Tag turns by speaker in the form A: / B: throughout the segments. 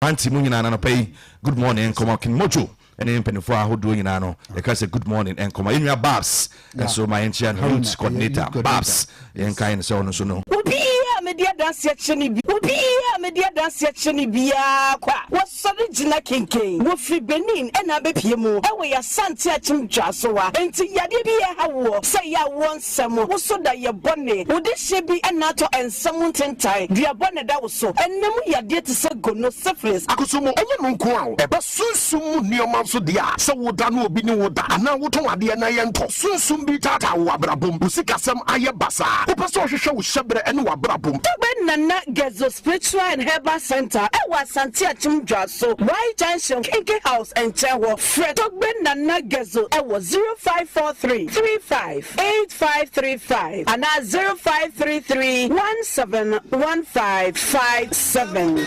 A: Auntie mu nyinaa nanɔpa yi, good morning nkɔmɔ. King Mojo ɛne mpanimfoɔ ahodoɔ nyinaa no, yɛka sɛ good morning nkɔmɔ. Yɛn nua Babs nso, ma yɛnkyia no, youth coordinator Babs, yɛnka yɛn sɛ ɔno nso no.
B: Obiara a mede adanseɛ kyerɛ no bi, obiara a mede adanseɛ kyerɛ no biara kɔ a, wɔsɔre gyina kenken. Wɔfiri Benin ɛna abɛpie mu ɛwɔ yɛ Asante Akyem Dwasowa. Enti yadeɛ bi ɛha woɔ, sɛ yɛ awoɔ nsɛm, wo so da yɛ bɔne, wode hyɛ bi ɛna atɔ nsɛm ntentan, duabɔ na ɛda wo so, ɛnam yadeɛ te sɛ gono, syphilis.
C: Akoso mu ɛnyɛ no nko a o, ɛbɛ sunsum mu nneɛma nso deɛ a, sɛ woda no obi ne wo da anaa wotɔn adeɛ na yɛntɔ, sunsum bi taataa wo abrabom, wo sikasɛm ayɛ basaa, wopɛ sɛ ɔhwehwɛ wo hyɛberɛ ne w'abrabom.
B: Togbe Nana Gezo Spiritual and Herbal Center ɛwɔ Asante Akyem Dwaso Y Junction, Kinky House nkyɛn hɔ. Frɛ Togbe Nana Gezo ɛwɔ 0543 35 8535 anaa 0533 171557.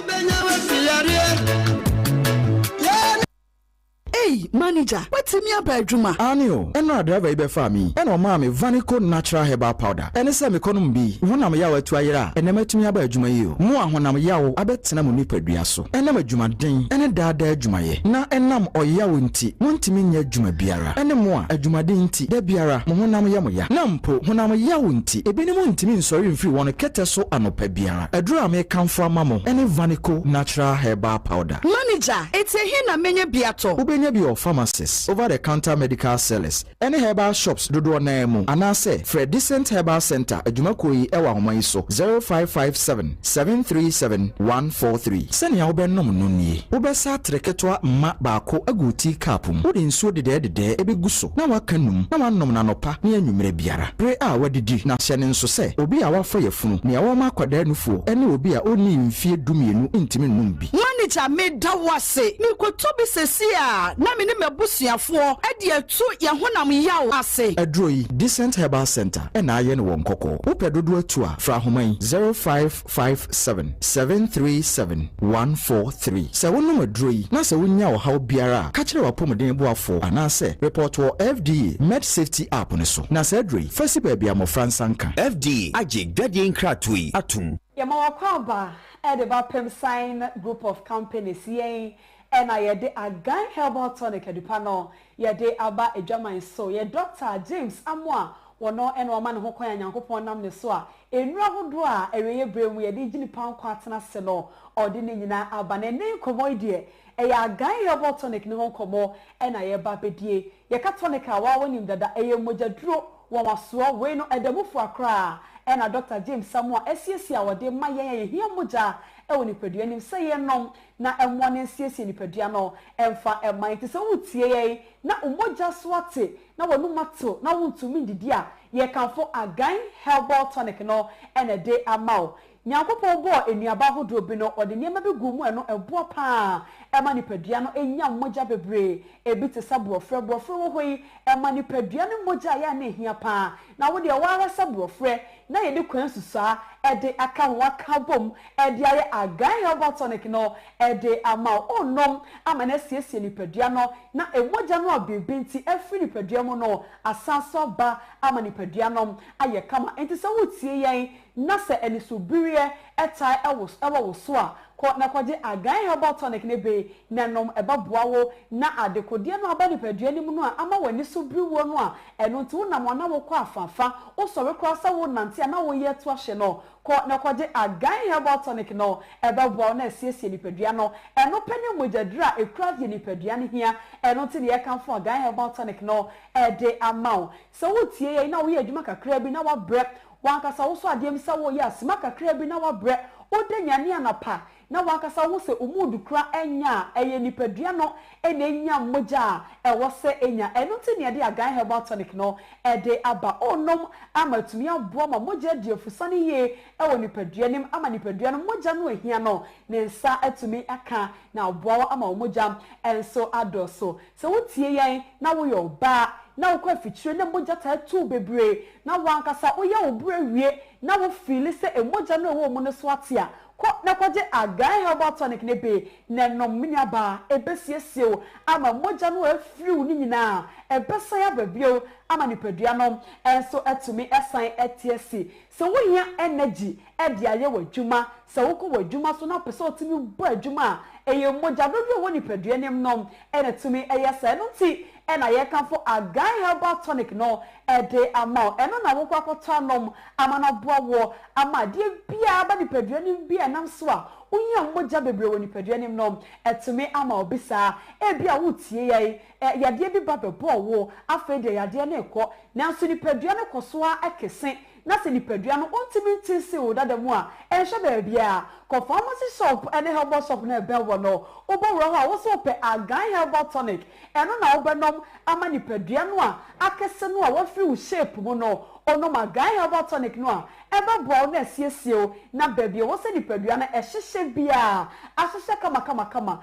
D: Ei, manager, watumi aba adwuma?
E: Ane o, ɛno driver yi bɛfaa mi ɛna ɔmaa me Vanico Natural Herbal Powder. Ɛne sɛ mekɔnom bi, honam yaw atu ayera a, ɛnɛ matumi aba adwuma yi o. Mo a honam yaw abɛtena mo nipadua so ɛnam adwumaden ɛne daadaa adwumayɛ na ɛnam ɔyaw nti montumi nyɛ adwuma biara, ɛne mo a adwumaden nti da biara mo honam yɛ mo ya, na mpo honam yaw nti ebinom ntumi nsɔre mfiri wɔn kɛtɛ so anɔpa biara, aduro a mekamfo ama mo ɛne Vanico Natural Herbal Powder.
D: Manager, eti ehe na menye bi atɔ?
E: Wobɛnya bi wɔ pharmacies, over the counter medical sellers ɛne herbal shops dodoɔ nan mu, anaasɛ frɛ Decent Herbal Center adwumakuo yi ɛwɔ ahoma yi so, 0557 737 143. Sɛnea wobɛnom no nie: wobɛsa atere ketewa mma baako agu tea cup mu, wode nsuo dedɛɛdedɛɛ ɛbɛgu so na waka num na wanom n'anɔpa ne anwummerɛ biara bere a wadidi. Na hyɛ ne nso sɛ obi a wafa yafunu, nea wɔma akwadaa nufoɔ, ɛne obi a ɔnnii mfie 12 ntumi nnom bi.
D: Manager, meda wo ase. Mekɔtɔ bi sɛsi a na me ne m'abusuafoɔ de atu yɛn honam yaw ase.
E: Aduro yi, Decent Herbal Center ɛna ayɛ no wɔ Nkɔkɔɔ. Wopɛ dodoɔ atu a, fra ahoma yi, 0557 737 143. Sɛ wonom aduro yi na sɛ wonya ɔhaw biara a, ka kyerɛ w'apɔmuden boafoɔ anaasɛ report wɔ FDA Med Safety app no so. Na saa aduro yi, fa si baabi a mmɔfra nsa nka.
F: FDA agye dwadeɛ nkratoɔ yi atom.
G: Yɛma wakɔ aba ɛde ba Pem Sign Group of Companies. Yɛn ɛna yɛde Agan Herbal Tonic adupa no yɛde aba adwaman so. Yɛ Dr James Amoa wɔno ɛna ɔma ne ho kwan a Nyankopɔn nam ne so a nnuro ahodoɔ a ɛwɛyɛ berɛ mu yɛde gye nipa nkwa atena ase no, ɔde ne nyinaa aba. Na ɛnɛ nkɔmmɔ yi deɛ, ɛyɛ Agan Herbal Tonic ne ho nkɔmmɔ ɛna yɛba bɛdie. Yɛka tonic a, waa wɔnim dada, ɛyɛ mogyaduro wɔn wasoɔ. Wei no ɛda mu fua koraa ɛna Dr James Samoa asiesie a wɔde ma yɛn a yɛhia mogya ɛwɔ nipadua nim sɛ yɛnom na ɛmmoa ne nsiesie nipadua no ɛmfa ɛma. Nti sɛ wotie yɛn na mogya so ate na wɔnum atew na wontumi ndidi a, yɛkamfo Agan Herbal Tonic no ɛna ɛde ama wo. Nyankopɔn bɔɔ nnuaba ahodoɔ bi no, ɔde nneɛma bi gu mu, ɛno ɛboa paa ɛma nipadua no ɛnya mogya bebree. Ebi te sɛ borɔferɛ. Borɔferɛ wɔ hɔ yi, ɛma nipadua no mogya a yɛ a na ehia paa. Na wo deɛ wɔara sɛ borɔferɛ na yɛde kwan susaa ɛde aka ho aka bom ɛde ayɛ Agan Herbal Tonic no ɛde ama wo. Ɔnnom ama no asiesie nipadua no na emogya no a biribi nti afiri nipadua mu no asan so aba ama nipadua no ayɛ kama. Nti sɛ wotie yɛn na sɛ anisobireɛ ɛtae ɛwɔ wo so a, kɔ na kɔgye Agan Herbal Tonic ne bi na nom. Ɛbɛboa wo na adekodeɛ no aba nipadua no mu no a ama w'ani so biri wo no a ɛno nti wonam a na wokɔ afafa, wosɔre koraa sɛ wonante a na woyɛ to ahyɛ no, kɔ na kɔgye Agan Herbal Tonic no. Ɛbɛboa wo na asiesie nipadua no. Ɛno pɛ ne mogyaduro a ɛkura deɛ nipadua no hia. Ɛno nti ne yɛkamfo Agan Herbal Tonic no ɛde ama wo. Sɛ wotie yɛn na woyɛ adwuma kakra bi na wabrɛ, wankasa wo so adeɛ mu sɛ woyɛ asoma kakra bi na wabrɛ, woda nyane anapa na wankasa wo sɛ omu du kora ɛnya a, ɛyɛ nipadua no ɛna ɛnya mogya a ɛwɔ sɛ ɛnya. Ɛno nti ne yɛde Agan Herbal Tonic no ɛde aba. Ɔnom ama atumi aboa ma mogya adi afusa no yie ɛwɔ nipadua nim ama nipadua no mogya no ahia no ne nsa atumi aka na aboa wo ama wo mogya ɛnso adɔso. Sɛ wotie yɛn na woyɛ ɔbaa na wokɔ afikyire na mogya taa tu bebree na wankasa woyɛ wo berɛ wie na wo feel sɛ mogya no a ɛwɔ mu no so ate a, Kɔ na kɔgye Agan Herbal Tonic no bi na nom, me nuabaa. Ɛbɛsiesie wo ama mogya no a afiri wo no nyinaa, ɛbɛsan aba bio ama nipadua no nso atumi asan ate asi. Sɛ wohia energy de ayɛ w'adwuma, sɛ wokɔ w'adwuma so na wopɛ sɛ wotumi bɔ adwuma a, ɛyɛ mogya dodoɔ a ɛwɔ nipadua no mu no na ɛtumi yɛ saa. Ɛno nti na yɛrekamfo Agan Herbal Tonic no de ama wo. Ɛno na wokɔ akɔtɔ anom ama no aboa wo ama adeɛ biara aba nipadua no mu bi a ɛnam so a wohia mogya bebree wɔ nipadua no mu no atumi ama wo bi saa. Ebia woretie yɛn, yadeɛ bi ba bɛbɔɔ wo, afei deɛ yadeɛ no rekɔ, nanso nipadua no kɔ so ara kese Na sɛ nipadua no ontumi nte nsi wo dada mu a, nhwɛ baabiara. Kɔ pharmacy shop ne herbal shop no a ɛbɛn wo no. Wobɔ wura hɔ a, wo se wopɛ Argan Herbal Tonic. Ɛno na wobɛnom ama nipadua no a akɛse no a wafiri wo shape mu no. Wonom Argan Herbal Tonic no a, ɛbɛboa wo na asiesie wo na baabi a ɛwɔ sɛ nipadua no hyehyɛ biara ahyehyɛ kamakamakama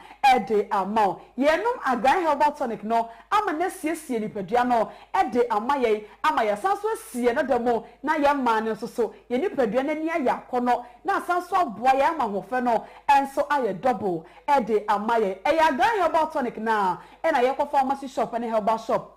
G: de ama wo. Yɛnom Argan Herbal Tonic no ama no asiesie nipadua no de ama yɛn ama yɛasan nso asi yɛn dada mu na yɛn mmaa no nso so yɛn nipadua no ani ayɛ akɔnnɔ na asan nso aboa yɛn ama ahoɔfɛ no nso ayɛ double de ama yɛn. Ɛyɛ Agan Herbal Tonic no ara na yɛkɔ pharmacy shop ne herbal shop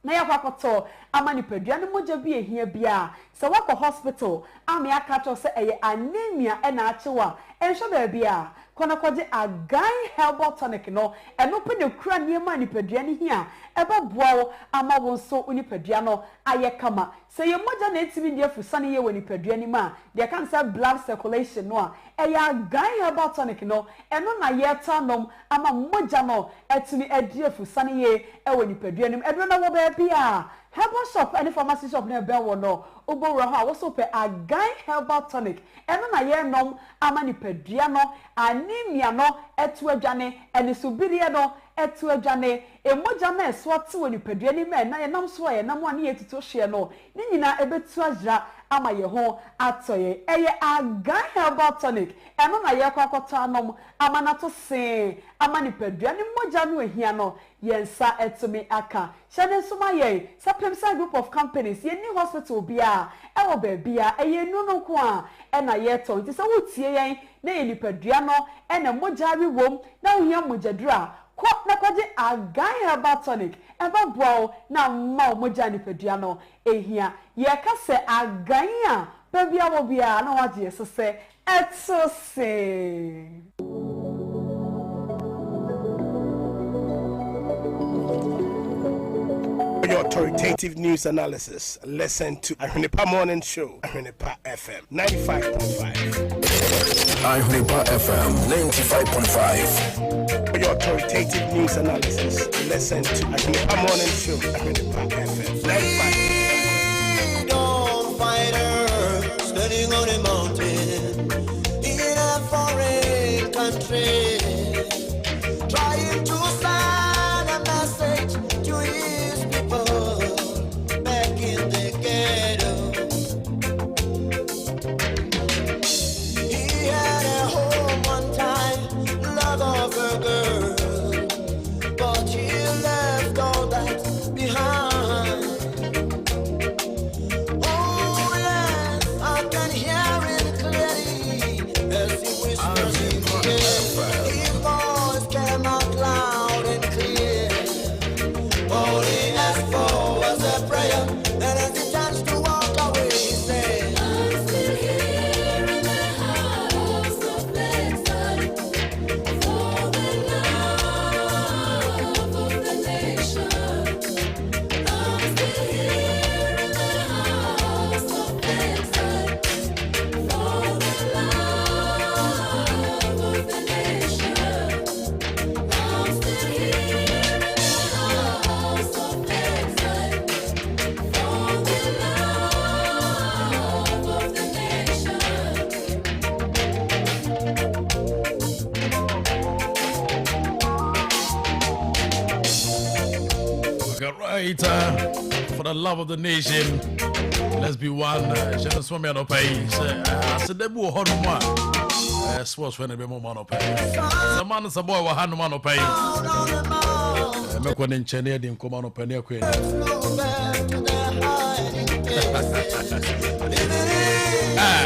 G: na yɛakɔ akɔtɔ ama nipadua no mogya bi a ɛhia biara. Sɛ woakɔ hospital ama yɛaka akyerɛ wo sɛ ɛyɛ anemia na akye wo a, nhwɛ baabiara. Kɔ na kɔgye Agan Herbal Tonic no. Ɛno pɛ na ɛkura nneɛma a nipadua no hia a ɛbɛboa wo ama wo nso wo nipadua no ayɛ kama. Sɛ yɛn mogya na ɛntumi nni afusane yie wɔ nipadua no mu a, deɛ yɛka no sɛ blood circulation no a, ɛyɛ Agan Herbal Tonic no, ɛno na yɛtaa nom ama mogya no atumi adi afusane yie wɔ nipadua no mu. Aduro no wɔ baabiara. Herbal shop ne pharmacy shop no a ɛbɛn wo no, wobɔ wura hɔ a, wo nso wopɛ Agan Herbal Tonic. Ɛno na yɛrenom ama nipadua no anemia no atu adwane, anisobireɛ no atu adwane, mogya no a ɛso ate wɔ nipadua no mu a ɛna yɛnam so a yɛnam a ne yɛtutu hyeɛ no, ne nyinaa ɛbɛtu ayera ama yɛn ho atɔ yɛn. Ɛyɛ Agan Herbal Tonic, ɛno na yɛrekɔ akɔtɔ anom ama no ato see ama nipadua no mogya no a ɛhia no yɛn nsa atumi aka. Hyɛ no nso ma yɛn sɛ Pemsan Group of Companies, yɛnni hospital biara wɔ baabiara, ɛyɛ nnuro no nko ara na yɛtɔn. Nti sɛ woretie yɛn na yɛn nipadua no na mogya awe wom na wohia mogyaduro a, kɔ na kɔgye Argan Herbal Tonic, ɛbɛboa wo na ama wo mogya a nipadua no hia. Yɛka sɛ Argan a, baabi a wɔ biara na woagye yɛn so sɛ ɛto se.
H: For your authoritative news analysis, listen to Ahwenepa Morning Show, Ahwenepa FM 95.5.
C: Ahwenepa FM 95.5.
H: For your authoritative news analysis, listen to Ahwenepa Morning Show, Ahwenepa FM 95.
I: Freedom fighter standing on a mountain in a foreign country, trying to send a message to his people back in the ghetto. He had a home one time, love of a girl, but he left all that behind. Oh yes, I can hear it clearly as he whispers in the air. His voice came out loud and clear. All he asked for was a prayer, and as he turns to walk away, he said,
J: I'm still here in the house of exile for the love of the nation. I'm still here in the house of exile for the love of the nation. I'm still here in the house of exile for the love of the nation.
K: Okay, right. For the love of the nation, let's be one. Hyɛ no soma me anɔpa yi sɛ aseda bi wɔ hɔ nom a sports fɛ no bɛmɔ mu anɔpa yi. Sɛ ma no sɛ bɔɔ wɔ ha nom anɔpa yi. Mɛkɔ ne nkyɛn ne yɛde nkɔmmɔ anɔpa ne akɔ anim.
I: Flew back to their hiding places, living in
K: Ah.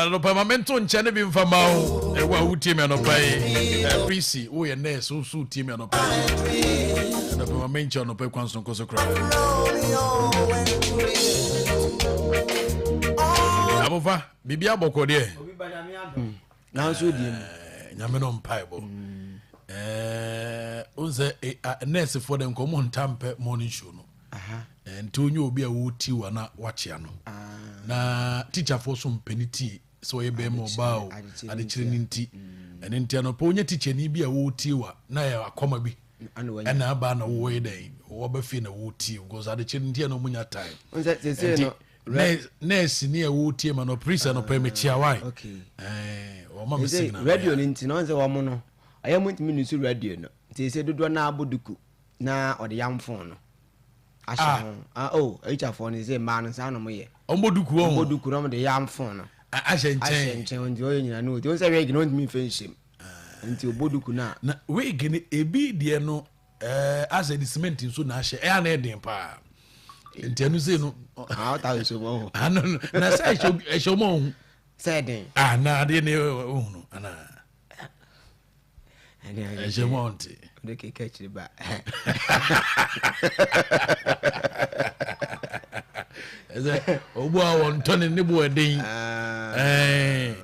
K: Anɔpa ma mento nkyɛn ne bi mfa ma wo. Ɛwɔ a wotie me anɔpa yi. Prisi, woyɛ nurse, wo nso wotie me anɔpa yi. Anɔpa ma menkyɛ anɔpa yi kwan so nkɔ so koraa. Abofa, biribi abɔkɔ deɛ.
L: Nanso die mu.
K: Nyame no mpaebɔ. Wo sɛ nursefoɔ dɛ nkɔmmɔ ntampɛ morning show no. Nti wonyɛ obi a wɔti wa na wakyea no. Na tikyafoɔ so mpɛ ne tie sɛ ɔyɛ bɛrima ɔbaa o adekyerɛ no nti. Ɛno nti anɔpa wonya tikyani bi a wɔtie wa na yɛ akɔma bi ɛna aba na wɔyɛ dɛn wɔba fie na wɔtie because adekyerɛ no nti ɛna ɔmo nya time. Nti nurse ni a wɔtie ma no priest anɔpa mekyia wae. Wɔma me signal.
L: Radio no nti na ɔn sɛ wɔn no ɔyɛ mo ntumi nusu radio no nti sɛ dodoɔ no abɔ duku na ɔde yam phone no ahyɛ ah. ho ah oh ayitwafoɔ no sɛ mmaa no saa na wɔyɛ.
K: Wɔn bɔ duku wɔn.
L: Wɔn bɔ duku na wɔn de yam phone no.
K: Ahyɛ nkyɛn.
L: Ahyɛ nkyɛn nti ɔyɛ nyina no ɔti wɔn sɛ wig no wɔntumi nfɛ nhyɛm nti ɔbɔ duku no a.
K: Na wig no ebi deɛ no ɛɛ asɛ de cement nso na ahyɛ ɛyɛ na ɛden paa nti ɛno sɛ no.
L: Ah ɔta nso mu ɔho.
K: Ah no no na sɛ ɛhyɛ ɛhyɛ ɔmo ɔho.
L: Sɛ ɛden.
K: Ah na adeɛ ne ɔho no anaa. Ɛhyɛ mu ɔnte.
L: Ɔde keka akyiri ba.
K: Ɛsɛ obu a wɔntɔ ne ne bo ɛden. Ɛɛ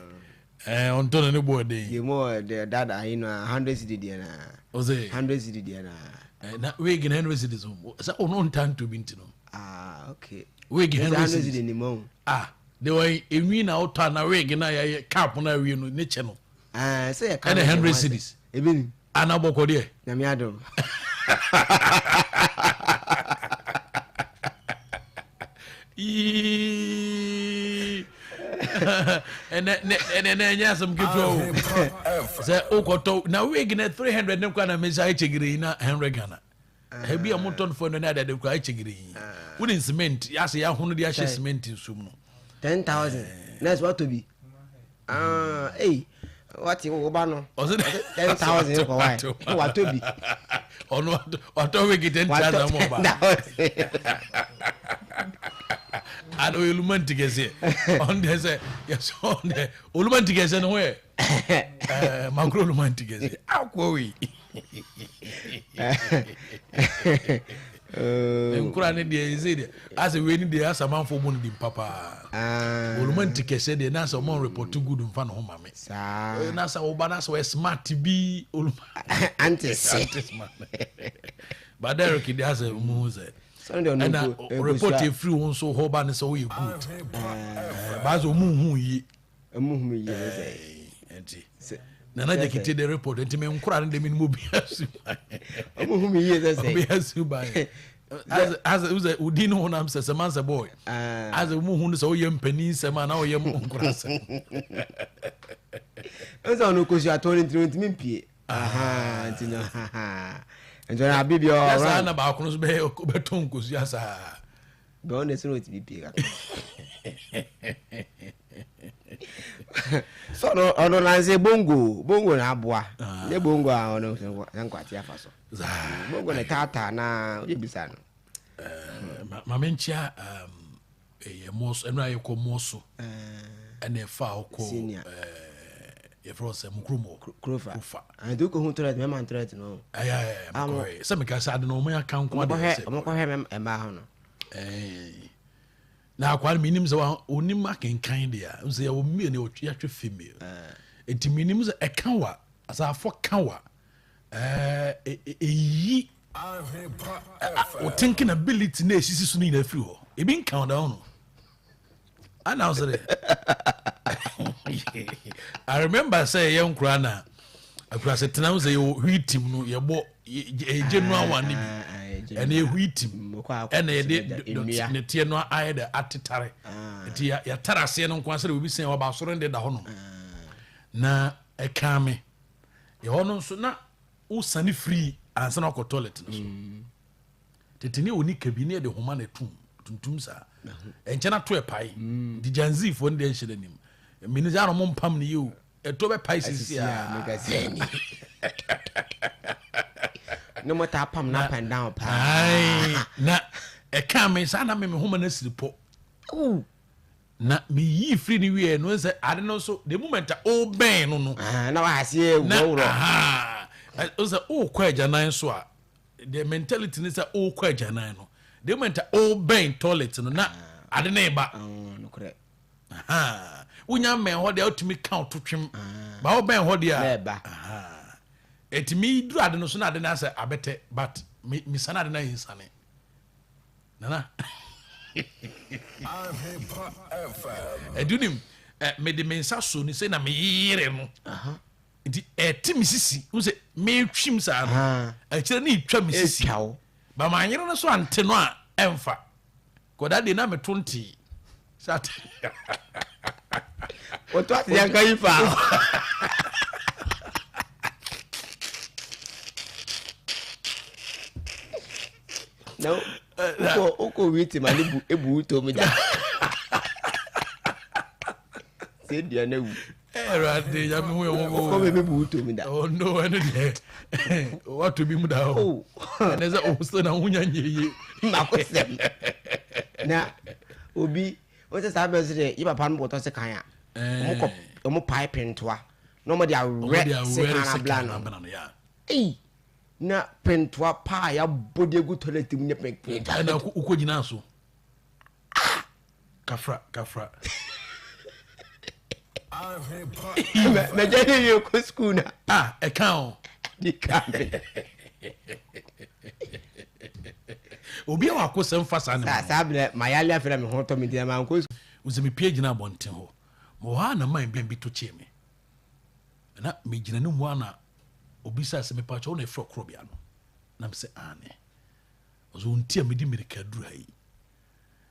K: ɔntɔ ne ne bo ɛden.
L: Deɛ mu ɔde dada ayi no 100 cedi deɛ na.
K: Ɔsɛ.
L: 100 cedi deɛ na.
K: Na wig na 100 cedi so sɛ ɔno nta nto bi nti no.
L: Ah okay.
K: Wig 100 cedi.
L: ni mu.
K: Ah de wɔn enwi na ɔtɔ ana wig na yɛ cap na awie no ne kyɛ no.
L: Ɛɛ sɛ yɛ ka
K: ɛna 100 cedis.
L: Ebi ni.
K: Ana bɔkɔ deɛ.
L: Nyame adom.
K: Ɛnɛ ɛnɛ ɛnyɛ asɛm ketewa o. Sɛ wokɔtɔ na wig na 300 ne kora na mesa ɛkyɛ gere yi na 100 Ghana. Ebi a motɔ no fo no ne adade kora ɛkyɛ gere yi. Wode cement asɛ yɛahono de ahyɛ cement nsuom no.
L: 10,000. Nurse watɔ bi. Ah, ei, wate wo ba no. 10,000 kɔ wae. Watɔ bi.
K: Ɔno watɔ wig 10,000 mɔ ba. Ada ɔyɛ lumanti kɛseɛ. Ɔno deɛ sɛ yɛsɛ ɔno deɛ olumanti kɛseɛ ne ho yɛ. Ɛɛ makoro lumanti kɛseɛ. Akɔ wei. Nkura ne deɛ ɛsɛ deɛ asɛ wei ne deɛ asɛ amanfoɔ bɔ no di mpa paa. Olumanti kɛseɛ deɛ na asɛ ɔmo report good nfa ne ho ma me. Na asɛ ɔba na asɛ ɔyɛ smart bi oluma.
L: Antes.
K: Antes man. But Derek deɛ asɛ ɔmo hu sɛ. Ɛna report efiri wɔn nso hɔ ba ne sɛ ɔyɛ good. Baasa ɔmo hu yie.
L: Ɔmo hu yie ne sɛ.
K: Nti nana jakite de report nti me nkora ne de me mu obi asu ban.
L: Ɔmo hu mi yie sɛ sɛ.
K: Obi asu ban. As as sɛ odi ne honam sɛ sɛ man sɛ boy. As ɔmo hu no sɛ ɔyɛ mpanin sɛm a na ɔyɛ nkora sɛm.
L: Ɛsɛ ɔno kosua tɔn ne ntiri ntumi mpie. Nti no nti ɔno abi bi ɔwɔ.
K: Yasa na baako no so bɛyɛ bɛtɔn nkosua saa.
L: Bɛ ɔno ɛsɛ na ɔtumi pie kakra. Sɛ ɔno ɔno nanse bongo bongo na aboa ne bongo a ɔno sɛ nkwate afa so. Bongo na taataa na ɔyɛ bisa no.
K: Maame nkyia ɛyɛ mɔso ɛno a yɛkɔ mɔso ɛna ɛfa a ɔkɔ yɛfrɛ wɔ sɛ mukuro mu
L: kurofa kurofa nti wokɔ hu toilet mɛma toilet no
K: ɛyɛ ɛyɛ sɛ meka sɛ ade no ɔmo aka nko ade sɛ
L: ɔmo kɔhwɛ mmaa ho no
K: na akwa no menim sɛ onim akenkan deɛ a sɛ yɛwɔ male ne yɛatwe female nti menim sɛ ɛka wa asafo ka wa ɛyi wo thinking ability na ɛsisi so no nyinaa firi hɔ ebi nka wo da ho no ana wo sɛ dɛ I remember sɛ yɛ nkora na akurase tena ho sɛ yɛwɔ hwii tim no yɛbɔ ɛgye no awa no bi ɛna ɛhwii tim ɛna yɛde nɛteɛ no ayɛ dɛ atetare nti yɛatare aseɛ no nko asɛ dɛ obi sɛn waba asɔre no de da hɔ nom na ɛkaa me ɛhɔ no nso na wosane firi ansa na wakɔ toilet no so tete ne oni kabi ne yɛde homa na ɛtum tuntum saa ɛnkyɛn ato ɛpae nti janzifoɔ no deɛ nhyɛ n'anim mene sɛ ana ɔmo mpam no yie o ɛto bɛpae sisi a
L: ne mo taa pam na up and down paa
K: na ɛka me saa na me me homa no asiri pɔ. Na meyii firi no wieɛ no sɛ ade no nso the moment a wobɛn no no.
L: Na wahaseɛ
K: wurɔwurɔ. Na sɛ wokɔ agyanan so a the mentality ne sɛ wokɔ agyanan no the moment a wobɛn toilet no na ade no reba.
L: Nokorɛ.
K: Wonya mmɛn hɔ deɛ wotumi ka wo to twem. Ba wobɛn hɔ deɛ a.
L: Na ɛba.
K: Ɛtumi duru ade no so na ade no asɛ abɛtɛ but mesane ade no ayɛ nsane. Nana. Ɛdu nim mede me nsa so ne sɛ na meyere no. Nti ɛte me sisi wo sɛ metwim saa no. Akyerɛ ne etwa me sisi. Ba ma anyere no so ante no a ɛmfa. Kɔda de na meto ntee. Sɛ ate.
L: Wɔto ate yanka yi fa. Na wokɔ wokɔ wie te ma ne bu ebu wotɔ mu da. Sɛ dua na wu.
K: Ɛwurade nyame hu ɛwɔ
L: wokɔ bɛ bu wotɔ mu da.
K: Oh no ɛno deɛ wato bi mu da o. Ɛnɛ sɛ o sɛ na ho nya nyɛ yie.
L: Mako sɛm. Na obi wɔn sɛ saa bɛn so deɛ yɛ papa no bɔtɔ se kan a. Wɔn kɔ wɔn pae pentoa na wɔn de awɛ se kan abla no. Ei. Na pentoa paa a yɛabɔ de agu toilet mu nyɛ pentoa.
K: Ɛna wokɔ gyina so. Ah! Kafra, kafra.
L: Mɛgya ne yɛ kɔ sukuu na.
K: Ah, ɛka o.
L: Di ka me.
K: Obi a wakɔ sɛm fa saa ne
L: mu. Saa berɛ mayale afei na me ho tɔ me nti na mankɔ sukuu.
K: Wosɛ mepie gyina abɔnten hɔ. Mewɔ hɔ a na man bi to kyee me. Na megyina ne mu a na Obisaa sɛ, Mepakyɛ wo na ɛfrɛ ɔkorɔbea no? Na mesɛ, Aane. Ɔsɛ, Wo nti a mede mmirika aduru ha yi.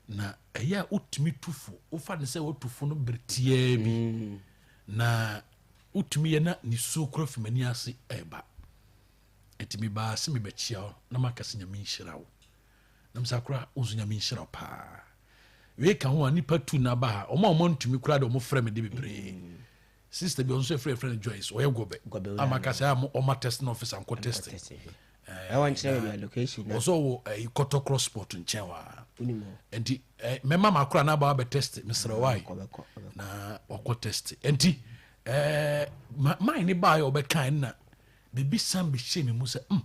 K: Na ɛyɛ a wotumi tu fo, wofa no sɛ woatu fo no bere tiaa bi, mm. na wotumi yɛ na nisuo kora fi m'ani ase ɛreba. Nti mebaa sɛ mebɛkyia wo na maka sɛ Nyame nhyira wo. Na mesɛ akora wo nso Nyame nhyira wo paa. Wei ka ho a nipa tu na aba ha, wɔn a wɔn antumi koraa de wɔn frɛ me de bebree. Mm. Sister bi ɔno nso yɛfrɛ yɛfrɛ no Joyce ɔyɛ gɔbɛ ama ka sɛ ama ɔma testing officer nkɔ testing.
L: Ɛwɔ nkyerɛ baabi a location na.
K: Ɔsɛ ɔwɔ ɛyi kɔtɔkorɔ sport nkyɛn hɔ a. Nti ɛ mɛma ma akora n'aba abɛ test mesrɛ wa yi na ɔkɔ test nti ɛɛ maa ne baa yɛ ɔbɛka ɛna biribi san bi hyɛ mi mu sɛ mm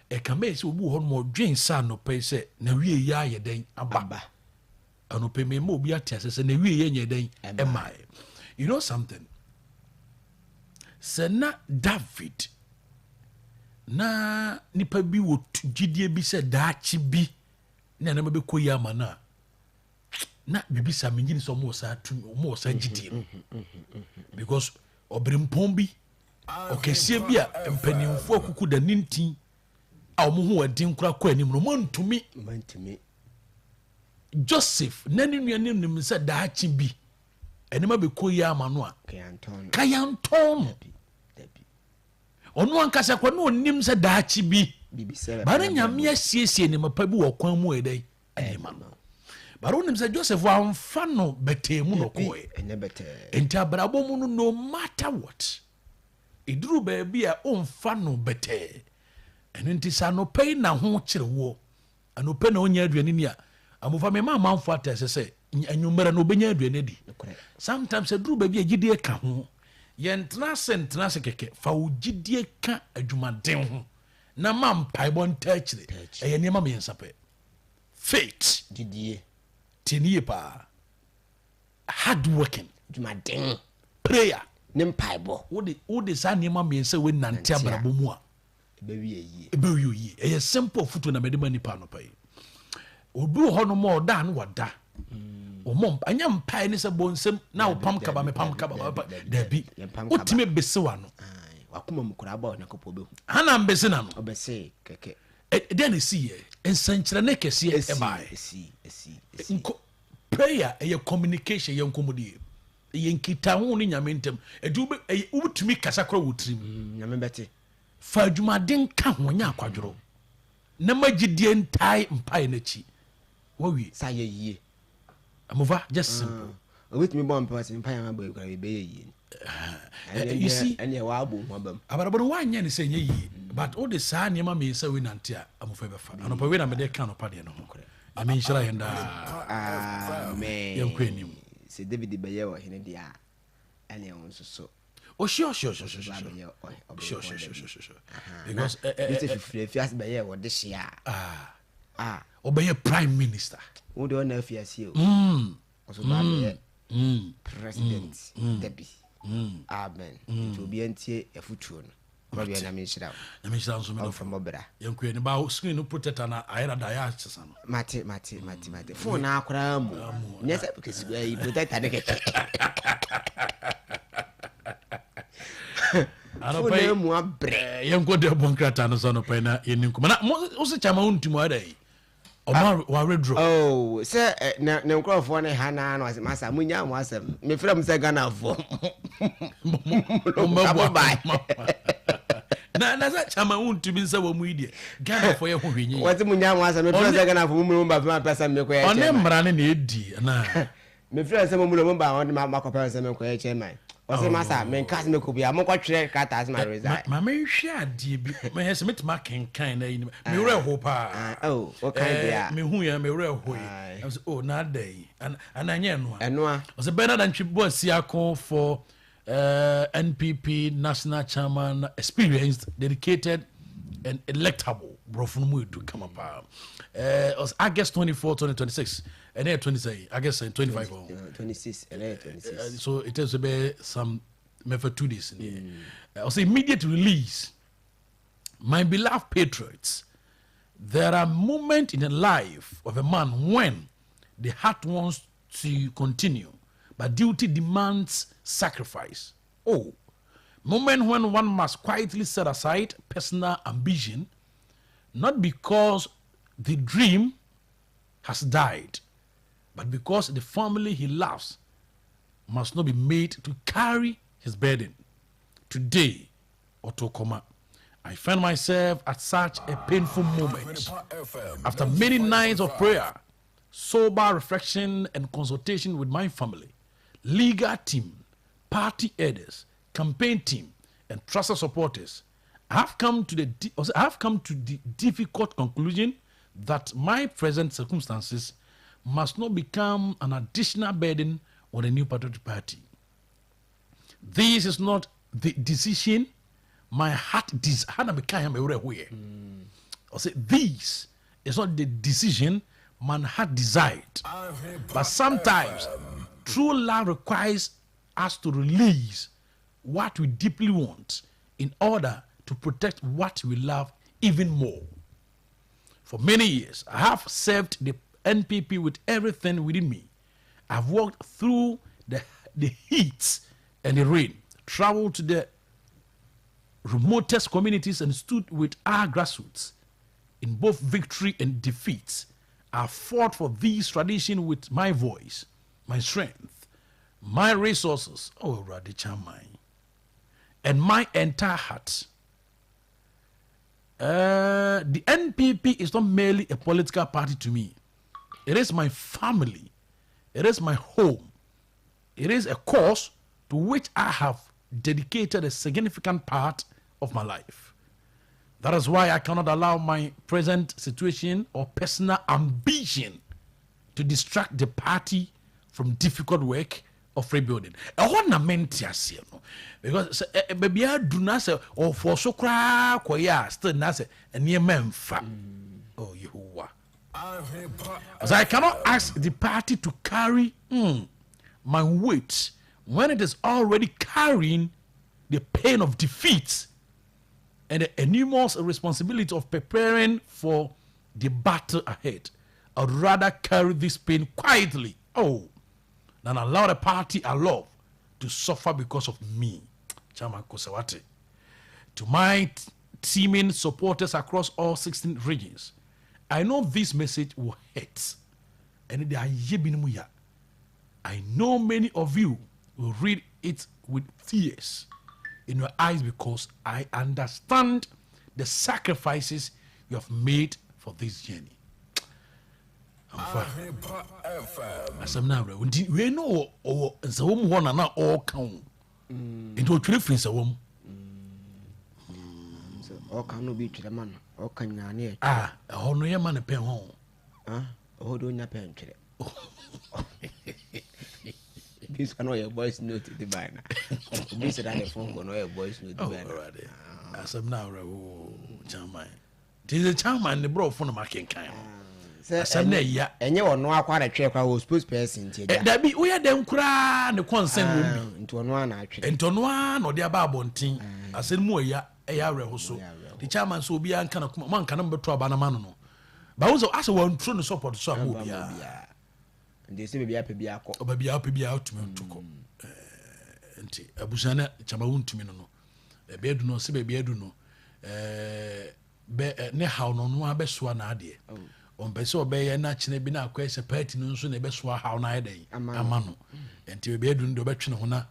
K: ɛka mɛ sɛ obi wɔ hɔ nom ɔdwen sa anɔpɛ yi sɛ na wie yɛ ayɛ dɛn aba. Anɔpɛ mema obi ate ase sɛ n'awieɛ nyɛ dɛn ɛmaeɛ. You know something? Sɛ na David na nipa bi wɔ gyidie bi sɛ daakye bi na nneɛma bɛkɔ yi ama no a na biribi saa menyini sɛ ɔmo wɔ saa tumi ɔmo wɔ saa gyidie no because ɔberempɔn bi ɔkɛseɛ bi a mpanimfoɔ akuku da ne ntin a wɔn ho wɔ den kora kɔ anim no wɔn ntumi Joseph na ne nua no nim sɛ daakye bi nneɛma bɛkɔ yie ama no a, ka yɛntɔn no. Ɔno ankasa kɔ na ɔnim sɛ daakye bi ba no Nyame asiesie nneɛma pa bi wɔ kwan mu ɛdɛn ɛde ma no. But wonim sɛ Joseph amfa no bɛtɛɛ mu na ɔkɔɔɛ. Nti abrabɔ mu no no matter what ɛduru baabi a ɔmfa no bɛtɛɛ. Ɛno nti sɛ anɔpa yi na ho kyere woɔ Anɔpa na ɔnya aduane ni a, abɔfra mema amanfoɔ ate ase sɛ anwummerɛ no ɔbɛnya aduane adi. Sometimes aduru baabi a gyidie ka ho. Yɛntena ase ntena ase kɛkɛ. Fa wo gyidie ka adwumaden ho na ma mpaebɔ ntaa akyire. Ɛyɛ nneɛma mmiɛnsa pɛ. Faith.
L: Gyidie.
K: Tie ne yie paa. Hard working.
L: Dwumaden.
K: Prayer.
L: Ne mpaebɔ.
K: Wode wode saa nneɛma mmiɛnsa wei nante abrabɔ mu a.
L: Ɛbɛwie yie.
K: Ɛbɛwie yie. Ɛyɛ simple foto na mɛde ma nipa anɔpa yi. Obi wɔ hɔ nom a ɔda ano wada. Ɔmɔ ɛnyɛ mpae ne sɛ bɔ nsam na wopam kaba mepam kaba dabi. Wotumi bese w'ano.
L: Wakoma mu koraa bɔ Onyankopɔn bɛhu.
K: Hana mbese n'ano.
L: Ɔbɛse kɛkɛ.
K: Ɛdɛn na ɛsi yɛ? Nsɛnkyerɛnne kɛseɛ ɛbaeɛ.
L: Ɛsi ɛsi ɛsi.
K: Prayer ɛyɛ communication ɛyɛ nkɔmmɔdie. Ɛyɛ nkitaho ne Nyame ntam. Ɛdi wobɛtumi kasa koraa wɔ tirim.
L: Nyame bɛte.
K: Fa adwumaden ka ho, nyɛ akwadworɔ, na ma gyidie ntae mpaeɛ no akyi. Wawie.
L: Sa yɛ yie.
K: Amova, just simple.
L: Obi tumi bɔ mpaeɛ sɛ mpaeɛ ma bɔ ekura bɛyɛ yie.
K: You see,
L: ɛnneɛ wabɔ ho abam.
K: Abrabɔ no wanyɛ ne sɛ ɛnyɛ yie, but wode saa nneɛma mmiɛnsa wei nante a, amofɛ bɛfa. Anɔpa wei na mede ka anɔpa deɛ no ho. Nyame nhyira yɛn daa.
L: Amen.
K: Yɛnkɔ anim.
L: Sɛ David bɛyɛ ɔhene deɛ a, ɛneɛ wo nso so.
K: Oh sure sure sure sure sure.
L: Bɛyɛ ɔhene.
K: Sure sure sure sure sure.
L: Aha,
K: Because
L: na Joseph firi afiase bɛyɛ wɔde hye a.
K: Ah.
L: Ah.
K: Ɔbɛyɛ prime minister.
L: Wo deɛ ɔna afiase o. Ɔso ba bɛyɛ president dabi. Amen. Nti obiara ntie afutuo no. Kɔbea Nyame nhyira wo.
K: Nyame nhyira nso me dɔfo.
L: Ɔmfa mmɔ bra.
K: Yɛnkɔ yɛn ba screen no protector na ayɛ dada ayɛ asesa no.
L: Mate mate mate mate. Phone na akora mu. Nyɛ sɛ kesi ayi protector ne kɛkɛ. Phone na mu abrɛ.
K: Yɛnkɔ dɛ bɔ nkrataa no so anɔpa yi na yɛni nkɔmmɔ. Na mo wo se kyama wo ntum ayɛ dɛ yi. Ɔma wawedrɔ.
L: Oh, sɛ eh, ne ne nkurɔfoɔ ne ha naa na ɔsɛ masa munya mo asɛm. Mefrɛ mo sɛ Ghanafoɔ.
K: Mommɛboa. Na na sɛ kyama wontumi nsɛ wɔ mu yi deɛ Ghanafoɔ yɛ ho hwee nyɛ.
L: Wɔse munya mo asɛm. Mefrɛ sɛ Ghanafoɔ mo mu ba fam apɛ sɛ mekɔyɛ
K: chairman. Ɔne mmara ne na ɛdi anaa.
L: Mefrɛ sɛ mo mu na mo ba wɔn de ma makɔpɛ sɛ menkɔyɛ chairman. Ɔsɛ masa menka sɛ mekɔ bia monkɔtwerɛ krataa sɛ ma resign.
K: Ma menhwɛ adeɛ bi mehɛ sɛ mɛtumi akenkan na yi me werɛ ho paa.
L: Oh, wokan deɛ a.
K: Mehu yɛ me werɛ ho yi. Ɛm sɛ oh na ada yi ana ɛnyɛ ɛnoa.
L: Ɛnoa.
K: Ɔsɛ Bernard Antwi Boasiako for uh, NPP national chairman experienced, dedicated and electable. Borɔfo no mu edu kama paa. Uh, August 24, 2026. Ɛnɛ yɛ 20 sɛn? August sɛn? 25 ɔ.
L: 26. Ɛnɛ yɛ 26.
K: So it is bɛ some mɛfɛ 2 days ni. Ɔsɛ immediate release. My beloved patriots, there are moments in the life of a man when the heart wants to continue, but duty demands sacrifice. Oh, moment when one must quietly set aside personal ambition, not because the dream has died, but because the family he loves must not be made to carry his burden. Today, Otokoma, I find myself at such a painful moment. After many nights of prayer, sober reflection, and consultation with my family, legal team, party elders, campaign team, and trusted supporters, I have come to the difficult conclusion that my present circumstances must not become an additional burden on the New Patriotic Party. This is not the decision my heart desires. I say this is not the decision my heart desired. But sometimes true love requires us to release what we deeply want in order to protect what we love even more. For many years, I have served the NPP with everything within me. I've walked through the heat and the rain, traveled to the remotest communities and stood with our grassroots in both victory and defeat. I fought for this tradition with my voice, my strength, my resources, oh, Radichamai, and my entire heart. The NPP is not merely a political party to me. It is my family. It is my home. It is a cause to which I have dedicated a significant part of my life. That is why I cannot allow my present situation or personal ambition to distract the party from difficult work of rebuilding. Ɛhɔ na mente aseɛ no because sɛ baabi aduru na sɛ ɔfɔ so koraa kɔyɛ a still na sɛ nneɛma mfa. Oh Yehowa. As I cannot ask the party to carry my weight when it is already carrying the pain of defeat and the enormous responsibility of preparing for the battle ahead. I'd rather carry this pain quietly, oh, than allow the party I love to suffer because of me. Chairman Kosawate. To my teaming supporters across all 16 regions, I know this message will hurt. And they are yebinimuya. I know many of you will read it with tears in your eyes because I understand the sacrifices you have made for this journey. Asɛm no awerɛ nti wei no ɔwɔ nsɛwɔ mu hɔ na na ɔɔka wo nti ɔtwerɛ firi nsɛwɔ mu.
L: Ɔka no bi twerɛ ma no ɔka nyinaa ne yɛ.
K: Ah, ɛhɔ no yɛ ma ne pɛn ho.
L: Ɛhɔ de onya pɛn twerɛ. Obi sika na ɔyɛ voice note de ba na. Obi sika de phone call na ɔyɛ voice note de ba na.
K: Oh, asɛm na awerɛho chairman. Nti sɛ chairman ne borɔfo no makenkan no. Asɛm na ɛya.
L: Ɛnyɛ ɔno akɔ na twɛ koraa wɔ spokesperson nti agya.
K: Dabi woyɛ dɛn koraa ne concern wɔ bi.
L: Nti ɔno ara na atwere.
K: Nti ɔno ara na ɔde aba abɔnten. Asɛm mu ɛya ɛyɛ awerɛho so. The chairman sɛ obiara nka na kuma mo anka na mo bɛto aba no ma no no. Ba wo sɛ asɛ wɔnturo ne support so ama obiara.
L: Nti sɛ baabi apɛ bi akɔ.
K: Baabi apɛ bi atumi to kɔ. Nti abusua no kyama wontumi no no. Baabi adu no sɛ baabi adu no bɛ ne haw no ɔno abɛsoa n'adeɛ. Ɔmpɛ sɛ ɔbɛyɛ na kyena bi na akɔyɛ sɛ party no nso na ɛbɛsoa haw no ayɛ dɛn ama no. Nti baabi adu no deɛ ɔbɛtwe ne ho na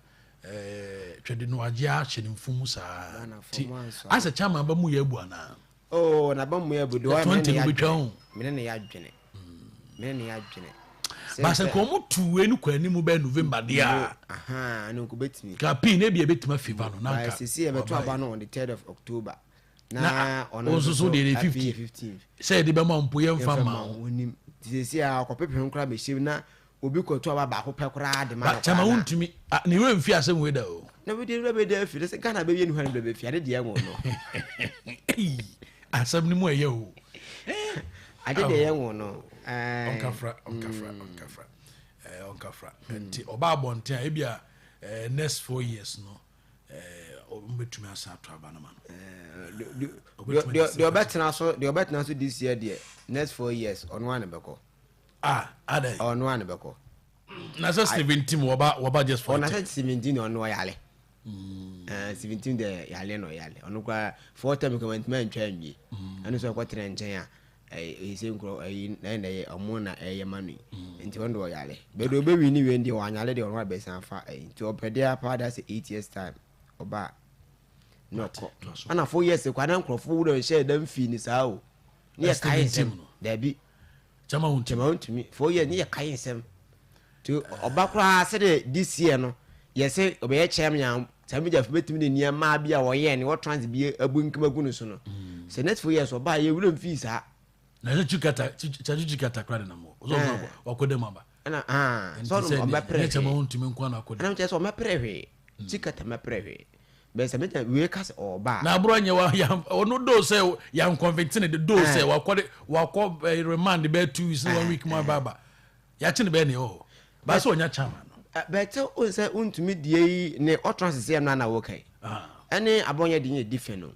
K: twɛde no agye ahyɛ ne mfumu saa. Nti asɛ kyama ba mu yɛ abu anaa?
L: Oh, na ba mu yɛ abu de ɔyɛ
K: mene ne yɛ
L: mene ne yɛ adwene. Mene ne yɛ adwene.
K: Baasa nka wɔn tu wei no kɔ anim bɛyɛ November deɛ a.
L: Ahan, no nko betumi.
K: Ka pii na ebi ebetumi afiva no na nka.
L: Sisi yɛbɛto aba no on the 3rd of October.
K: Na ɔno nso so deɛ de 15. Sɛ yɛde bɛma mpo yɛmfa ma wo.
L: Onim. Sisi a ɔkɔpepem ho koraa bɛhyɛ mu na obi kɔto aba baako pɛ koraa de ma no.
K: Kyama wontumi ne werɛ mfi asɛm wei da o.
L: Na wei deɛ werɛ bɛda afi sɛ Ghana bɛwie ne hwan werɛ bɛfi ade deɛ ɛnwo no.
K: Asɛm no mu ɛyɛ o.
L: Ade deɛ ɛnwo no.
K: Ɔnkafra ɔnkafra ɔnkafra ɔnkafra nti ɔba abɔnten a ebi a next 4 years no ɔmbɛtumi asa ato aba no ma
L: no. Deɛ ɔbɛtena so deɛ ɔbɛtena so this year deɛ, next 4 years ɔno ara na bɛkɔ.
K: Ah, adɛn?
L: Ɔno ara na bɛkɔ.
K: Na sɛ 17 wɔba just for
L: ɔna sɛ 17 ɔno ɔyale. 17 deɛ yale na ɔyale ɔno koraa four term kama ntoma ntwa nwie. Ɛno sɛ ɔkɔtena nkyɛn a ɛyɛ sɛ nkurɔ ɛyi na ɛna ɛyɛ ɔmo na ɛyɛ ma no yi, nti ɔno deɛ ɔyale bɛde ɔbɛwi ne wei deɛ ɔanyale deɛ ɔno abɛsan fa ɛyi, nti ɔpɛ deɛ apa da sɛ 8 years time ɔba na ɔkɔ ana 4 years kɔ ana nkurɔfoɔ wura nhyɛ ɛdam fii ne saa o ne yɛ kae nsɛm daabi.
K: Kyama wontumi.
L: Kyama wontumi 4 years ne yɛ kae nsɛm nti ɔba koraa sɛdeɛ this year no yɛsɛ ɔbɛyɛ chairman a Sammy Gyamfi bɛtumi de nneɛma bi a wɔyɛ ne wɔtrans bi abu nkema gu no so no, sɛ next 4 years ɔba a yɛwura mfii saa.
K: Na sɛ Tsikata Tsikata kora de nam hɔ wakɔ dɛm aba.
L: Ɛna sɛ ɔno ɔmɛpere
K: hwee. Kyama wontumi nko ana akɔ dɛm.
L: Ɛna kyerɛ sɛ ɔmɛpere hwee, Tsikata mɛpere hwee bɛn sɛ mɛgyina wei ka sɛ ɔba.
K: Na aburo nyɛ wa yan ɔno do sɛ yan convict ne de do sɛ wakɔ de wakɔ remand bɛɛ 2 weeks ne one week mu aba aba yakye ne bɛɛ ne ɛwɔ hɔ ba sɛ ɔnya chairman
L: no. Bɛtɛ o sɛ wontumi die yi ne ɔtɔn sisi ɛno ana wɔka yi ɛne abɔnyɛ de nyɛ different no.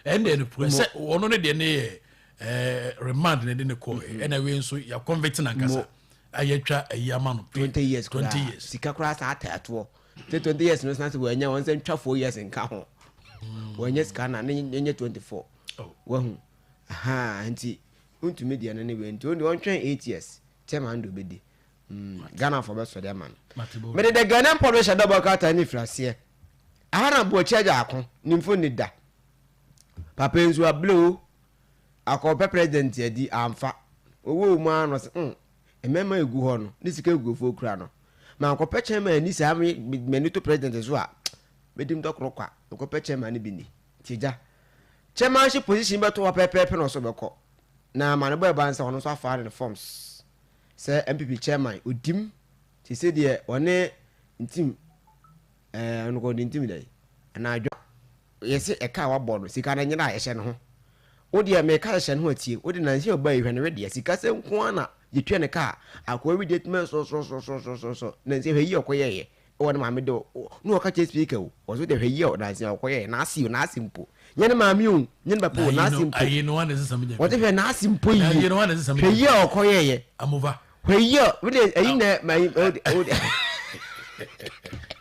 K: Ɛnna no pura sɛ ɔno ne deɛ ne yɛ remand ne de ne kɔɔ, ɛna wei nso yɛ convict nankasa ayɛ twa ayi ama no.
L: 20 years.
K: 20 years.
L: Sika koraa saa atɛɛtoɔ sɛ 20 years no san sɛ wɔanya wɔn sɛ ntwa 4 years nka ho, wɔanya sika na ne nyɛ 24 wahu aha, nti ntumi deɛ no ne wei, nti ɔno deɛ ɔntwɛn 8 years chairman de obɛdi Ghana fo bɛsɔ de ama no. Mede the Ghanaian Publisher dɔbɔ krataa ne firi aseɛ aha na Boakyi agya ako ne mfo ne da papa nso abere o akɔpɛ president adi amfa owó mu ara no sɛ mmarima egu hɔ no ne sika eguofoɔ kura no ma nkɔpɛ chairman ani saa m'ani to president so a medi ntɔkoro kwa nkɔpɛ chairman no bi ni ti gya chairmanship position bɛto hɔ pɛpɛɛpɛ na ɔso bɛkɔ na ma ne bɔ ɛba nsa ɔno nso afa ne forms sɛ NPP chairman odim te sɛ deɛ ɔne Ntim ɔno kɔ ɔde Ntim dɛ anadwo yɛsɛ ɛka a wabɔ no sika no nyina a ɛhyɛ ne ho wo deɛ meka hyɛ ne ho atie wo de nansi ɔba yi hwɛ ne wedeɛ sika sɛ nko ara na yɛtua ne ka a akoa wedeɛ tumi sɔsɔsɔsɔsɔsɔ nansi hwɛ yi ɔkɔyɛɛyɛ ɛwɔ ne maame de na ɔka kyerɛ speaker o ɔso de hwɛ yi a nansi ɔkɔyɛɛ n'ase o n'ase mpo nyɛ ne maame o nyɛ ne papa o n'ase mpo wɔte hwɛ n'ase mpo yi hwɛ yi a ɔkɔyɛɛyɛ hwɛ yi a wode ɛyi na ma yi o de.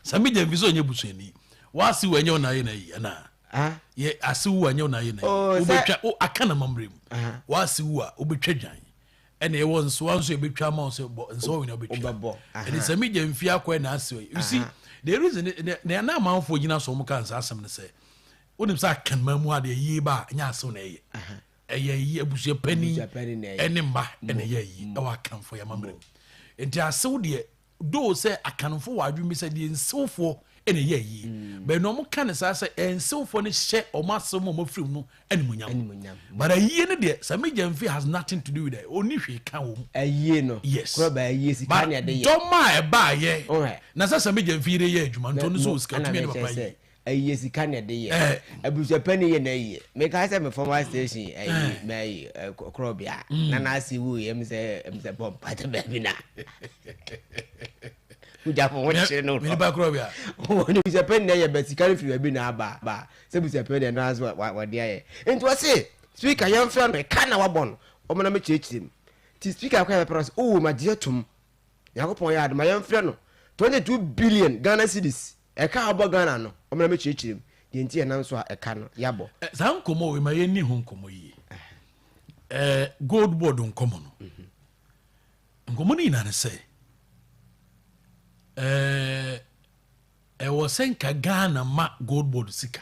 K: Sammy Gyamfi sɛ ɔnyɛ busuani wase wo ɛnyɛ wo na ayɛ na yi anaa yɛ ase wo anyɛ wo na ayɛ na yi wobɛtwa wo aka na mammerɛ mu wase wo a wobɛtwa dwan ɛna ɛwɔ nsoa nso yɛbɛtwa ama wo sɛ bɔ nsoa wei na wobɛtwa ɛne Sammy Gyamfi akɔ ɛna ase you see the reason na na amanfoɔ gyina so wɔn ka nsa asɛm no sɛ wonim sɛ akanman mu adeɛ yie ba a ɛnyɛ asew na ɛyɛ ɛyɛ yi abusua panin ɛne mma ɛna ɛyɛ yi ɛwɔ akanfoɔ yɛ amammerɛ mu nti asew deɛ doo sɛ akanfoɔ wɔ adwene bi sɛ deɛ nsewfoɔ. ɛna ɛyɛ ayie. Bɛn na ɔmo ka ne saa sɛ ɛnsewfoɔ no hyɛ ɔmo asɛm a ɔmo afiri mu no animuonyam. But ayie no deɛ, Sammy Gyamfi has nothing to do with it. Ɔnni hwee ka wɔ mu.
L: Ayie no.
K: Yes.
L: Korɔ ba ayie sika
K: But
L: na ɛde yɛ.
K: dɔm a ɛbaayɛ
L: Ɔhɛ.
K: na sɛ Sammy Gyamfi yere yɛ adwuma nti ɔno nso wɔ sika
L: Ɛna
K: ɔtumi yɛ ne
L: mekyerɛ
K: papa
L: sɛ
K: yie.
L: ayie sika na ɛde yɛ.
K: Eh.
L: Abusuapani yɛ n'ayie. Mekae sɛ me former station ayi
K: Eh.
L: m'ayi eh, korɔbea na n'ase wu yɛ m sɛ m sɛ bɔ mpata baabi na wogya fo ho kyerɛ no.
K: Me nipa korɔbea.
L: Wɔn abusuapani na ɛyɛ bɛ sika no firi baabi na aba ba sɛ abusuapani na ɛno ara nso wɔde ayɛ. Nti wɔse speaker yɛmfrɛ no ɛka na wabɔ no ɔmo na mekyerɛkyerɛ mu. Nti speaker kɔ yɛ bɛpɛ no sɛ oo magye atom. Nyankopɔn yɛ adom a yɛmfrɛ no 22 billion Ghana cedis ɛka a ɔbɔ Ghana no ɔmo na mekyerɛkyerɛ mu deɛ nti ɛnam so a ɛka no yɛabɔ.
K: Saa nkɔmmɔ wei ma yɛnni ho nkɔmmɔ yie. Gold board nkɔmmɔ no. Nkɔmmɔ no nyinaa ne sɛ ɛwɔ sɛ nka Ghana ma gold board sika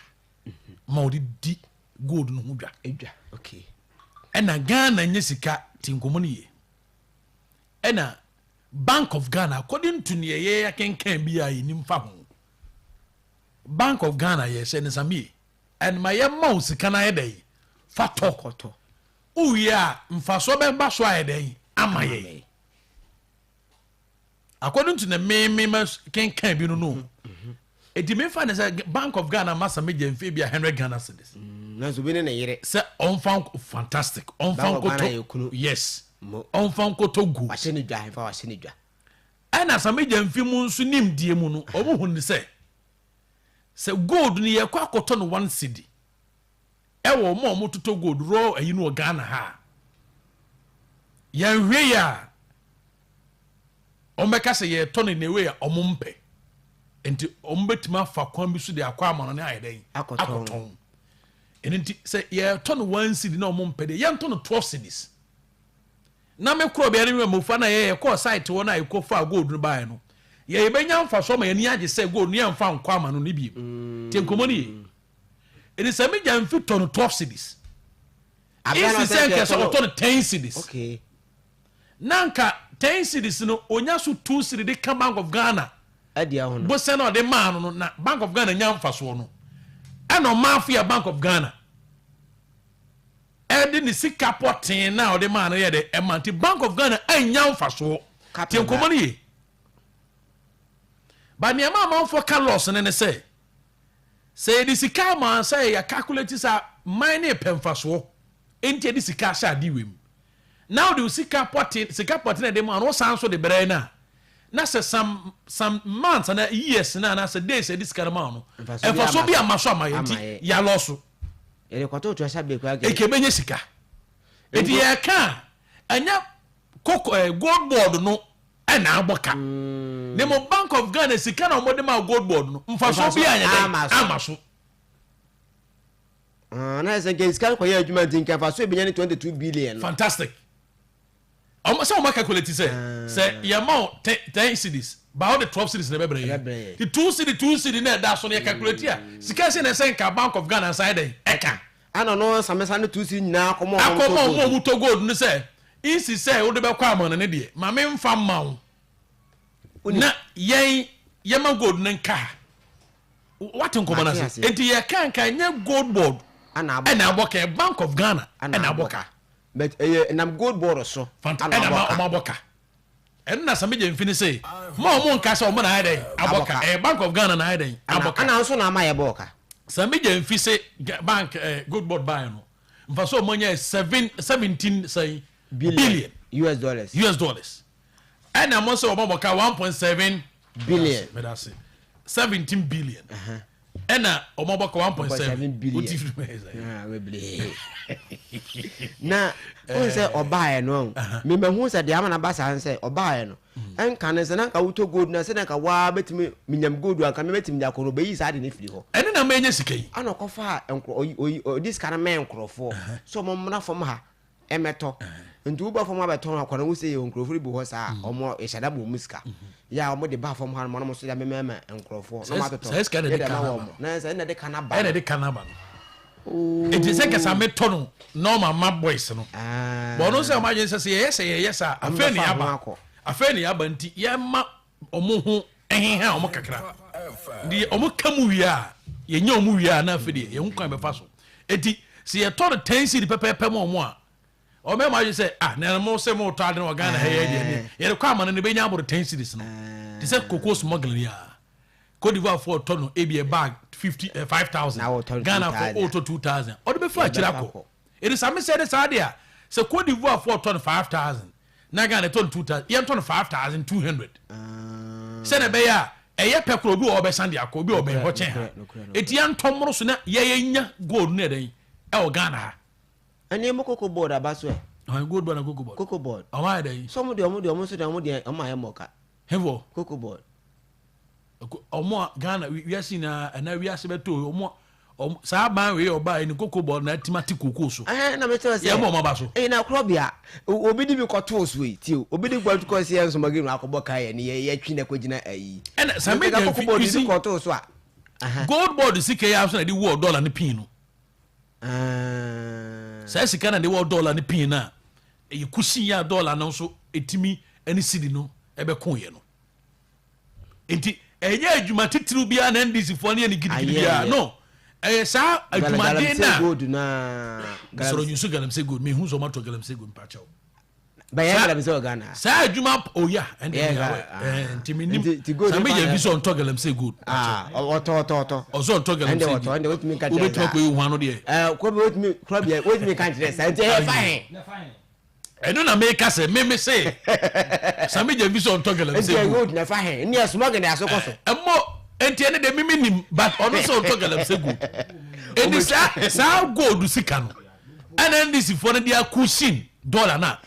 K: ma ɔde di gold no ho dwa.
L: Edwa, okay.
K: Ɛna Ghana nyɛ sika ti nkɔmmɔ no yie. Ɛna Bank of Ghana, according to neɛ yɛ akenkan bi a yɛnim fa ho, Bank of Ghana yɛ sɛ ne samie ɛnma yɛma wo sika no ayɛ dɛn fa tɔ.
L: Kɔtɔ.
K: Wowie a mfasoɔ bɛba so ayɛ dɛn ama yɛn. According to the me me ma kenkan bi no, eti me fa ne sɛ Bank of Ghana ma Sammy Gyamfi bi a 100 Ghana cedis.
L: Nanso obi ne ne yere.
K: Sɛ ɔnfa fantastic ɔnfa
L: Bank of Ghana
K: nkoto
L: yɛ kunu.
K: Yes.
L: Mo.
K: Ɔnfa nkoto gu.
L: Wahyɛ ne dwa, ɛfa wahyɛ ne dwa.
K: Ɛna Sammy Gyamfi mu nso nimdie mu no, ɔmo hu ne sɛ gold no yɛkɔ akɔtɔ no 1 cedi ɛwɔ ɔmo a ɔmo totɔ gold raw ayi no wɔ Ghana ha a, yɛnhwɛ yɛ a ɔmo bɛka sɛ yɛtɔ no in a way a ɔmo mpɛ, nti ɔmo bɛtumi afa kwan bi so de akɔ ama no ne ayɛ dɛn
L: Akɔtɔn.
K: Akɔtɔn. Ɛno nti sɛ yɛtɔ no 1 cedi na ɔmo mpɛ deɛ, yɛntɔ no 12 cedis. Na me korɔ bea no mmɔfra na yɛyɛ kɔɔ site hɔ no a yɛkɔ fa gold no baeɛ no, yɛ yɛbɛnya mfasoɔ ma yɛni agye sɛ gold no yɛmfa nkɔ ama no ne biem. Nti nkɔmmɔ no yie. Ɛni sɛ megya mfi tɔ no 12 cedis isi sɛ nkɛ sɛ ɔtɔ no 10 cedis na nka 10 cedis no onya so 2 cedi de ka Bank of Ghana bosɛ na ɔde maa no, na Bank of Ghana nya mfasoɔ no, ɛna ɔmaafo yɛ Bank of Ghana ɛde ne sika pɔtee na ɔde maa no yɛ de ɛma, nti Bank of Ghana anya mfasoɔ. Tie nkɔmmɔ no yie ba. Nneɛma amanfoɔ ka loss no ne sɛ yɛde sika ama sɛ yɛ calculate sɛ man ne pɛ mfasoɔ, nti yɛde sika ahyɛ ade wei mu na wode sika pɔte na ɛde ma no, wosan so de brɛ no a, na sɛ some months ana years na anaasɛ days yɛde sika no ma no, mfasoɔ bi ama so ama yɛ, nti yɛalɔ so.
L: Yɛde kɔtɔ otu ahyɛ abekura.
K: Eke bɛnyɛ sika, nti yɛka a ɛnyɛ koko gold board no ɛna abɔ ka ne mo Bank of Ghana sika na wɔde ma gold board no, mfasoɔ bi anyɛ dɛ ama so.
L: Na sɛ nka sika no kɔyɛ adwuma nti nka mfasoɔ ebinya ne 22 billion.
K: Fantastic. Ɔmo sɛ ɔmo calculate sɛ yɛma o 10 cedis ba ɔde 12 cedis na ɛbɛbrɛ yɛ, ti 2 cedi 2 cedi na ɛda so no, yɛ calculate a sika sɛ na ɛsɛ nka Bank of Ghana nsa yɛ dɛ ɛka.
L: Ana no samesa ne 2 cedi nyinaa akɔmɔ.
K: Akɔmɔ ɔmo tɔ gold no sɛ nsi sɛ wode bɛkɔ ama no ne deɛ maame nfa mma wo na yɛn yɛma gold no nka ha. Wate nkɔmɔ no ase? Nti yɛka nka nyɛ gold board ɛna abɔ ka, Bank of Ghana ɛna abɔ ka.
L: But ɛyɛ nam gold board so.
K: Ɛna ɔmo abɔ ka. Ɛno na Sammy Gyamfi ne sɛ ma ɔmo nka sɛ ɔmo na ayɛ dɛn abɔ ka, ɛyɛ Bank of Ghana na ayɛ dɛn abɔ ka.
L: Ɛna nso na ama yɛ bɔ ka.
K: Sammy Gyamfi sɛ bank gold board baa no, nfa so ɔmo nyɛ seven 17 sɛn billion.
L: US dollars.
K: US dollars. Ɛna mo sɛ ɔmo abɔ ka 1.7
L: billion.
K: Mɛdase 17 billion ɛna ɔmo abɔ ka 1.7
L: billion.
K: O ti fi mɛ sɛ.
L: Na o sɛ ɔbaayɛ no, memahu sɛ deɛ ama no ba saa sɛ ɔbaayɛ no, ɛnka ne sɛ na nka wotɔ gold na sɛ na nka waa bɛtumi menyam gold anka mebɛtumi de akɔ no, ɔbɛyi saa de ne firi hɔ.
K: Ɛne na mɛnyɛ sika yi.
L: Ana ɔkɔfa ɔdi sika no mɛn nkurɔfoɔ sɛ ɔmo mmra fam ha ɛmɛtɔ, nti woba fam abɛtɔn akɔ no, wo sɛ yɛ nkurɔfoɔ bi hɔ saa, ɔmo ɛhyɛda bɔ ɔmo sika yɛ a ɔmo de ba fam ha no, ɔmo so de amemɛmɛ nkurɔfoɔ na ɔmo atotɔ.
K: Sɛ sika na ɛde
L: yɛ de
K: ka
L: ma
K: no
L: wɔn
K: aba.
L: Na sɛ ɛna de ka no aba.
K: Ɛna de ka no aba no, eti sɛ kɛsɛ metɔ no normal ma boys no bɔn ɔno sɛ ɔmo adwene sɛ yɛyɛ sɛ afei ne
L: bɛfa ho
K: yaba
L: akɔ.
K: Afei ne yaba, nti yɛma ɔmo ho ɛheha ɔmo kakra. Nti ɔmo ka mu wie a, yɛnya ɔmo wie a, na afei deɛ yɛn ho kwan bɛfa so. Eti sɛ yɛtɔ no 10 cedi pɛpɛɛpɛ ma ɔmo a, ɔmo bɛma adwene sɛ, ah, na mo sɛ mo tɔ ade no wɔ Ghana ha yɛ deɛ ne yɛde kɔ ama no no bɛnya aboro 10 cedis no. Te sɛ cocoa smuggling yi a, Cote d'Ivoire foɔ tɔ no ebi yɛ bag 50 eh, 5000,
L: Na wɔtɔ no
K: Ghana foɔ
L: 2000.
K: ɔtɔ 2000, ɔde bɛfa akyire
L: Yɛbɛfa
K: akɔ.
L: akɔ.
K: Eti sɛ mesɛ ne saa deɛ a, sɛ Cote d'Ivoire foɔ tɔ no 5000 na Ghana tɔ no 2000, yɛntɔ no 5200 sɛdeɛ ɛbɛyɛ a ɛyɛ pɛ korɔ, obi wɔ hɔ ɔbɛsan de akɔ, obi wɔ ɔbɛn hɔ kyɛn ha. Eti yɛntɔ mmoro so na yɛyɛ nya gold no yɛ dɛn ɛwɔ Ghana ha.
L: Ɛne mo cocoa board aba so ɛ.
K: Ɔhɛn gold board na cocoa board.
L: Cocoa board.
K: Ɔmo ayɛ dɛn?
L: So ɔmo deɛ ɔmo deɛ ɔmo nso deɛ ɔmo deɛ ɔmo ayɛ mɔka.
K: Hefo.
L: Cocoa board.
K: Ɔmo a Ghana wiase nyinaa ɛna wiase bɛtɔ ɔmo ɔmo saa aban wei ɔbaa yi ne cocoa board na ɛtumi ate cocoa so.
L: Ɛhɛn na mekyerɛ sɛ.
K: Yɛ bɔ ɔmo aba so.
L: Ɛyɛ na korɔbea obi de bi kɔtoo so yi tie o obi de kɔ kɔ si yɛn nsɔmɔgye no akɔbɔ kaa yɛ ne yɛ yɛtwi na kɔgyina ayi.
K: Ɛna sɛ mi
L: cocoa board de bi kɔtoo so a.
K: Gold board sika yi aso na ɛde wɔ dɔla ne pin no. Saa sika na de wɔ dɔla ne pin no a ɛyɛ kusi yɛ a dɔla no nso ɛtumi ne sidi no ɛbɛko yɛ no. Nti ɛnyɛ adwuma titiriw biara na NDC foɔ no yɛ ne gidigidi biara no, ɛyɛ saa adwumaden na sɔrɔ nyusu galamsey gold mehu sɛ ɔmatɔ galamsey gold mpakyɛw.
L: Bɛyɛ galamsey wɔ Ghana.
K: Saa adwuma oya oh, ɛnde mi awɛ ɛɛ nti mi nim sɛ mi yɛ bi sɛ ɔntɔ galamsey gold.
L: Ah, ɔtɔ ɔtɔ ɔtɔ.
K: Ɔsɛ ɔntɔ galamsey
L: gold. Ɛnde ɔtɔ ɛnde wotumi nka kyerɛ saa.
K: Wobɛtumi akɔ yi ho ano deɛ.
L: Ɛɛ kɔbi wotumi kura bi wotumi nka kyerɛ saa nti ɛyɛ fahin.
K: Ɛno na meka sɛ meme se Sammy Gyamfi sɛ ɔntɔ galamsey
L: gold. Nti gold na fa he ne smuggling de aso kɔ so.
K: Ɛmmɔ nti ɛne de meme nim but ɔno sɛ ɔntɔ galamsey gold. Ɛni saa saa gold sika no ɛna NDC foɔ no de akusin dollar no a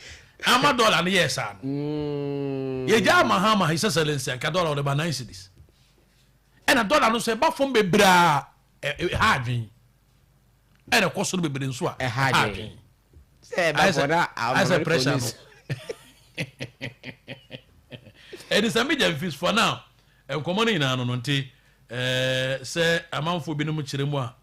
K: ama dollar no yɛɛ saa no. Mm. Yɛgya ama ha ama His Excellency anka dollar ɔde ba 9 cedis. Ɛna dollar no nso ɛba fam bebree a ɛha adwene. Ɛna ɛkɔ soro bebree nso a ɛha adwene.
L: Sɛ ɛba fɔ na
K: ayɛ pressure no. Ɛdi sɛ megya mfis for now nkɔmmɔ no nyinaa no no nti ɛɛ sɛ amanfoɔ binom kyerɛ mu a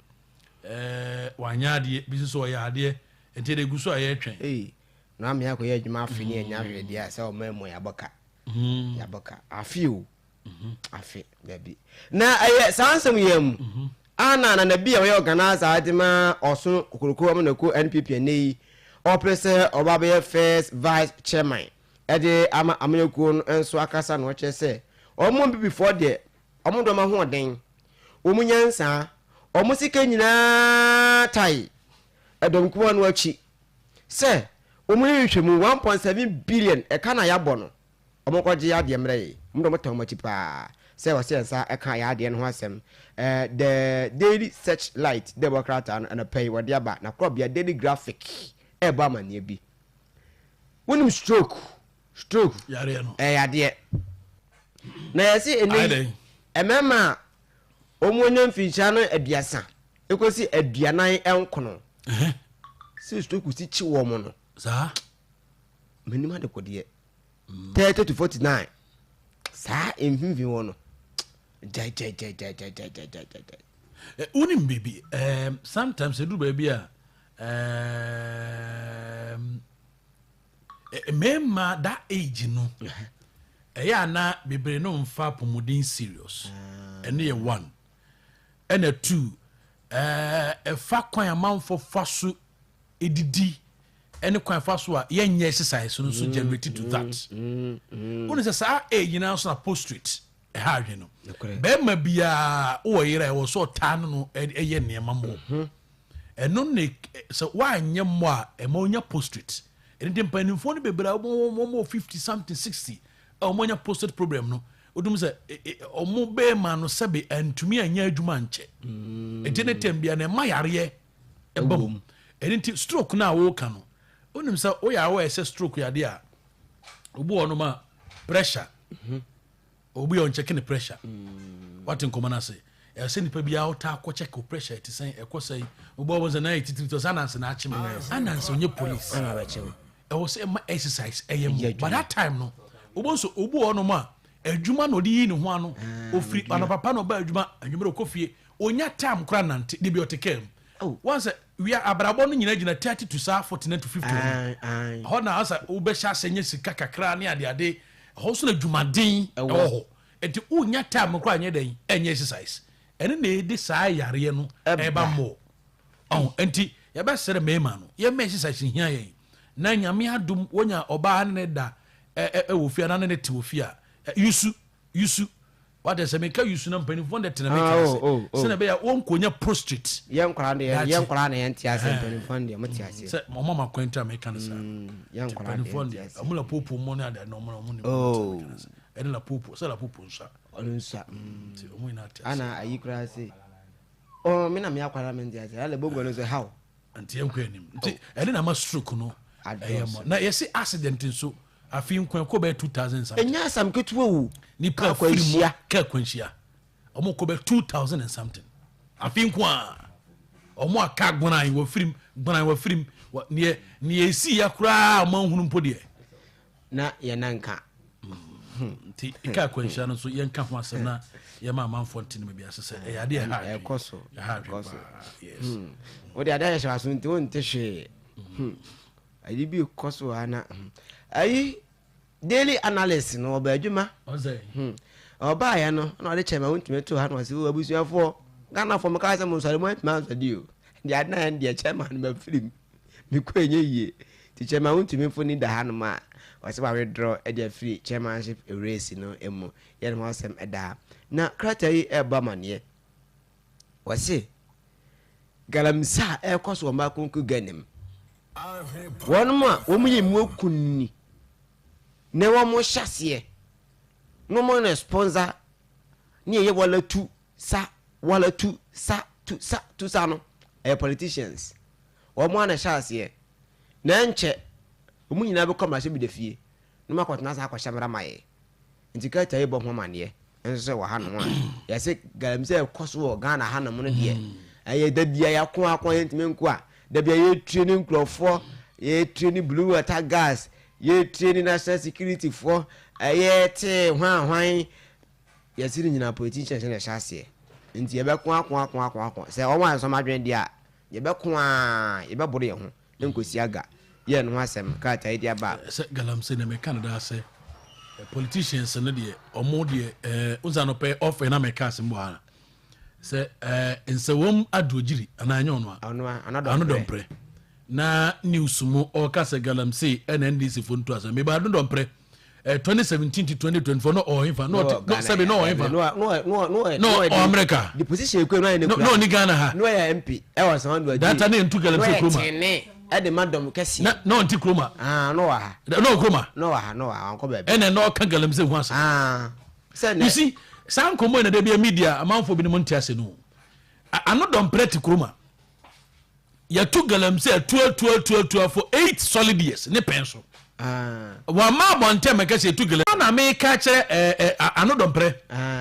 K: ɛɛ wanyɛ adeɛ bi nso ɔyɛ adeɛ nti ɛde egu so a yɛretwɛn.
L: Ee na amea akɔyɛ adwuma afe ne ɛnya hwɛ deɛ a sɛ ɔma mu yɛabɔ ka mhm. yɛabɔ ka afe o mhm. afe dabi na ɛyɛ saa nsɛm yɛ mu mhm. Ana Nana bi a ɔyɛ organiser de ma Ɔson Kokoroko Amanyɔkuo NPP ɛnnɛ yi ɔpere sɛ ɔba abɛyɛ first vice chairman de ama amanyɔkuo no nso akasa na ɔkyerɛ sɛ wɔn NPP foɔ deɛ wɔn dɔm ahoɔden, wɔn nyansa, wɔn sika nyinaa tae ɛdɔm kumaa no akyi sɛ wɔn yɛ nhwehwɛmu 1.7 billion ɛka na yɛabɔ no. Ɔmo kɔ gye adeɛ mmerɛ ye. Ɔmo de ɔmo tɛn ɔmo akyi paa sɛ wɔsɛ yɛn nsa ɛka yɛn adeɛ no ho asɛm. Ɛɛ The Daily Search Light dɛ bɔ krataa no anɔpa yi wɔde aba na korɔbea Daily Graphic ɛɛbɔ amaneɛ bi. Wonim stroke? Stroke
K: Yareɛ no.
L: ɛyɛ yadeɛ. Na yɛse ɛnɛ
K: Ayɛ
L: yi
K: dɛn?
L: mmarima a wɔn anya mfinhyia no 30 ekosi 49 sɛ stroke si kye wɔn no.
K: Saa.
L: Menim adekodeɛ. 30 to 49 saa mfimfini hɔ no gyaegyaegyaegyaegyaegyaegyae.
K: Eh, wonim biribi um, sometimes ɛduru baabi a um, mmarima that age no ɛyɛ ana bebree no mfa apɔmuden serious ah. ɛno yɛ one ɛna two ɛfa kwan amanfo fa so didi ɛne kwan fa so a yɛnyɛ exercise no nso mm, generate to mm, that mm, wone sɛ saa age nyinaa nso na postrate ɛha adwene no bɛrima biara wowɔ yere a ɛwɔ sɛ ɔtaa no no ɛyɛ nneɛma mmɔ mhm. ɛno ne sɛ woanyɛ mmɔ a ɛma wonya postrate ɛno nti mpanimfoɔ no bebree a wɔn 50 something 60 a wɔn anya postrate problem no wodum sɛ wɔn bɛrima no sɛbe antumi anyɛ adwuma nkyɛ ɛnti ne tɛm bia na ɛma yareɛ ɛba mu ɛno nti stroke no a woka no wonim sɛ woyɛ aware sɛ stroke yɛ adeɛ a obi wɔ nom a pressure mhm. obi yɛ ɔnkyɛke ne pressure mm. wate nkɔmmɔ no ase ɛsɛ sɛ nipa biara wotaa kɔ kyɛke wo pressure ɛte sɛn ɛkɔ sɛn wobɔ wɔ sɛ na yɛ titiri tɔ sɛ ananse na akye me ananse ɔnyɛ police ɛwɔ sɛ ɛma exercise ɛyɛ mu but that time no wobɔ nso obi wɔ nom a adwuma na ɔde yi ne ho ano ah, ofiri anɔpapa na ɔba adwuma anwummerɛ ɔkɔ fie Onya time koraa nante de bi ɔte car mu. Wɔn sɛ wia abrabɔ no nyinaa gyina 30 to saa 49 to 50 hɔ no. Ɛhɔ na asa wobɛhyɛ ase anya sika kakra ne ade ade. Ɛhɔ nso na dwumaden ɛwɔ hɔ. Nti wonya time koraa nyɛ dɛn ɛnyɛ exercise. Ɛno na ɛde saa yareɛ no ɛba more. Ɔho nti yɛbɛsrɛ mmarima no yɛmma exercise nhia yɛn. Na Nyame adom wonya ɔbaa ne ne da ɛwɔ fie anaa ne ne te wɔ fie a, yusu, yusu. Wate sɛ meka yusu na mpanimfoɔ de tena meka ase.
L: Oh, oh, oh.
K: Sɛnea ɛbɛyɛ a wɔnkɔnya prostrate.
L: Yɛn nkwadaa deɛ, yɛn nkwadaa na yɛn te ase, mpanimfoɔ deɛ mo te ase.
K: Sɛ ɔmo ama kwan ti a meka no saa.
L: Yɛn nkwadaa deɛ
K: yɛn te ase. Ɔmo la popo mo ne ade na ɔmo na ɔmo ne.
L: Oh.
K: Ɛne la popo, sɛ la popo nsa.
L: Ɔno nsa.
K: Nti ɔmo nyinaa te ase.
L: Ana ayi koraa se. Oh, me na me akwadaa me nte ase. Ala bongo no so how?
K: Nti yɛn kɔ anim. Nti ɛne na ama stroke no ɛyɛ mo. Na yɛsi accident nso. Afei nko ɛkɔ bɛyɛ 2000 something.
L: Ɛnyɛ asɛm ketewa o.
K: Nipa firi mu kaa akwanhyia. Wɔn kɔ bɛyɛ 2000 and something. Afei nko a wɔn a kaa gbanan wɔ firim gbanan wɔ firim neɛ neɛ esi ya koraa wɔn ahunu mpo deɛ.
L: Na yɛn nan nka.
K: Nti kaa akwanhyia no nso yɛn ka ho asɛm na yɛn ma amanfoɔ nte ne baabi ase sɛ ɛyɛ adeɛ ɛha adwene.
L: Ɛkɔ so.
K: Ɛha adwene paa. Yes.
L: Wode adeɛ ayɛ hyɛ w'aso nti wonte hwee. Ayi bi kɔ so ha na hmm. Ayi daily analyst no ɔba adwuma. Hmm. Ɔbaayɛ no na ɔde kyɛ ma wontumi to ha na ɔsɛ o abusuafoɔ Ghanafoɔ mo kaa sɛ mo nsɔre mo antumi ansɔ di o. Deɛ ade na yɛn deɛ kyɛ ma no ma firim. Mekɔ ɛnyɛ yie. Ti kyɛ ma wontumi mfo ni da ha nom a ɔsɛ wa withdraw ɛde afiri chairmanship race no mu. Yɛn ho asɛm ɛda ha. Na krataa yi ɛrebɔ amaneɛ. Wɔse galamsey a ɛrekɔ so wɔ Makonko Ghana mu. Wɔn a wɔyɛ mu akunini na wɔn hyɛ aseɛ na wɔn na sponsor ne ɛyɛ wala tu sa wala tu sa tu sa tu sa no ɛyɛ politicians. Wɔn a na ɛhyɛ aseɛ na ɛnkyɛ wɔn nyinaa bɛkɔ mmarahyɛbadwa fie na wɔn akɔtena ase akɔhyɛ mmara ma yɛ. Nti krataa yi bɔ ho amaneɛ nso sɛ wɔ hanom a yɛse galamsey a ɛkɔ so wɔ Ghana hanom no deɛ ɛyɛ da bia yɛako ako a yɛntumi nko a da bia yɛtire ne nkurɔfoɔ yɛtire ne blue water gas yɛtire ne national security foɔ ɛyɛ tee hwan hwan yɛse ne nyinaa politicians na ɛhyɛ aseɛ nti yɛbɛko ako ako ako ako sɛ wɔn ansɔm adwene deɛ a yɛbɛko a yɛbɛboro yɛn ho Nkosi aga yɛɛ ne ho asɛm krataa yi de aba a.
K: Sɛ galamsey na meka no daa sɛ politicians no deɛ ɔmo deɛ ɛɛ nsa anɔpɛ off na meka asɛm wɔ ha sɛ ɛɛ nsɛwɔm aduogyiri anaa ɛnyɛ ɔno a
L: ɔno a
K: ano dɔmprɛ na news mu ɔka sɛ galamsey ɛna NDC fo nto asɛm meba ano dɔmprɛ 2017 to 2024 no ɔwɔ hefa no ɔte no sɛbi no ɔwɔ hefa no ɔwɔ America
L: the position ekura no ayɛ ne kura
K: no ɔni Ghana ha
L: no ɔyɛ MP ɛwɔ sanwó adi
K: data ne ntu galamsey kuroma
L: ɛde ma dɔm kɛseɛ
K: na na ɔnte kuroma
L: ah no wɔ ha
K: na ɔwɔ kuroma
L: no wɔ ha no wɔ ha wankɔ baabi
K: ɛna na ɔka galamsey ho asɛm
L: ah sɛ
K: you see saa nkɔmɔ yi na de bi media amanfo bi ne mo nte ase no ano dɔmprɛ te kuroma Yɛtu galamsey atuatuatuatua for 8 solid years ne pɛn so. Wamma abɔnten mɛka sɛ yɛtu galamsey. Na meka kyerɛ ɛɛ ɛ ano dɔmprɛ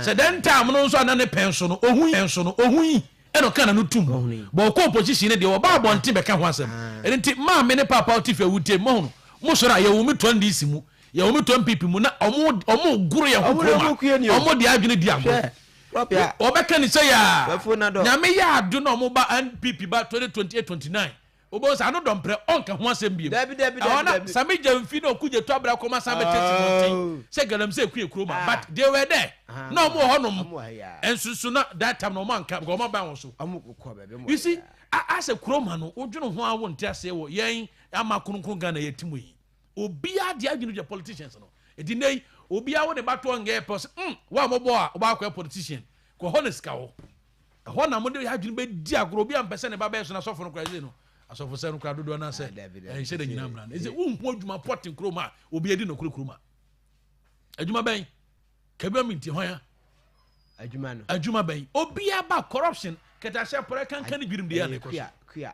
K: sɛ dɛn time no nso a na ne pɛn so no ohun pɛn so no ohun yi ɛna ɔka n'ano tum. Bɔ ɔkɔ opposition no deɛ ɔba abɔnten bɛka ho asɛm. Ɛno nti maame ne paapa ɔte fie a wotie moahunu mo sɔre a yɛwɔ me to NDC mu yɛwɔ me to NPP mu na ɔmo ɔmo goro yɛn ho kuroma ɔmo de adwene di agorɔ. Wɔbɛka ne sɛ yaa Nyame yɛ ado na ɔmo ba NPP ba 2028 29 wobɛhu sɛ ano dɔmprɛ ɔnka ho asɛm biem. Ɛhɔ na Sammy Gyamfi na Okudzeto Abrah kɔma san bɛtɛ si mmɔnten sɛ galamsey ku yɛ kurom a but they were there na ɔmo wɔ hɔnom nso na that time na ɔmo anka because ɔmo aban wɔn so. You see asɛ kurom ha no wodwene ho a wonte aseɛ wɔ yɛn ama kronkron Ghana yɛte mu yi. Obiara de adwene dwa politicians no. Eti nnɛ yi, obiara wo ne ba toɔ ngɛɛ pɛ ɔsɛ mm, wo a mɔbɔ a wobɛ akɔyɛ politician. Kɔ hɔ na sika wɔ. Ɛhɔ na mode adwene bɛdi agorɔ. Obiara mpɛ sɛ ne ba bɛyɛ so na asɔfo no koraa ɛsɛ no. Asɔfo sɛ no koraa dodoɔ no sɛ ɛnhyɛ da nyina mmara no. Ɛsɛ wonhu adwuma pɔten kurom a obi adi nɔkore kurom a. Adwuma bɛn? Kabi ma minti hwan a?
L: Adwuma no.
K: Adwuma bɛn? Obiara ba corruption kɛtɛahyɛ pɔrɛ kankan ne dwirim deɛ na ɛkɔ so.
L: Kua.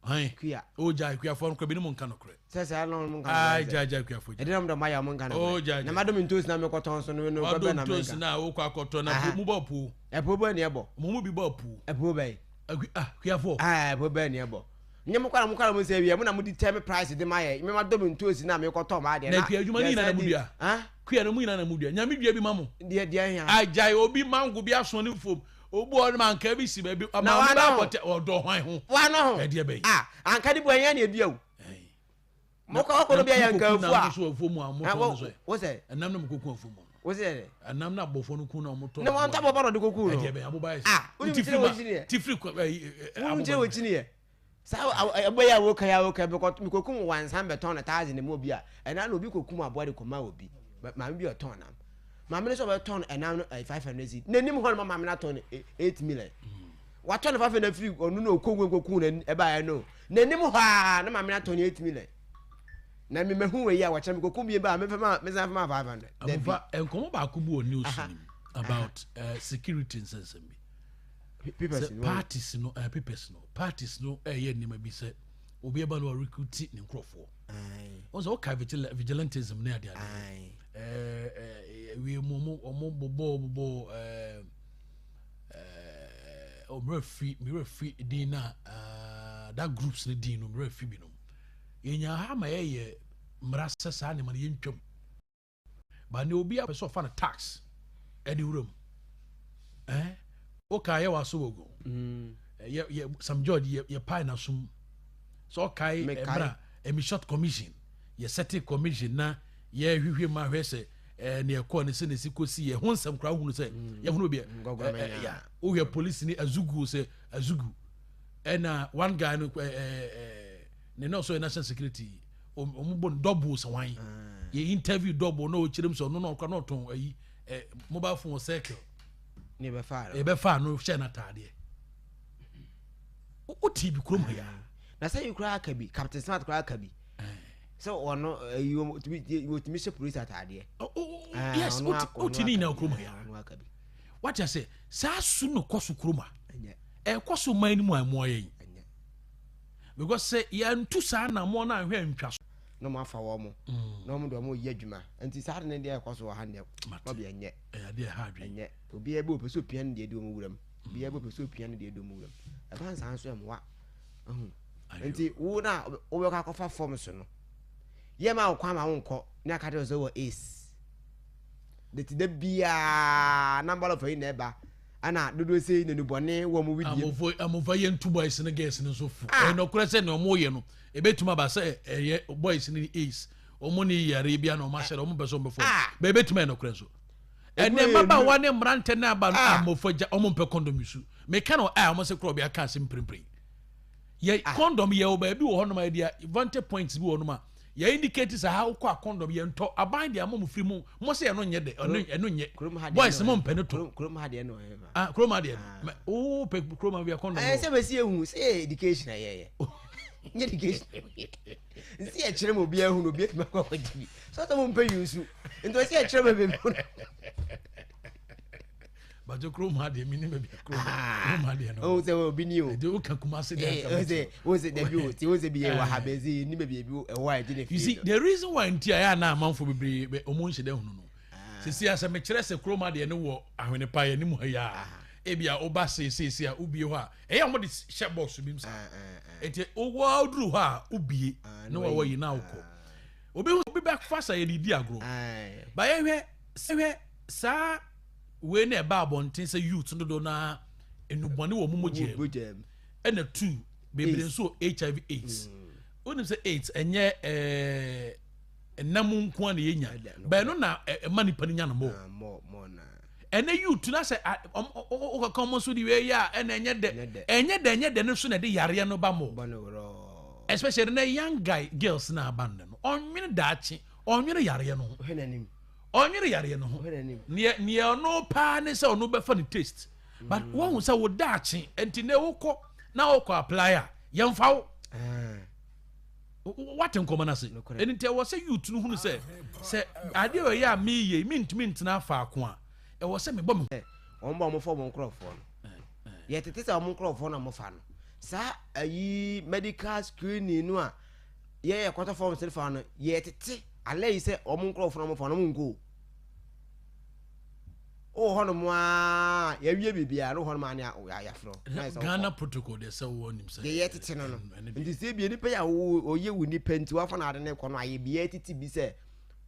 K: Hwan?
L: Kua.
K: O gyae kuafoɔ no kora binom nka nokorɛ.
L: Sɛ saa na ɔmo nka
K: Ai
L: nokorɛ.
K: gyae gyae kuafoɔ gyae.
L: Ɛde na ɔmo dɛ ɔmo ayɛ ɔmo nka
K: O
L: nokorɛ.
K: gyae
L: Na
K: gyae.
L: madom ntoosi na mekɔtɔn so no nokorɛ
K: Wadom
L: bɛn na menka.
K: ntoosi na wokɔ akɔtɔ na
L: Aha.
K: po mu bɔ puo.
L: Ɛpo bɛn na ɛbɔ?
K: Mo mu bi bɔ puo.
L: Ɛpo bɛn?
K: Akui ah kuafoɔ.
L: Ah ɛpo bɛn na ɛbɔ? Nyɛ mo kora mo kora mo sɛ wia mo na mo determine price de ma yɛ. Me madom ntoosi na mekɔtɔ maa deɛ
K: Na
L: na.
K: kua adwuma no nyinaa na mo dua.
L: Ah?
K: Kua no mo nyinaa na mo dua. Nyame dua bi ma mo.
L: Deɛ deɛ hia.
K: Ai gyae obi mango bi aso ne fom. Obu hɔ nom anka bi si baabi.
L: Na
K: Maame
L: wano
K: ba
L: ho.
K: akɔtɛ ɔdɔ hwan ho.
L: Wano ho.
K: Ɛdeɛ bɛyi.
L: Ah anka de bu ɛnyɛ na edua o. Mo kɔ kɔ no bi ayɛ nka afu a.
K: Ɛnam so afuo mu a mo tɔn no so.
L: Wo sɛ.
K: Ɛnam na mo kɔku afuo mu.
L: Wosi yɛ dɛ.
K: Ɛnam na abɔfoɔ no kun na wɔn tɔ.
L: Na wɔn ntɔ aboba na ɔde kɔ kun no.
K: Ɛdeɛ bɛn aboba yɛ sɛ.
L: Ah, wonim kyerɛ wɔ kyini yɛ.
K: Tifiri kɔ ɛyi aboba.
L: Wonim kyerɛ wɔ kyini yɛ. Saa aboba yi a woka yi a woka mekɔ mekɔkum wansan bɛtɔn no thousand mu obi a ɛna na obi kɔkum aboa de kɔma obi maame bi ɔtɔn nam maame no sɛ ɔbɛtɔn ɛnam no ɛyɛ 500 cedi n'anim hɔ no ma maame no atɔn no 8 million watɔn no 500 firi ɔno na ɔkɔ ngu nkɔkum no ɛbaeɛ no n'anim hɔ a na maame no atɔn no 8 million na me mahu wei a wɔkyerɛ me kɔkum bi ba a mefa ma mesan fa ma 500
K: Amofa nkɔmɔ baako bi wɔ news nim about uh, security nsɛnsɛm bi
L: papers
K: no parties no uh, papers no parties no ɛyɛ eh, nneɛma bi sɛ obi ɛba no ɔrecruit ne nkurɔfoɔ wɔn sɛ ɔka vigilantism ne adeade ɛɛ wie mu ɔmo ɔmo bobɔ bobɔ ɛɛ ɛɛ ɔmmerɛ fi mmerɛ fi din na ɛɛ that groups ne din no mmerɛ fi bi nom yɛnya ha ma yɛyɛ mmara sɛ saa nneɛma no yɛntwam But ne obi apɛ sɛ ɔfa no tax ɛde wura mu. Eh? Woka yɛ w'aso wɔ go. Mm. Eh, yɛ yɛ Sam George yɛ yɛ pae n'asom. Sɛ ɔkae ɛmra ɛmi short commission yɛ sɛte commission na yɛ hwehwɛ mu ahwɛ sɛ ɛɛ ne ɛkɔ ne sɛ ne si kɔsi yɛ ho nsɛm koraa hunu sɛ mm. yɛ hunu bi ɛ ɛ ya wohwɛ polisi ni azugu sɛ azugu ɛna one guy no ɛɛ ɛɛ ne na ɔsɔ yɛ national security wɔn bɔ no double sɛ wan yɛ interview double na ɔkyerɛ mu sɛ ɔno na ɔkora na ɔtɔn ayi ɛ mobile phone wɔ circle
L: ne yɛbɛfa no
K: yɛbɛfa no hyɛ n'ataadeɛ o ti bi kurom ha ya
L: na sɛ yi koraa aka bi captain smart koraa aka bi sɛ ɔno ayi wɔtumi hyɛ polisi ataadeɛ
K: yes o ti ne nyinaa kurom ha ya wate ase saa su no kɔ so kurom a ɛkɔ so man no mu a ɛmoa yɛn Because sɛ yɛantu saa anammɔn no anhwɛ antwa so.
L: Na wɔn afa wɔn na wɔn de wɔn reyɛ adwuma nti saa de ne deɛ ɛkɔ so wɔ ha deɛ ɔbi ɛnyɛ
K: ɛyɛ adeɛ ɛha adwene
L: ɛnyɛ obiara bi ɔpɛ sɛ opia ne deɛ di wɔn wuram obiara bi ɔpɛ sɛ opia ne deɛ di wɔn wuram ɛba nsaa nso ɛmoa ɛho nti wo na wobɛkɔ akɔfa fam so no yɛ ma wo kwan ma wo nkɔ ne aka kyerɛ sɛ wɔ ace de ti da biara number of ayi na ɛba Ana dodoɔ sei na nnubɔne wɔ mo wedeɛ mu.
K: Amofo amofa yɛ ntu boys ne girls no nso fo. Ah. Ɛyɛ nɔkorɛ sɛ nea wɔn yɛ no ebetumi aba sɛ ɛyɛ boys ne AIDS wɔn ne yare bi a na wɔn ahyɛ wɔn mpɛ sɛ wɔn bɛfɔ. Ah. Bɛ ebetumi ayɛ nɔkorɛ nso. Ɛnɛ mmabaawa ne mmerante ne aba no ah. amofa gya wɔn mpɛ kɔndɔm yusu. Meka no a wɔn sɛ korɔ bi aka asɛm mprempren. Yɛ ah. kɔndɔm yɛ wɔ baabi wɔ hɔnom a yɛde vantage points bi wɔ hɔnom a yɛ indicate sɛ ha wokɔ a kɔndɔm yɛ ntɔ aban de ama mo firi mu mo sɛ ɛno nyɛ dɛ ɛno ɛno nyɛ boys mo mpɛ ne to
L: kurom ha deɛ no ɛyɛ
K: ma ah kurom ha deɛ no o pɛ kurom ha bi a kɔndɔm
L: ɛɛ sɛ bɛsi ehu sɛ yɛ education a yɛyɛ nyɛ education nsi yɛ kyerɛ mu obi ehu na obi etuma kɔ akɔgye bi sɛ ɔsɛ mo mpɛ yi nsu nti ɔsi yɛ kyerɛ mu ebi mu.
K: Bajo kurom ha deɛ menim baabi a kurom ah. ha deɛ no.
L: Ohun sɛ obi ni o.
K: Ɛdi o ka Kumasi deɛ nka
L: bɛ ti. Ohun sɛ dabi o ti ohun sɛ bi yɛ wɔ ha bɛ sɛ ni baabi ebi ɛwɔ a ɛgye ne fie.
K: You see the reason why nti a yɛ ana amanfo bebree bɛ ɔmo nhyɛ dɛ hunu no. Ah. Sisi asɛ mekyerɛ sɛ kurom ha deɛ no wɔ ahwene pa yɛ ne mu ha yi a. Ah. Ebi a ɔba seeseese a ubie hɔ a ɛyɛ a wɔde hyɛ box bi mu saa. Eti owó aduru hɔ a ubie na wɔwɔ yi na awokɔ. Obi obi bɛ fa sa yɛ de di agorɔ. Ba yɛhwɛ sɛ saa. Wei na ɛba abɔnten sɛ youth no dodoɔ no ara nnubɔne wɔ wɔn mogya mu ɛna tu bebree nso hiv aids mm. wonim sɛ aids ɛnyɛ ɛɛ ɛnam nko a na yɛnya bɛn no na ɛma nipa no nya no mɔ ah, ɛnɛ youth na sɛ wokɔka ɔmo nso de wei yɛ a ɛna ɛnyɛ dɛ ɛnyɛ dɛ ɛnyɛ dɛ no so na ɛde yareɛ no ba mɔ especially na young guy girls na aba no no ɔnwene daakye ɔnwene yareɛ no ho Ɔnwene yareɛ no ho. Neɛ neɛ ɔno paa ne sɛ ɔno bɛfa ne taste. But mm. wɔn sɛ wo daakye nti na wokɔ na wokɔ apply a yɛnfa wo. Ah. Wate nkɔmɔ no ase. Ɛno nti ɛwɔ sɛ youth no hunu sɛ sɛ adeɛ wɔ yɛ a meyɛ mentumi ntena faako a ɛwɔ sɛ mebɔ me
L: ho. Wɔn bɔ wɔn fɔ wɔn nkorɔfoɔ no. Yɛtete sɛ wɔn nkorɔfoɔ na wɔfa no. Saa ayi medical screening no a yɛyɛ kɔtɔ fɔm sɛ fa no yɛtete. Alɛ yi sɛ wɔn nkorɔfo na wɔfa no wɔn nkɔ o. Wowɔ hɔ nom aa yɛawie biribiara no hɔ nom aa ne yɛafrɛ wo.
K: Ghana protocol deɛ sɛ wowɔ nim sɛ.
L: Deɛ yɛtete no no. Nti sɛ ebia nipa yi a ɔyɛ wo nipa nti wafa no ade ne kɔ no ayɛ bia tete bi sɛ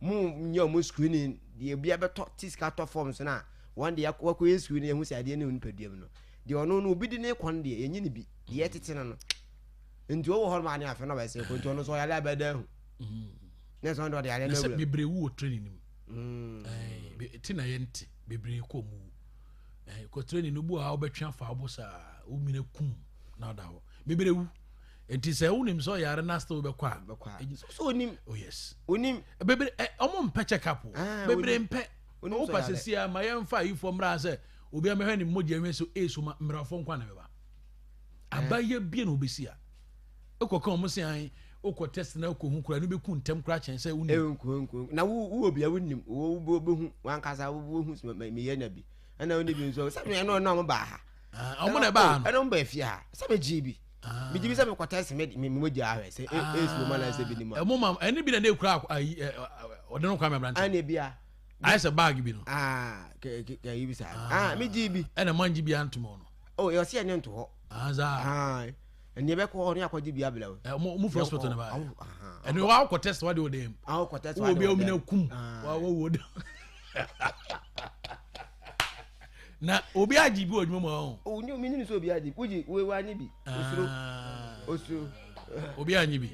L: mo nyɛ wɔn screening deɛ obi abɛtɔ te sika tɔ forms no a wɔn deɛ wakɔyɛ screening ehu sɛ adeɛ ne nipadua mu no deɛ ɔno no obi de ne kɔ no deɛ yɛnyi ne bi deɛ yɛtete no no nti ɔwɔ hɔ nom aa ne afɛ no ɔbɛsɛ kɔ nti ɔno nso ɔyare abɛda ahu. Ne sɛ ɔde ɔde adeɛ no awura.
K: Bebree wu wɔ training no mu. Mm. Ti na yɛnte bebree kɔ mu. Kɔ training no bu a wobɛtwe afa wo bo saa womina kum na ɔda hɔ. Bebree wu. Nti sɛ wonim sɛ ɔyare na still wobɛkɔ a.
L: So onim.
K: Oh yes.
L: Onim.
K: Bebree ɔmo mpɛ check up o. Ah, bebree mpɛ. Wopa sɛ sia ma yɛmfa ayifoɔ mmra sɛ obi amɛhwɛ ne mogya nhwɛ sɛ AIDS ma mmarafoɔ nkwa na bɛba. Abayɛ bie na obɛsi a. Wokɔ ka wɔn se an wokɔ test na wokɔ hu koraa no bɛku ntɛm koraa kyɛn sɛ wonim.
L: Ewu nku nku na wo wo obi a wonim wo wo bɛhu wankasa wo wo hu sɛ meyɛ na bi ɛna wo ne bi nso sɛ me ɛno ɛno ɔmo baa ha.
K: Ɔmo na ɛbaa no.
L: Ɛna ɔmo baa fie ha sɛ me gye bi. Me gye bi sɛ mekɔ test me me mogya ahwɛ sɛ AIDS wɔ mu anaasɛ bi ni mu.
K: Ɛmo ma ɛne bi na ne ekura ayi ɔde no kwa mɛ aberante.
L: Ɛna bi a.
K: Ayɛ sɛ bag bi no.
L: Aa kɛ kɛ yi bi saa. Aa me gye bi.
K: Ɛna mo angye bi antom no.
L: Oh yɛ ɔsi ɛne nto hɔ.
K: Aa saa.
L: Ɛnni ɛbɛkɔ hɔ ne akɔgye bi abila o.
K: Ɛ mo mo firi hospital na ba. Ɛni wa akɔ test wa de o dɛm.
L: Akɔ test wa de o dɛm.
K: Wo bi a omina kum. Wa wa wo dɛm. Na obi agye bi wɔ adwuma mu ahɔ.
L: O ni mi ni sɛ obi agye wogye wo wa nye bi. Osuro osuro.
K: Obi anye bi.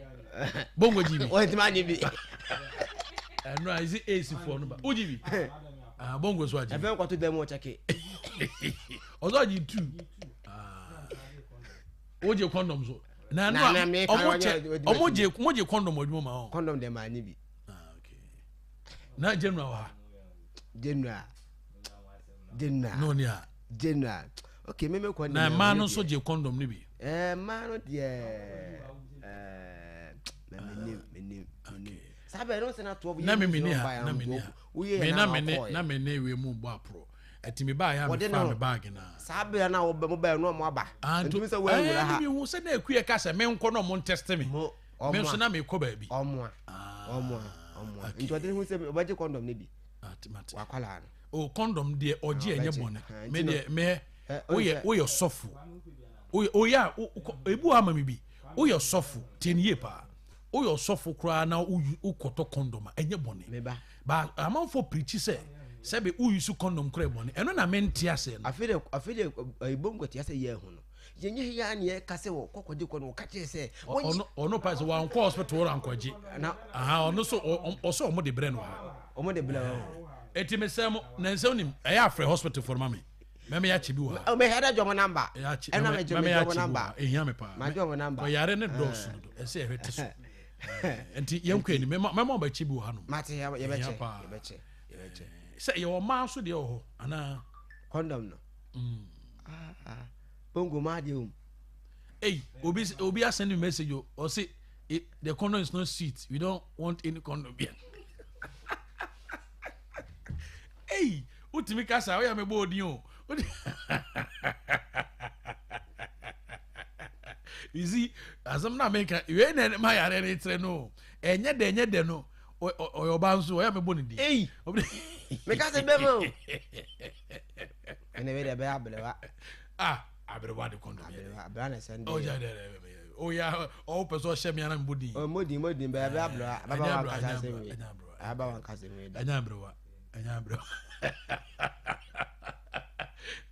K: Bongo gye bi.
L: Wɔn ti ma nye bi.
K: Ɛnu a ɛsi AC foɔ no ba wogye bi. Ah bongo so agye.
L: Ɛfɛn kɔto dɛm wɔ kyɛke.
K: Ɔsɔ agye tu. Wogye condom so na no a ɔmo kyɛ ɔmo gye mo gye condom adwuma ma ɔ.
L: Condom dɛ maa nye bi.
K: Ah okay. Na general wɔ ha.
L: General general.
K: No ni a.
L: General okay mímí kɔ
K: na mmaa no nso gye condom ni bi.
L: Ɛɛ mmaa no deɛ ɛɛ mɛ mi nim mi nim mi nim. Saa bɛrɛ no sɛ na 12
K: na mi mi ni ha na mi ni ha mi na mi ne na mi ne wei mu bɔ aporo. Ɛti mi baa yɛ a mi fa mi baagi na.
L: Saa bere na wɔbɛ mo bɛyɛ no ɔmo aba.
K: Ntumi sɛ wɔn awura ha. Ɛɛ mi hu sɛ na ekuya ka sɛ mi nkɔ na ɔmo ntɛsite mi. Mi nso na mi kɔ baabi.
L: Ɔmo a ɔmo a ɔmo a nti ɔde ne ho sɛ ɔbɛgye kɔndɔm ne bi. Wakwalaa no.
K: O kɔndɔm deɛ ɔgye ɛnyɛ bɔne. Me deɛ mɛ woyɛ woyɛ sɔfo. Woyɛ woyɛ a ebi wɔ ama mi bi. Woyɛ sɔfo tie ne yie paa. Woyɛ ɔsɔfo koraa na wokɔtɔ kɔndɔm a ɛnyɛ bɔne. Ba amanfoɔ pirikyi sɛ sɛbe wo use condom koraa bɔne. Ɛno na mente aseɛ no.
L: Afei de afei de ɛbom kɔte asɛ yɛ ahu no. Yɛnyɛ he aa ne yɛka sɛ wɔ kɔ kɔgye kɔ no wɔka kyerɛ sɛ wɔnye.
K: Ɔno ɔno pa sɛ wankɔ hospital hɔ ankɔgye.
L: Na.
K: Aha ɔno so ɔsɛ ɔmo de brɛ no ha.
L: Ɔmo de brɛ no.
K: Eti mesɛ mo na nsɛm nim ɛyɛ afrɛ hospital foɔ no ma me. Mɛmɛ yɛ akyi bi wɔ ha.
L: Mɛ hɛrɛ jɔn namba.
K: Ɛna mɛ jɔn mɛ jɔn namba. Ehia mi paa.
L: Ma jɔn namba.
K: Kɔ yare ne dɔɔso dodo ɛsɛ yɛhwɛ ti so. Nti yɛn kɔ anim mɛma mɛma ɔbɛ akyi bi wɔ ha nom.
L: Mate yɛ bɛ kyɛ yɛ bɛ kyɛ yɛ bɛ kyɛ.
K: Sɛ yɛ wɔ mmaa nso deɛ wɔ hɔ anaa.
L: Condom no. Bongo maa deɛ wɔm.
K: Hey, obi obi asend me message o ɔse the condom is not sweet we don't want any condom here. Ei, wotumi kasa, woyɛ mebɔ odin o. You see, asɛm na meka, wei na ma yare ne kyerɛ no. Ɛnyɛ dɛ, ɛnyɛ dɛ no. Ɔyɛ ɔba nso, ɔyɛ mebɔ ne din.
L: Ei, meka sɛ bɛma o. Ɛnna wei deɛ ɛbɛyɛ aberewa.
K: Ah, aberewa de kɔndɔm yɛ.
L: Aberewa, aberewa na ɛsɛn de.
K: Ɔyɛ dɛ dɛ ɔyɛ ɔwɔ pɛ sɛ ɔhyɛ mi ana mebɔ din.
L: Ɔmɔ din, mɔ din bɛyɛ aberewa, ababa wa nkasa asɛm wei. Ababa wa nkasa asɛm wei.
K: Ɛnyɛ aberewa. Ɛnyɛ abrɛ.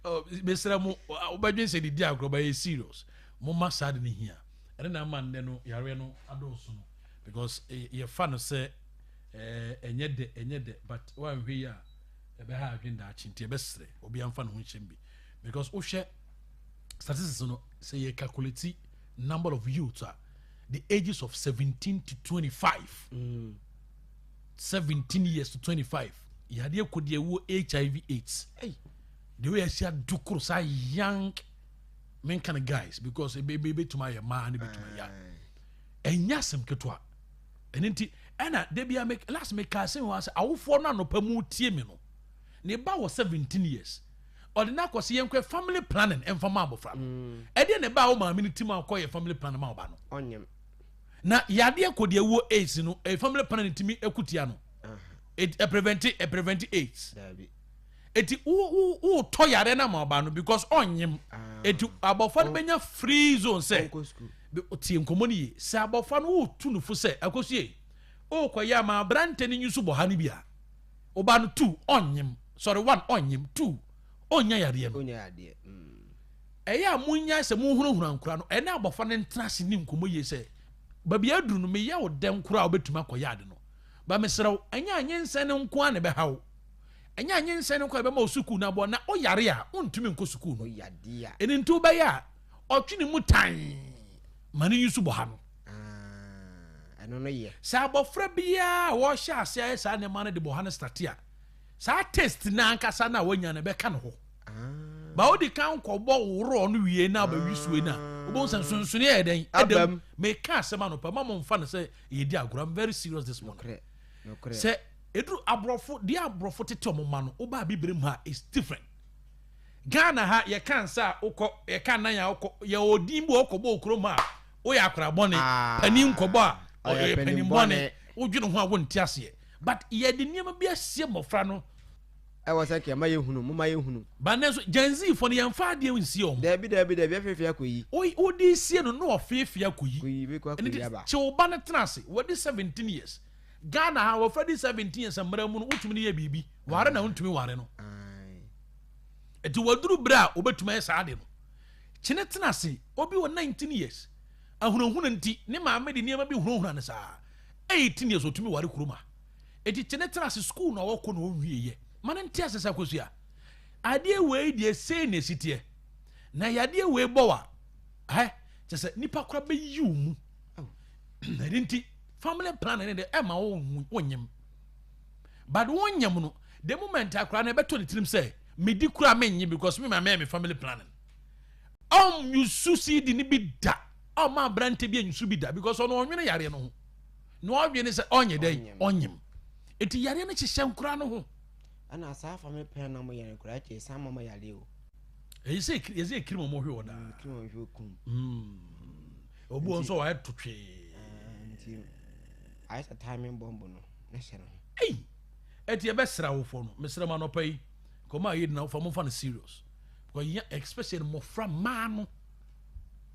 K: Oh, mesrɛ mo, wobɛdwen sɛ didi agorɔ ba yɛ serious. Momma saa de no hia. Ɛne na ama nnɛ no yareɛ no adɔɔso no because eh, yɛfa no sɛ eh, ɛnyɛ dɛ ɛnyɛ dɛ but woanhwɛ yi a ɛbɛha adwen daakye nti ɛbɛsrɛ obi amfa ne ho nhyɛm bi because wohwɛ statistics no sɛ yɛ calculate number of youths a the ages of 17 to 25 mm. 17 years to 25 yadeɛ kɔ deɛ ɛwɔ hiv aids the way ɛsi adokoro saa young menka no guys because ebe ebe ebetumi ayɛ mmaa ne betumi ayɛ ɛnyɛ asɛm ketewa ɛne nti ɛna debi a last me kaa sɛ wɔn asɛ awofoɔ no anɔpa mu tie mi no ne ba wɔ 17 years ɔde no akɔ sɛ yɛnkɔ family planning ɛmfa ma abɔfra no mm. ɛdeɛ ne ba a wo maame no ti mu akɔ yɛ family planning ma ɔba no Na yadeɛ kɔ deɛ ɛwɔ AIDS no, eh, family planning tumi ɛko tia no. It eh, prevent eh, prevent AIDS. Eti wo wo wo tɔ yadeɛ no ama ɔba no because ɔnyem. Ah. Eti abɔfra no bɛnya free zone sɛ. Tie nkɔmɔ no yie. Sɛ abɔfra no wotu no fo sɛ akosie wokɔ yɛ ama aberante no nyi so bɔ ha no bi a. Ɔba no two ɔnyem. Sorry one ɔnyem two ɔnya yadeɛ no. Ɛyɛ a monnyae sɛ mohunahuna nkwadaa no. Ɛne abɔfra no ntena ase nni nkɔmmɔ yie sɛ, Baabi a aduru no, meyɛ wo dɛn koraa a wobɛtumi akɔyɛ ade no? Ba mesrɛ wo, ɛnyɛ anyinsɛn no nko ara na ɛbɛha wo. Ɛnyɛ anyinsɛn no nko ara na ɛbɛma wo sukuu no aboa na woyare a, wontumi nkɔ sukuu no. Ɛno nti wobɛyɛ a, ɔtwe ne mu tann ma ne nsu bɔ ha no.
L: Ah, ɛno no yɛ.
K: Sɛ abɔfra biara a wɔhyɛ ase ayɛ saa nneɛma no de bɔ ha no starte a, saa taste no ankasa no a wanya no ɛbɛka ne hɔ.
L: Ah.
K: Ba wodi kan kɔbɔ worɔ no wie na abɛwi sue no a, wobɛhu sɛ nsonsonoeɛ yɛ dɛn? Ɛdam. Meka asɛm anɔpa, ma momfa no sɛ yɛdi agorɔ. I'm very serious this morning. Sɛ ɛduru aborɔfo, deɛ aborɔfo tete ɔmo ma no, wobaa bibire mu ha, it's different. Ghana ha yɛka nsa a wokɔ, yɛka nan a wokɔ, yɛwɔ odin bi wɔ wokɔbɔ wɔ kurom ha a, woyɛ akora bɔne,
L: Ah,
K: panin kɔbɔ a,
L: ɔyɛ
K: ɔyɛ
L: panin
K: panin bɔne,
L: bɔne.
K: wodwene ho a wonte aseɛ. But yɛde nneɛma bi asie mmɔfra no.
L: Ɛwɔ sɛ kɛ ma yɛhunu, momma yɛhunu.
K: But nanso Gen Z foɔ no yɛmfa adeɛ nsie wɔn.
L: Dabi dabi dabi afeefee akɔyi.
K: Wode sie no na ɔfeefee akɔyi.
L: Kɔyi, bɛkɔ
K: Ɛno
L: akɔyi
K: nti
L: aba.
K: kye wo ba no tena ase, wadi 17 years. Ghana ha wɔfrɛ di 17 years mmara mu no wotumi no yɛ biribi, ware na wontumi ware no. Ɛti waduru berɛ a wobɛtumi ayɛ saa ade no. Kyene tena ase, obi wɔ 19 years, ahunahuna nti ne maame de nneɛma bi hunahuna no saa. 18 years otumi ware kurom ha. Ɛti kyene tena ase, school na ɔkɔ na ɔnwie yɛ. Ma no nte ase sɛ Akosua, adeɛ wei deɛ sei na ɛsi teɛ. Na yadeɛ wei bɔ wa, hɛ, kyɛ sɛ nipa kora bɛyi wo mu. Ɛno nti, family planning ne deɛ ɛma wo wonyem. But wonyem no, the moment akora no ɛbɛtɔ ne tirim sɛ, medi kora menye because me maame yɛ me family planning. Ɔm yusu CD ne bi da, ɔma aberante bi anyusu bi da because ɔno ɔnwene yareɛ no ho. Na ɔdwene sɛ ɔnyɛ dɛn, ɔnyem. Eti yareɛ no hyehyɛ nkora no ho.
L: Ɛna saa family planning na mo yɛ no koraa kyɛ san mama yareɛ o.
K: Ɛyɛ sɛ yɛsɛ ekiri mo hwɛ wɔ daa.
L: Ekiri mo hwɛ kum.
K: Obi wɔn nso wɔayɛ to twee.
L: Nti ayɛ sɛ timing bomb no na hyɛ no ho.
K: Ei! Ɛti ɛbɛsrɛ awofoɔ no, mesrɛ mo anɔpa yi, nkɔmɔ a yɛdi na fa mo fa no serious. Because yɛ especially mmɔfra mmaa no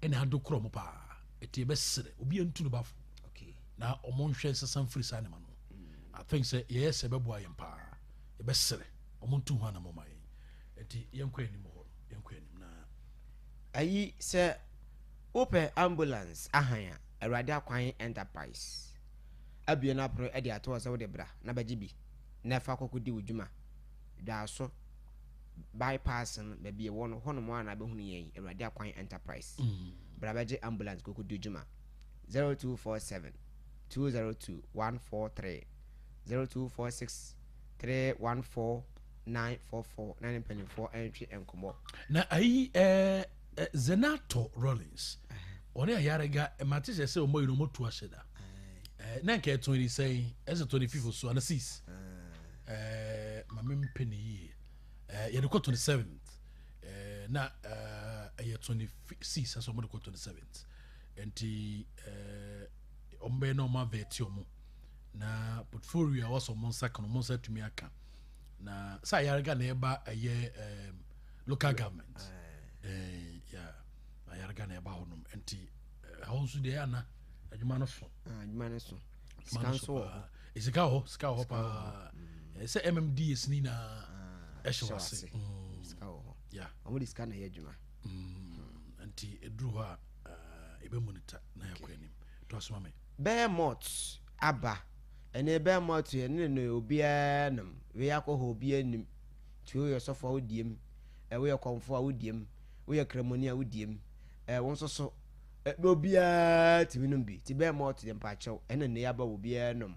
K: ɛna ado korɔ mo paa. Ɛti ɛbɛsrɛ obi antu no bafo.
L: Okay.
K: Na ɔmo nhwɛ nsesa mfiri saa nneɛma no. I think sɛ yɛyɛ sɛ ɛbɛboa yɛn paa. Yɛbɛsrɛ ɔmo ntu ho anamɔ ma yɛn. Ɛti yɛnkɔ anim hɔ no, yɛnkɔ anim na.
L: Ayi sɛ wopɛ ambulance ahan a, Awurade Akwan Enterprise abue n'apono de ato hɔ sɛ wode bra na bɛgye bi na fa kɔkɔdi wo dwuma. Dwaso bypass no baabi ɛwɔ no, hɔnom ara na abɛhunu yɛn, Awurade Akwan Enterprise. Bra bɛgye ambulance kɔkɔdi wo dwuma. 0247 202 143, 0246 314 944 na ne mpanimfoɔ ntwe nkɔmmɔ.
K: Na ayi ɛɛ eh, Zenato Rollins ɔne Ayarega mate sɛ sɛ ɔmɔ yi no ɔmɔ tu ahyɛ da eh, na nka ɛtɔn yi sɛn ɛsɛ 25 so ana 6 eh, ma mempɛ ne yie eh, yɛde kɔ 27th eh, na ɛyɛ eh, 26 ɛsɛ ɔmɔde kɔ 27th nti eh, ɔmo bɛyɛ na ɔmo avɛti ɔmo na portfolio a wɔsɔ ɔmo nsa ka no ɔmo nsa atumi aka na sɛ Ayarega na ɛba ɛyɛ eh, local government eh, yeah, Ayarega na ɛba hɔnom nti ɛhɔ nso deɛ ana adwuma no so.
L: Ah, adwuma no so. Sika nso wɔ hɔ.
K: Eh, sika wɔ hɔ, sika wɔ hɔ paa. Sɛ MMDAs ni nyinaa ɛhyɛ wɔ ase.
L: Sika wɔ hɔ.
K: Yeah.
L: Wɔn de sika na ɛyɛ adwuma.
K: Nti ɛduru hɔ a ɛbɛ monitor na yɛakɔ anim. To asoma me.
L: Bɛyɛ malt aba. Ɛnɛ bɛyɛ malt yɛ ne no obiara nom. Wei akɔ hɔ obiara nim. Nti woyɛ ɔsɔfo a wodie mu, ɛ woyɛ kɔmfo a wodie mu, woyɛ kramoni a wodie mu, ɛ wo nso so ɛ obiara tumi nom bi. Nti bɛyɛ malt deɛ mpakyɛw ɛna nnɛ yi aba wɔ obiara nom.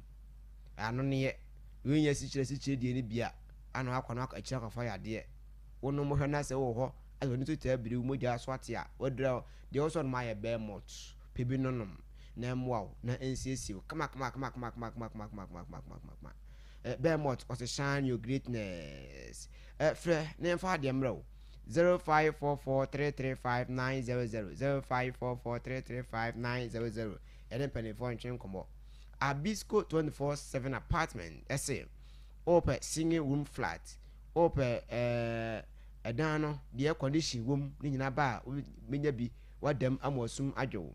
L: Anoneɛ, wei nyɛ asikyire asikyire deɛ no bi a, ana wakɔ no akyiri akɔfa yadeɛ. Wonom hwɛ na sɛ wowɔ hɔ asɛ w'ani so taa biri wo mogya so ate a, wadura deɛ wosɔ nom ayɛ bɛyɛ malt. Pɛ bi no nom na ɛmmoa wo na ɛnsiesie wo kama kama kama kama kama kama kama kama kama kama kama kama. Eh, Bermot, ɔse shine your greatness. Eh, frɛ na yɛmfa adeɛ mmerɛ wo. 0544335900 0544335900 Yɛne mpanimfoɔ ntwe nkɔmmɔ. Abisco 24/7 apartment ɛse wopɛ single room flat, wopɛ eh, ɛdan no deɛ condition wom ne nyinaa ba a wobɛnya bi wadam ama wasum adwo wo.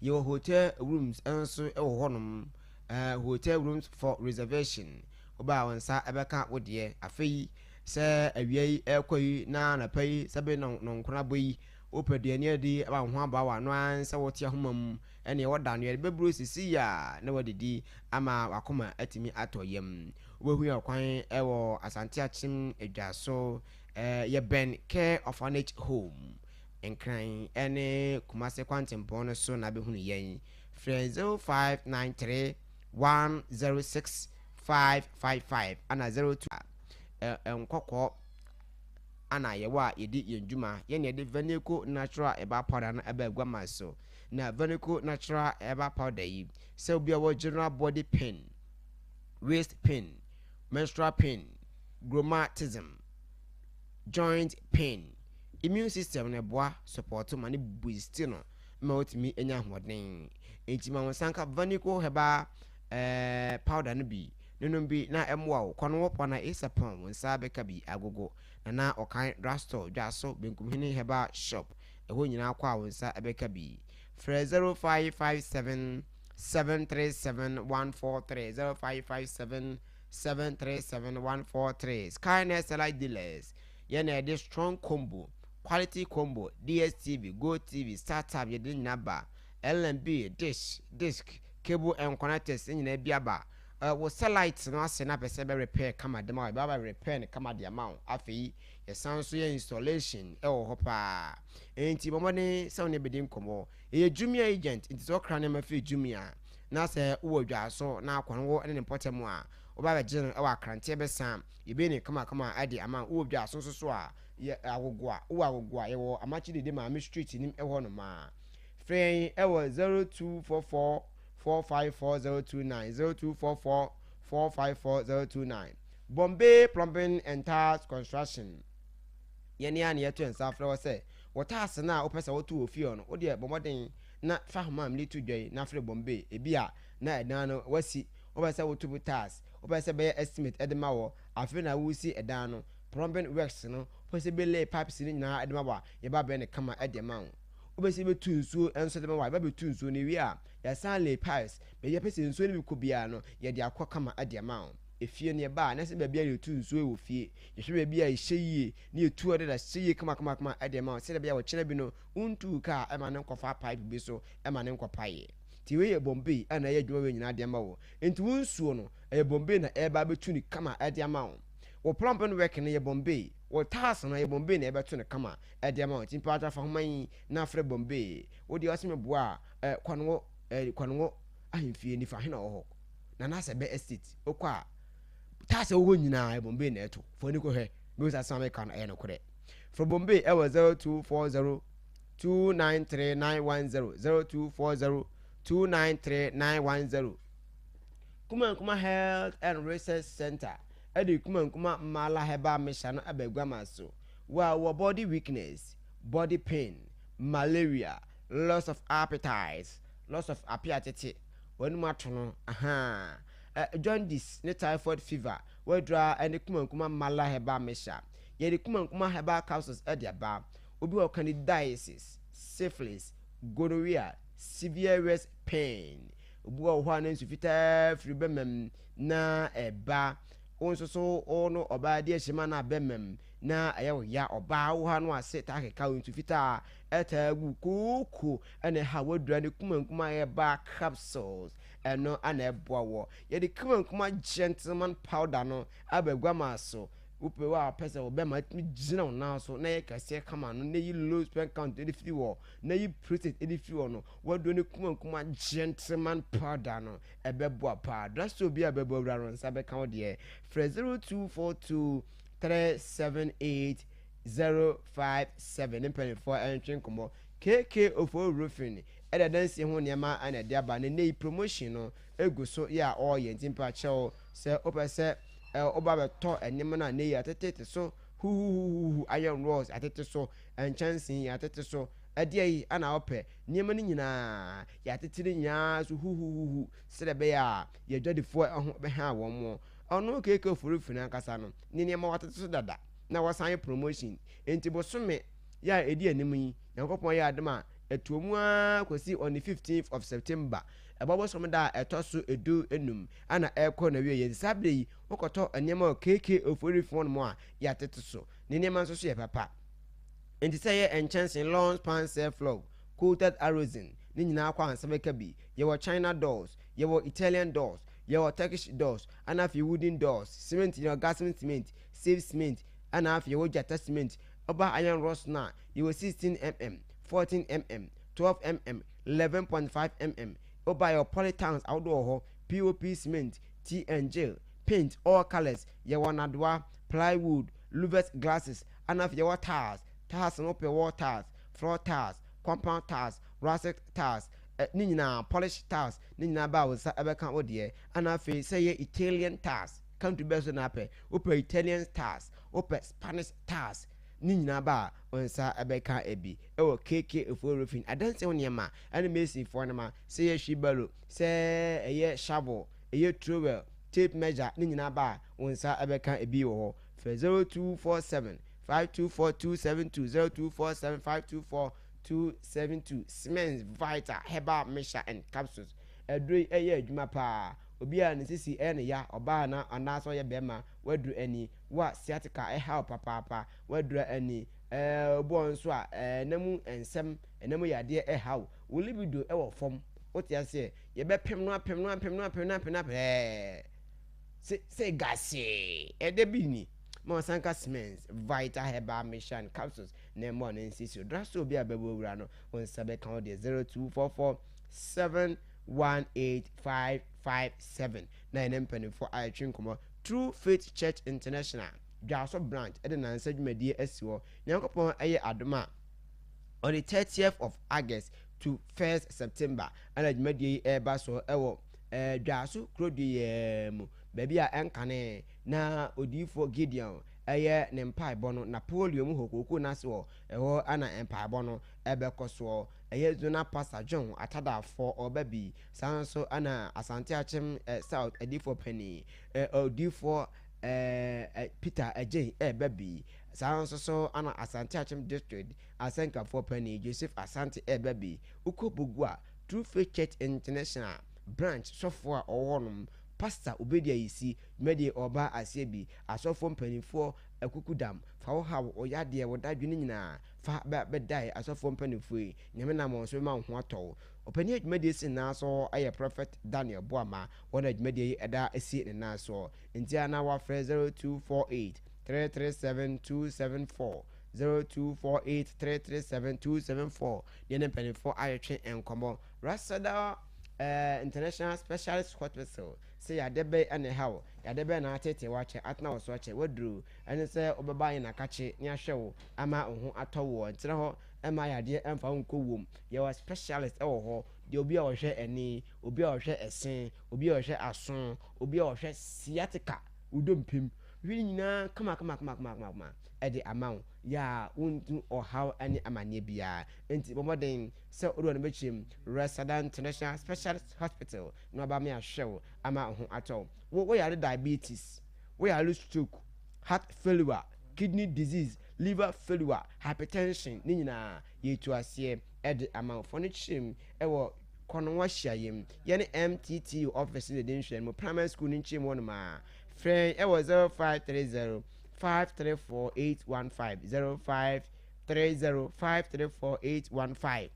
L: Yɛwɔ hotel rooms nso wɔ hɔnom. Eh, hotel rooms for reservation. Woba a wo nsa bɛka wo deɛ. Afei sɛ awia yi ɛrekɔ yi na anapa yi sɛbe nɔnkron abɔ yi, Wopɛ aduane adi ama wo ho aba w'ano ara sɛ wote ahoma mu ɛne wɔda no yɛde bɛburo sisi a na wadidi ama wakoma atumi atɔ yam. Wobɛhu yɛn kwan wɔ Asante Akyem Adwaso, yɛbɛn Care Orphanage Home, Nkran ne Kumase kwantempɔn no so na abɛhunu yɛn. Frɛ 0593 106 555 ana 02 nkɔkɔɔ ana yɛwɔ a yɛdi yɛn dwuma. Yɛne yɛde Veneco Natural Herbal Powder no ɛba aguama so. Na Veneco Natural Herbal Powder yi, sɛ obi a wɔ general body pain, waist pain, menstrual pain, rheumatism, joint pain, immune system no ɛboa support ma ne boost no ma wotumi anya ahoɔden. Enti ma wo nsa nka Veneco Herbal Powder no bi, nonom bi na ɛmmoa wo. Kɔ no wɔ pɔ na esapɔn wo nsa bɛka bi agogo. Na na ɔkan drugstore, Dwaso, Benkumhene Herbal Shop, ɛhɔ nyinaa kɔ a wo nsa bɛka bi. Frɛ 0557 737 143, 0557 737 143. Skynet Satellite Dealers, yɛn na yɛde strong combo, quality combo, DSTV, Go TV, StarTimes, yɛde ne nyinaa ba. LNB, dish, disc, cable and connectors, ne nyinaa bi aba. Wo satellite no ase na pɛ sɛ bɛ repair kama de ma wo, yɛbɛba repair no kama de ama wo. Afei yɛsan nso yɛ installation ɛwɔ hɔ paa. Enti bɔ mmɔden sɛ wo ne bɛdi nkɔmmɔ. Yɛyɛ Jumia agent, nti sɛ wokra nneɛma firi Jumia na sɛ wowɔ Dwaso na akɔ no wo ne ne mpɔtam a, woba bɛgye no ɛwɔ Akranteɛ bɛsa, yɛbɛyi ne kamakama de ama wo. Wowɔ Dwaso nso so a, yɛ Agogoa, wowɔ Agogoa, yɛwɔ Amakye Dede Maame Street nim ɛhɔ nom a. Frɛ yɛn ɛwɔ 0244 454029, 0244 454029. Bombay Plumbing and Tiles Construction, yɛne a na yɛto yɛn nsa frɛ wɔ sɛ wɔ tiles no a wopɛ sɛ woto wɔ fie hɔ no, wodeɛ bɔ mmɔden na fa homa a mede to dwa yi na frɛ Bombay. Ebi a na ɛdan no wasi, wopɛ sɛ woto mu tiles, wopɛ sɛ bɛyɛ estimate de ma wɔ, afei na wosi ɛdan no, plumbing works no, wopɛ sɛ bɛlay pipes no nyinaa de ma wɔ a, yɛba bɛyɛ no kama de ma wo. Wopɛ sɛ yɛbɛtu nsuo nso de ma wo a, yɛba bɛtu nsuo no wie a, yɛasan lay pipes, baabi a yɛpɛ sɛ nsuo no bi kɔ biara no, yɛde akɔ kama de ama wo. Efie no yɛba a, na sɛ baabi a yɛtu nsuo wɔ fie, yɛhwɛ baabi a ɛhyɛ yie, na yɛtu hɔ dada hyɛ yie kamakamakama de ama wo, sɛdeɛ ɛbɛyɛ a ɔkyena bi no, wontuu kaa ma no nkɔfa pipe bi so ma no nkɔpaeɛ. Nti wei yɛ Bombay a na ɛyɛ adwuma wei nyinaa de ama wo. Nti wo nsuo no, ɛyɛ Bombay na ɛreba abɛtu no kama de ama wo. Wo plumbing work no yɛ Bombay, wo tiles no yɛ Bombay na ɛbɛto no kama de ama wo. Nti mpakyɛw fa homa yi na frɛ Bombay. Wo deɛ ɔse meboa a, eh, Kwanwo, eh, Kwanwo ahemfie nifa he na ɔwɔ hɔ. Nana Asɛbɛ Estate, wokɔ a, tiles a ɛwɔ hɔ nyinaa yɛ Bombay na ɛto. Fa w'ani kɔhwɛ, bɛhu sɛ asɛm a meka no ɛyɛ nokorɛ. Frɛ Bombay ɛwɔ 0240 293 910, 0240 293 910. Kumankuma Health and Research Center ɛde Kumankuma Mala Herbal Mixture no aba aguama so. Wo a wɔ body weakness, body pain, malaria, loss of appetite, loss of apeatete, w'anum ato no, ahaa, jaundice ne typhoid fever, w'adura ne Kumankuma Mala Herbal Mixture. Yɛde Kumankuma Herbal Capsules de aba. Obi wɔ candidiasis, syphilis, gonorrhea, severe waist pain. Obi wɔ hɔ a na nsu fitaa firi bɛma mu na ɛba. Wo nso so wo no ɔbaa di ahyɛm na bɛma mu na ɛyɛ wo ya. Ɔbaa wo ha no ase taa keka wo nsu fitaa ɛtaa gu kooko ɛna ɛha w'adura ne Kumankuma Herbal Capsules ɛno ana ɛboa wɔ. Yɛde Kumankuma Gentleman Powder no aba aguama so. Wopɛ wo a pɛ sɛ wo bɛma atumi gyina wo nan so na yɛ kɛseɛ kama no na yi low sperm count de firi hɔ na yi prostate de firi hɔ no, waduro ne Kumankuma Gentleman Powder no ɛbɛboa paa. Drugstore bi a bɛbɔ awura no nsa bɛka wo deɛ. Frɛ 0242 378 057 ne mpanimfoɔ ɛntwe nkɔmmɔ. KK Ofo Roofing ɛde adansie ho nneɛma ɛna ɛde aba ne nnɛ yi promotion no egu so yɛ a ɔreyɛ, nti mpakyɛw sɛ wopɛ sɛ woba bɛtɔ nneɛma no a nnɛ yi atetete so huhuhuhu, iron rods atete so, nkyɛnsee yɛatete so, ɛdeɛ yi ana wopɛ nneɛma no nyinaa yɛatete no nyinaa so huhuhuhu sɛdeɛ ɛbɛyɛ a yɛadwadifoɔ ho bɛha wɔn mo. Ɔno KK Ofo Roofing ankasa no ne nneɛma watete so dada na wasan yɛ promotion, nti bosome yɛ a ɛdi anim yi Nyankopɔn yɛ adom a ɛtoɔ mu ara kɔsi on the 15th of September, ɛbɔ bosom da a ɛtɔ so 15 ana ɛrekɔ n'awieɛ. Nti saa berɛ yi wokɔtɔ nneɛma wɔ KK Ofori phone mu a yɛatete so ne nneɛma nso so yɛ papa. Enti sɛ ɛyɛ nkyɛnse, lawns, pan, surf log, coated arosin, ne nyinaa kɔ ansa bɛka bi. Yɛwɔ China doors, yɛwɔ Italian doors, yɛwɔ Turkish doors, ɛna afei wooden doors, cement, yɛwɔ Gasm cement, safe cement, ɛna afei yɛwɔ Gyata cement. Woba iron rods no a, yɛwɔ 16 mm, 14 mm, 12 mm, 11.5 mm. Woba a yɛwɔ poly tanks ahodoɔ wɔ hɔ, POP cement, T and J, paint all colours, yɛwɔ nnadewa, plywood, louvers glasses, ɛna afei yɛwɔ tiles, tiles no wopɛ wall tiles, floor tiles, compound tiles, rustic tiles, ɛ ne nyinaa, polish tiles, ne nyinaa ba a wo nsa ɛbɛka wo deɛ. Ɛna afei sɛ ɛyɛ Italian tiles, country bɛn so na apɛ, wopɛ Italian tiles, wopɛ Spanish tiles, ne nyinaa ba a wo nsa ɛbɛka ebi. Ɛwɔ KK Ofoe Roofing, adansi ho nneɛma ɛne masonfoɔ nneɛma, sɛ ɛyɛ wheelbarrow, sɛ ɛyɛ shovel, ɛyɛ trowel, tape measure, ne nyinaa ba a wo nsa ɛbɛka ebi wɔ hɔ. Frɛ 0247 524 272, 0247 524 272. Cement Vital Herbal Mixture and Capsules aduro yi ɛyɛ adwuma paa. Obi a ne sisi ɛyɛ ne ya, ɔbaa anaa anaasɛ ɔyɛ bɛrima, waduru ani. Wo a sciatica ɛha wo papaapa, waduru ani. Ɛɛ obi wɔ hɔ nso a ɛɛ ɛna mu nsɛm, ɛna mu yadeɛ ɛha wo. Wo libido ɛwɔ fam, wote aseɛ? Yɛbɛpem no apem no apem no apem no apem no apem ɛɛ se se gasee ɛdɛ bi ni. Ma ɔsan ka Cements Vital Herbal Mixture and Capsules na ɛmmɔ ne nsi so. Drugstore bi a bɛbɔ wura no, wo nsa bɛka wo deɛ 0244 718 557 na yɛne mpanimfoɔ a yɛtwe nkɔmmɔ. True Faith Church International Dwaso Branch de nansa dwumadie asi hɔ. Nyankopɔn yɛ adom a, on the 30th of August to 1st September ɛna dwumadie yi ɛreba soɔ ɛwɔ ɛɛ Dwaso kurodua yi ara mu, baabi a ɛnkane na odiyifoɔ Gideon ɛyɛ ne mpaebɔ no, Napoleon mu hɔ kookoo no ase hɔ, ɛhɔ ɛna mpaebɔ no ɛbɛkɔ soɔ. Ɛyɛ Zonal Pastor John Atadafoɔ ɔreba bi, saa nso ɛna Asante Akyem South adiyifoɔ panin odiyifoɔ Peter Agyei ɛreba bi, saa nso so ɛna Asante Akyem District asɛnkafoɔ panin Joseph Asante ɛreba bi. Wokɔ Bogua True Faith Church International Branch sɔfoɔ a ɔwɔ hɔnom, Pastor Obedi Ayisi, dwumadie ɔreba aseɛ bi. Asɔfoɔ mpaninfoɔ akukudam, fa wo haw, wo yadeɛ, wo dadwene nyinaa fa ba bɛdae asɔfoɔ mpaninfoɔ yi. Nyame nam wɔn so bɛma wo ho atɔ wo. Ɔpanin a dwumadie si ne nan so yɛ Prophet Daniel Boamah, wɔn na dwumadie yi da si ne nan soɔ. Nti a na wafrɛ 0248 337 274, 0248 337 274 ne yɛne mpaninfoɔ ayɛtwe nkɔmmɔ. Rasadal eh, International Specialist Hospital, sɛ yadeɛ bɛn na ɛha wo, yadeɛ bɛn na ateetee wo akyɛ, atena wo so akyɛ, waduru ɛne sɛ wobɛba yɛn akakye ne ahwɛ wo ama wo ho atɔ woɔ. Ntena hɔ mma yadeɛ mfa wo nkɔ wuom. Yɛwɔ specialist wɔ hɔ, deɛ obi a ɔhwɛ ani, obi a ɔhwɛ ɛse, obi a ɔhwɛ aso, obi a ɔhwɛ sciatica, wo dompe mu. Hwɛ ne nyinaa kama kama kama kama kama kama ɛde ama wo. Yɛ a wontu ɔhaw ne amanneɛ biara. Enti bɔ mmɔden sɛ wode w'ani bɛkyerɛ mu Resada International Specialist Hospital na wɔaba me ahwɛ wo ama wo ho atɔ wo. Wo woyare diabetes, woyare stroke, heart failure, kidney disease, liver failure, hypertension ne nyinaa yɛtu aseɛ de ama wo. Fa no kyerɛ mu wɔ Kɔnɔnwa hyiaeɛ mu. Yɛne MTTU office no na ɛdi nhwɛanimu, Primary school no nkyɛn mu hɔnom ara. Frɛ yɛn wɔ 0530 534 815, 0530 534 815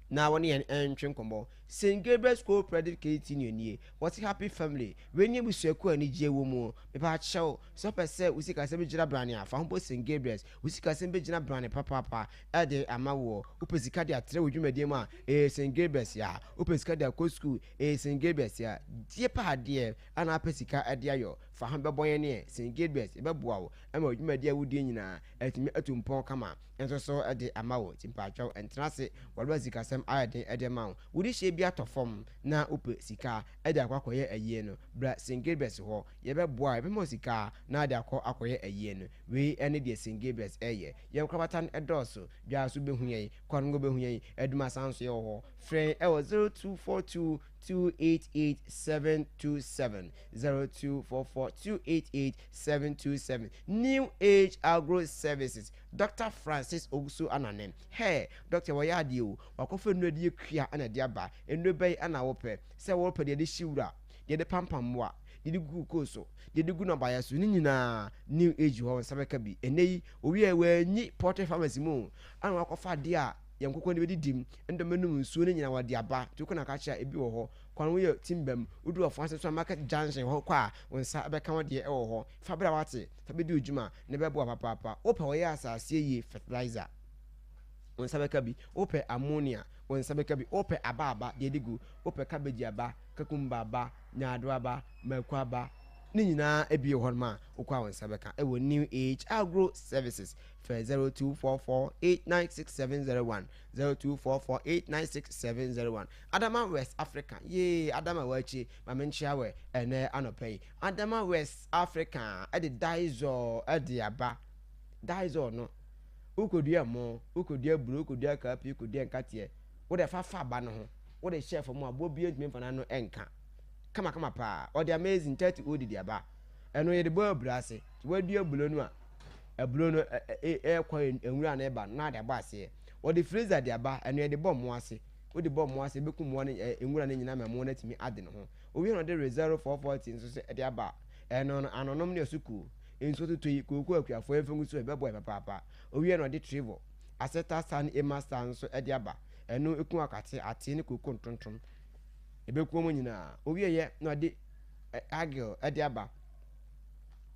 L: na wɔne yɛn ntwe nkɔmmɔ. St. Gabriel's Cooperative Credit Union nie. Wɔse happy family. Wei ne abusuakuo a anigyeɛ wɔ mu. Mepa kyɛw, sɛ wopɛ sɛ wo sikasɛm gyina brane a, fa ho bɔ St. Gabriel's. Wo sikasɛm bɛgyina brane papaapa de ama woɔ. Wopɛ sika de atrɛ wo dwumadie mu a, ɛyɛ St. Gabriel's a. Wopɛ sika de akɔ sukuu, ɛyɛ St. Gabriel's a. Die pa adeɛ a na wapɛ sika de ayɔ, fa ho bɛbɔ yɛn ɛ. St. Gabriel's, yɛbɛboa wo ma wo dwumadie a wodie nyinaa atumi atu mpɔn kama nso so de ama wo. Nti mpakyɛw ntena ase, wɔbɛma sikasɛm ayɛ den de ama wo. Wo dehyeɛ bi atɔ fam na wopɛ sika de akɔ akɔyɛ ayie no, bra St. Gabriel's hɔ, yɛbɛboa wo, yɛbɛma wo sika na wode akɔ akɔyɛ ayie no. Wei ne deɛ St. Gabriel's reyɛ. Yɛn nkorabata no dɔɔso, Dwaa so bɛhu yɛn, Kwango bɛhu yɛn, Adum Asan nso yɛwɔ hɔ. Frɛ yɛn wɔ 0242 288 727, 0244 288 727. New Age Agro Services, Doctor Francis Owusu Anane. Hey, doctor wɔyɛ adeɛ o, wakɔfa nnuro de akua na ɛde aba. Nnuro bɛn na wopɛ? Sɛ wopɛ deɛ yɛde hye wura, deɛ yɛde pampam mmoa, deɛ. deɛ yɛde gu kokoo so, deɛ yɛde gu nnɔbaeɛ so, ne nyinaa New Age hɔ wo nsa bɛka bi. Ɛnnɛ yi, owie a wanyi poultry farmers mu o, ana wakɔfa adeɛ a yɛn nkokɔ no bɛdidi mu, ɛne dɔm bɛnom nsuo no nyinaa wɔde aba. Nti wokɔ na ka kyerɛ a ebi wɔ hɔ. Kwan ho yɛ timba mu, woduru Ɔfoase nso a market junction hɔ kɔ a, wo nsa bɛka wo deɛ ɛwɔ hɔ. Fa bra wate, fa bɛdi wo dwuma na ɛbɛboa papaapa. Wopɛ wɔyɛ asaseɛ yie fertilizer, wo nsa bɛka bi. Wopɛ ammonia, wo nsa bɛka bi. Wopɛ aba aba, deɛ yɛde gu, wopɛ cabbage aba, cucumber aba, nyaadoa aba, mako aba, ne nyinaa bi wɔ hɔnom a wokɔ a wo nsa bɛka ɛwɔ New Age Agro Services. Frɛ 0244896701, 0244896701. Adama West Africa, yee Adama wakyi, ma menkyea wɛ ɛnɛ anɔpa yi. Adama West Africa ɛde Dizol ɛde aba. Dizol no, wokɔdua ɛmo, wokɔdua aburo, wokɔdua cowpea, wokɔdua nkateɛ, wode fa fa aba no ho, wode hyɛ fam a aboa biara ntumi mfa n'ano nka. Kamakama paa. Ɔde Amazing 30 OD de aba. Ɛno yɛde bɔ aburo ase. Nti wadua aburo no a, aburo no ɛkɔ nwura no ɛba no na ade abɔ aseɛ. Wɔde freezer de aba, ɛno yɛde bɔ mmoa ase. Wode bɔ mmoa ase, ɛbɛku mmoa no nwura no nyinaa ma mmoa no atumi ade ne ho. Owie na ɔde Rezero 440 nso so de aba. Ɛno no, anonom ne asukuo. Nsuo totɔ yi, kooko akuafoɔ yɛmfa ngu so a, ɛbɛboa yɛn papaapa. Owie na ɔde Trevor, Aceta Star ne Emma Star nso de aba. Ɛno ɛku akate, atee ne kooko ntontom. Ɛbɛku wɔn nyinaa. Owieɛ na ɔde Agil de aba.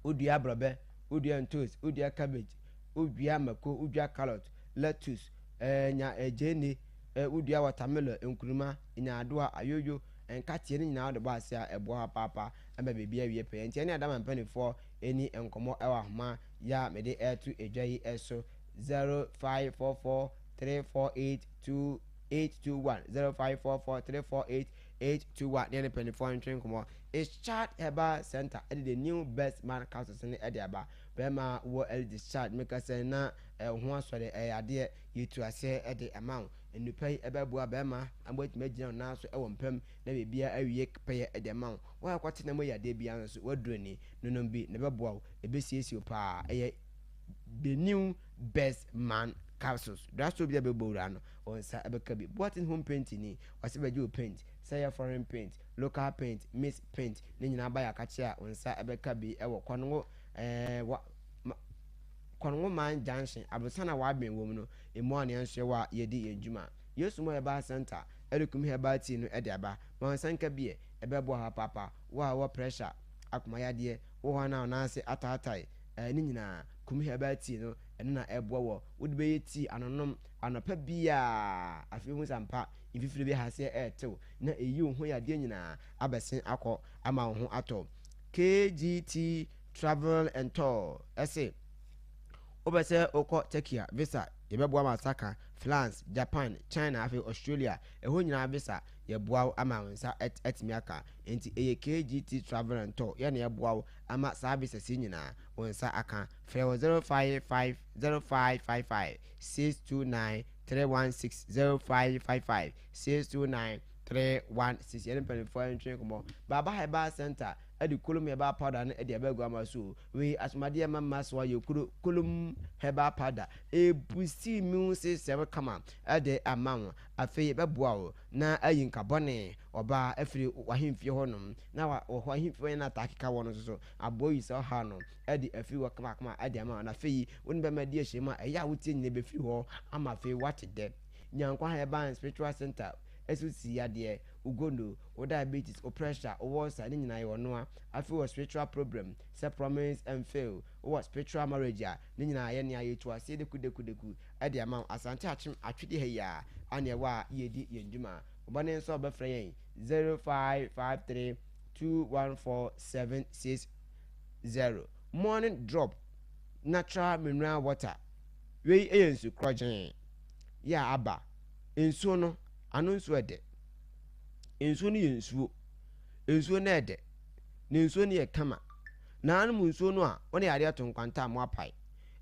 L: Wodua aborɔbɛ, wodua ntoos, wodua cabbage, wodua mako, wodua carrot, lettuce, eh, nya eh, gyeene, eh, wodua watermelon, nkuruma, nyaadoa, ayoyo, nkateɛ ne nyinaa wode bɔ ase a ɛboa papaapa ma biribi awie pɛyɛ. Nti ɛne Adama mpanimfoɔ ɛni nkɔmmɔ ɛwɔ ahoma yi a mede ɛreto edwa yi so 0544 348 2821 0544 348 821 ne ɛne mpanimfoɔ ntwe nkɔmmɔ. Ischad Herbal Center ɛde the new best man capsules no ɛde aba. Bɛrima wɔ early discharge meka sɛ na ɛho asɔre ɛyɛ adeɛ yɛtu aseɛ ɛde ama wo. Nnupa yi ɛbɛboa bɛrima ama watumi agyina wo nan so ɛwɔ mpam na biribiara awie pɛyɛ ɛde ama wo. Wo a ɛkɔte na mu yɛ adeɛ biara nso waduro ni nonom bi na ɛbɛboa wo ɛbɛsiesie wo paa. Ɛyɛ the new best man capsules. Drugstore bi a bɛbɔ wura no wo nsa ɛbɛka bi. Boateng home paint ni ɔsɛ bɛgye wo paint sɛ ɛyɛ foreign paint, local paint, mix paint ne nyinaa ba yɛ akakye a wo nsa ɛbɛka bi ɛwɔ Kɔnongo ɛɛ wa ma Kɔnongo man junction aborosan a w'adwen wɔ mu no emu a nea nso yɛwɔ a yɛdi yɛn dwuma. Yesu mo herbal center ɛrekum herbal tea no ɛde aba ma wo nsa nka bi ɛ ɛbɛboa papaapa wo a wowɔ pressure, akoma yadeɛ, wowɔ hɔ a na wo nan ase ataatae ɛɛ ne nyinaa kum herbal tea no ɛno na ɛboa wɔ wode bɛyɛ tea anonom anɔpa biara afei wohu sɛ ampa mfifire bi ahaseɛ ɛretew na ɛyi wo ho yadeɛ nyinaa abɛsen akɔ ama wo ho atɔ. KGT Travel and Tour ɛse wopɛ sɛ wokɔ Turkey a visa yɛbɛboa ma nsa ka, France, Japan, China afei Australia ɛhɔ nyinaa visa yɛboa wo ama wo nsa atumi aka. Enti ɛyɛ KGT Travel and Tour yɛ na yɛboa wo ama saa visas yi nyinaa wo nsa aka. Frɛ wɔ 055 0555 629 316 0555 629 316 Yɛne mpanimfoɔ ntwe nkɔmmɔ. Baba Herbal Center de Kolom Herbal Powder no de aba aguama so. Wei asomadeɛ ma mma so ayɛ kuro. Kolom Herbal Powder ɛbusi immune system kama de ama wo. Afei ɛbɛboa wo na ayi nka bɔne ɔbaa afiri w'ahemfie hɔnom na wɔ hɔ ahemfie hɔ yɛn ataa keka wɔ no nso so aboa yi sɛ ɔhaw no de afiri hɔ kamakama de ama wo. Na afei wo ne bɛma adi ahyiam a ɛyɛ a wotie nyina bɛfiri hɔ ama afei woate dɛ. Nyankwa Herbal and Spiritual Center ɛso si yadeɛ, wo gono, wo diabetes, wo pressure, wo ulcer ne nyinaa yɛwɔ noa. Afei wɔ spiritual problem sɛ promise and fail, wowɔ spiritual marriage a ne nyinaa yɛ nea yɛtu aseɛ deku deku deku de ama wo. Asante Akyem Atwedi ha yi ara ana ɛwɔ a yɛdi yɛn dwuma. Wo bɔne nso a wobɛfrɛ yɛn 0553 214 760. Morning drop natural mineral water wei yɛ nsu korɔgyee yɛ a aba nsuo no ano nsuo ɛdɛ nsuo no yɛ nsuo nsuo no ɛdɛ na nsuo no yɛ kama na anom nsuo no a wɔne adeɛ ato nkwanta a mo apae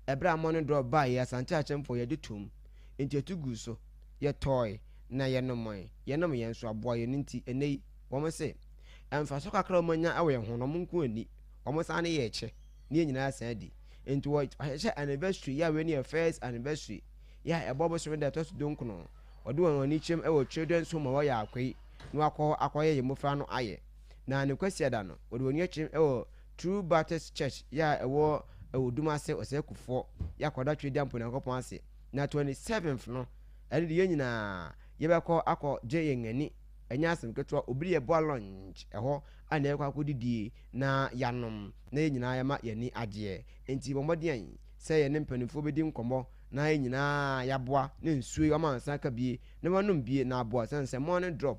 L: ɛberɛ a morning drop baa yɛ Asante Akyemfoɔ yɛde tom nti ɛtu guu so yɛtɔe na yɛnomɔe yɛnom yɛn nso aboa yɛn nti ɛnɛ yi wɔn se mfaso kakra a wɔn anya wɔ yɛn ho no wɔn nko ani wɔn san ne yɛ kyɛ ne yɛn nyinaa san di nti wɔahyehyɛ anniversary yɛ a wei ne yɛ first anniversary yɛ a ɛbɔ bosome da ɛtɔ so dunkono wɔde wɔn ani kyerɛm wɔ children's home a wɔyɛ akwai na wakɔ hɔ akɔyɛ yɛn mmɔfra no ayɛ. Na ne Kwasiada no, wɔde wɔn ani akyerɛm wɔ True Baptist Church yɛ a ɛwɔ ɛwɔ Dumase Ɔsɛe Kufuor yɛ akɔda Tweduampo Nyankopɔn ase. Na 27th no, ɛno de yɛn nyinaa yɛbɛkɔ akɔ gye yɛn ani. Ɛnyɛ asɛm ketewa, obi de yɛboa lunch ɛhɔ a na yɛkɔ akɔdidie na yɛanom na yɛn nyinaa yɛma yɛn ani agyeɛ. Enti bɔ mmɔden sɛ yɛne mpanimfoɔ bɛdi nkɔmmɔ na yɛn nyinaa yɛaboa na nsuo yi wama nsa aka bie na wanom bie na aboa sɛne sɛ morning drop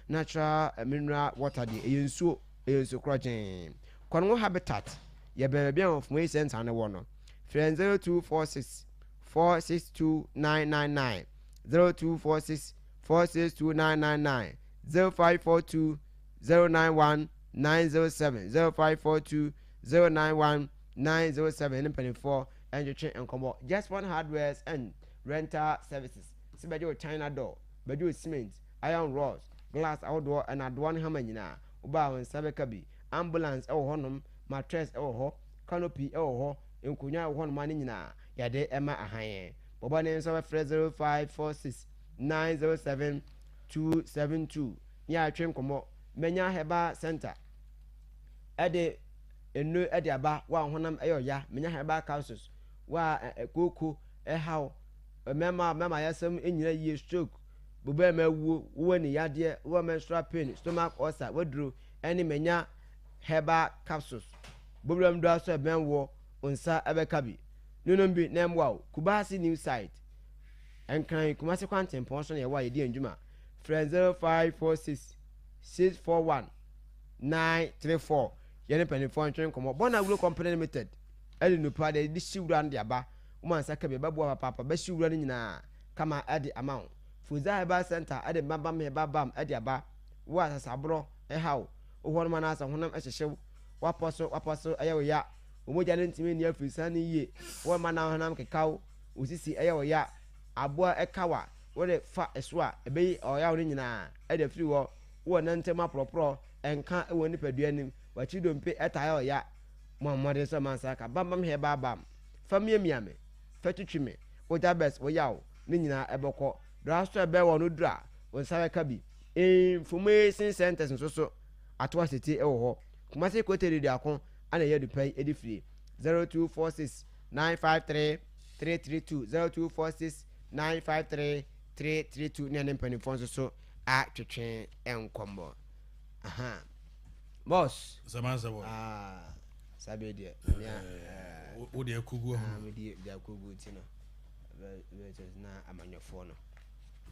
L: natural mineral water deɛ ɛyɛ nsuo ɛyɛ nsuo korɔgyee. Kɔngo habitat yɛ bɛn baabi a Mfomei center no wɔ no. Frɛ 0246 462 999 0246 462 999 0542 091 907 0542 091 907 ne mpanimfoɔ ntwetwe nkɔmmɔ. Just One Hardwares and Rental Services sɛ bɛgye wo China door, bɛgye wo cement, iron rods, glass ahodoɔ, nnadoa ne hammer nyinaa. Woba a wo nsa bɛka bi. Ambulance wɔ hɔnom, mattress wɔ hɔ, canopy wɔ hɔ, nkonnwa wɔ hɔnom a ne nyinaa yɛde ma ahan. Bɔ mmɔden nso bɛfrɛ 0546 907 272 ne yɛatwe nkɔmmɔ. Manya Herbal Center de nnuro de aba wo a honam yɛ ɔya. Manya Herbal Capsules wo a kooko haw, mmarima mmarima ayasɛm nyina yie, stroke, bobe ma awuo, wowɔ ani yadeɛ, wowɔ menstrual pain, stomach ulcer, waduro ne manya herbal capsules. Bobram duro aso ɛbɛn woɔ, wo nsa ɛbɛka bi. Nonom bi na ɛmmoa wo. Kubasi New Site, Nkran, Kumasi kwantempɔn so na yɛwɔ a yɛdi yɛn dwuma. Frɛ 0546 641 934 yɛne mpanimfoɔ ntwe nkɔmmɔ. Bɔna Agro Company Limited ɛde nnupa deɛ yɛde hye wura no de aba. Woma nsa ka bi ɛbɛboa papaapa bɛhye wura no nyinaa kama de ama wo. Foza Herbal Center de Mbabam Herbal Balm de aba. Wo a sasaborɔ ha wo, wo hɔ nom anaasɛ honam hyehye wo, w'apɔ so w'apɔ so yɛ wo ya, wo mogya no ntumi nni afirisan no yie, wo mma na honam keka wo, wo sisi yɛ wo ya, aboa ka wo a, wode fa so a, ɛbɛyi ɔyaw no nyinaa de afiri hɔ. Wowɔ nantam aporɔporɔ, nka wɔ wo nipadua no mu, w'akyi dompe taa yɛ wo ya. Mommɔ mmɔden sɛ moansa aka Bambam Herbal Balm. Fa miamia me. Fa twitwi me, wo diabetes, wo yaw, ne nyinaa ɛbɔkɔ. Drugstore bɛn wɔ no duru a, wo nsa bɛka bi. Information centers nso so, ato asete wɔ hɔ. Kumasi Kote Aduako ana ɛyɛ adupa yi de firi 0246 953 332 0246 953 332 ne ɛne mpanimfoɔ nso so atwetwe nkɔmmɔ. Aha. Boss.
K: Sɛma sɛ wɔ.
L: Ah, saa bɛ deɛ.
K: Wo deɛ kogu
L: ahu. Ah, me deɛ deɛ kogu ti no. Bɛ bɛ na amanyɔfoɔ no.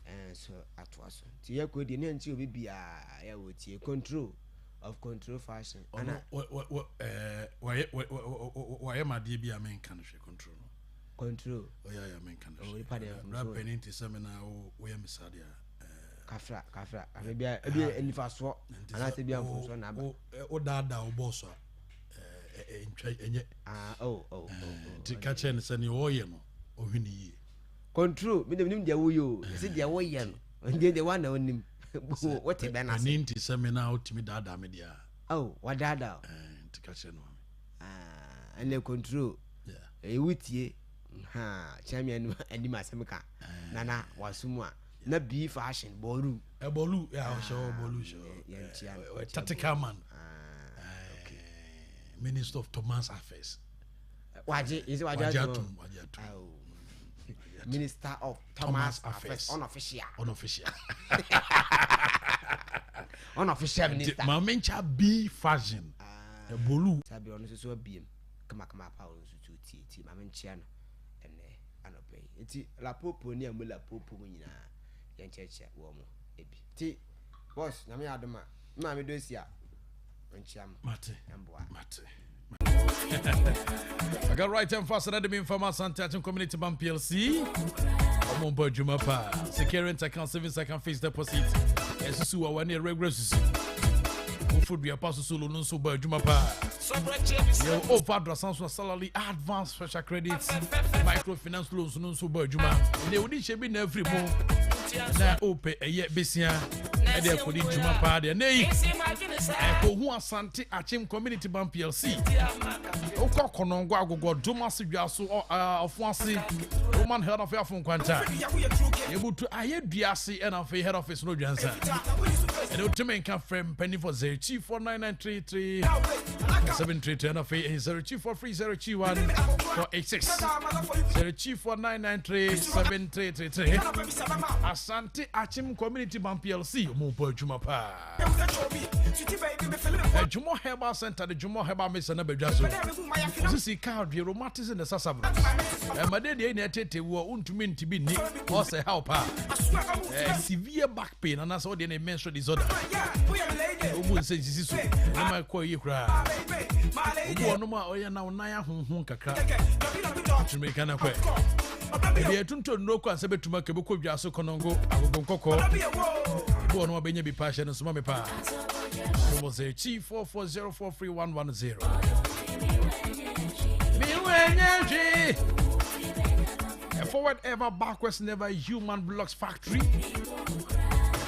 L: Ɛnso atoa so. Ti yɛ kɔ deɛ ne nti obi biara yɛ wɔ tie control of control fashion.
K: Ana. Wɔ wɔ wɔ ɛɛ wɔyɛ wɔ wɔyɛ ma adeɛ bi a menka no hwɛ control no.
L: Control.
K: Ɔyɛ ayɛ menka no hwɛ. Onipa deɛ. Bra panin te sɛ me na woyɛ me saa deɛ.
L: Kafra kafra kafra bi a ebi nifasoɔ anaasɛ bi a mfomsoɔ na aba.
K: Wo daadaa wo bɔs a ntwa ɛnyɛ.
L: Ah oh oh oh.
K: Nti ka kyerɛ no sɛ nea ɔyɛ no ɔhwɛ ne yie.
L: Control mi nim deɛ woyɛ o ɛsɛ deɛ woyɛ no ndeɛ deɛ woana onim wote bɛ n'ase.
K: Panin te sɛ me na wotumi daadaa me deɛ a.
L: Oh wadaadaa o.
K: Nti ka kyerɛ no ma me.
L: Ah ɛnɛ control ɛyɛ wotie ha kyerɛ me anim anim asɛm ka nana wasom a. Na bii fashion bɔɔlu.
K: Ɛ bɔɔlu yɛ ɔhyɛ hɔ bɔɔlu hyɛ hɔ.
L: Yɛn tia no.
K: Ɛ tactical man. Minister of Thomas Affairs.
L: Wagye yɛ sɛ wagye atum.
K: Wagye atum.
L: Minister of Thomas Affairs unofficial.
K: Unofficial.
L: Unofficial minister.
K: Maame nkyɛn bi fashion. Bɔɔlu.
L: Sabi ɔno nso so abiem kamakama pa ɔno nso so tie tie maame nkyɛn no ɛnɛ. anɔpa yi. Nti lapopo ne amu lapopo mu nyinaa yɛnkyerɛkyerɛ wɔn mo ebi. Nti boss nyame yɛ adom a me maame Dosia ɔnkyia mo.
K: Mate.
L: Ɛmboa.
K: Mate. I got right and fast and the from Asante Akim Community Bank PLC. Ọmọ bọ adwuma paa. Security account, savings account, fixed deposit. Ẹsusu wa wani regular susu. Wofo dua pa soso lo no nso bɔ adwuma paa. Yɛwɔ overdraft san so salary advance special credit microfinance loans no nso bɔ adwuma. Ɛnna wodi hyɛ bi na afiri mu na wopɛ ɛyɛ besia ɛde akɔdi dwuma paa deɛ ɛnɛ yi ɛkɔhu Asante Akyem Community Bank PLC wokɔ Kɔnɔngo Agogɔ Dom ase dwa so ɔfo ase. Command Head of Afo Nkwanta. Yɛbutu ayɛ dua ase ɛna afei head office no dwansa. Ɛna wotumi nka frɛ mpanyinfoɔ 0249933733 ɛna afei ɛyɛ 0243021486 0249937333. Asante Akyem Community Bank PLC ɔmo bɔ adwuma paa. Adwuma Herbal Center de Dwuma Herbal Mixer na badwa so. Osisi kaa dwe rheumatism ne sasabro. Ɛma de deɛ na ɛtete wɔ wontumi nti bi nni ɔsɛ how paa. Severe back pain anaasɛ wodeɛ ne menstrual disorder. Wobu nsɛ nsisi so. Nneɛma ɛkɔ yie koraa. Obi wɔ nom a ɔyɛ na wo nan ahonhon kakra. Tumi ka na kɔ. Ebi ɛtuntun nnuro kɔ ansa bɛtumi aka bɛkɔ dwa so kɔnɔngo agogo nkɔkɔɔ. Ebi wɔ nom a bɛnya bi paa hyɛ no nsoma me paa. Promo 0244043110. A forward ever, backwards never, human blocks factory.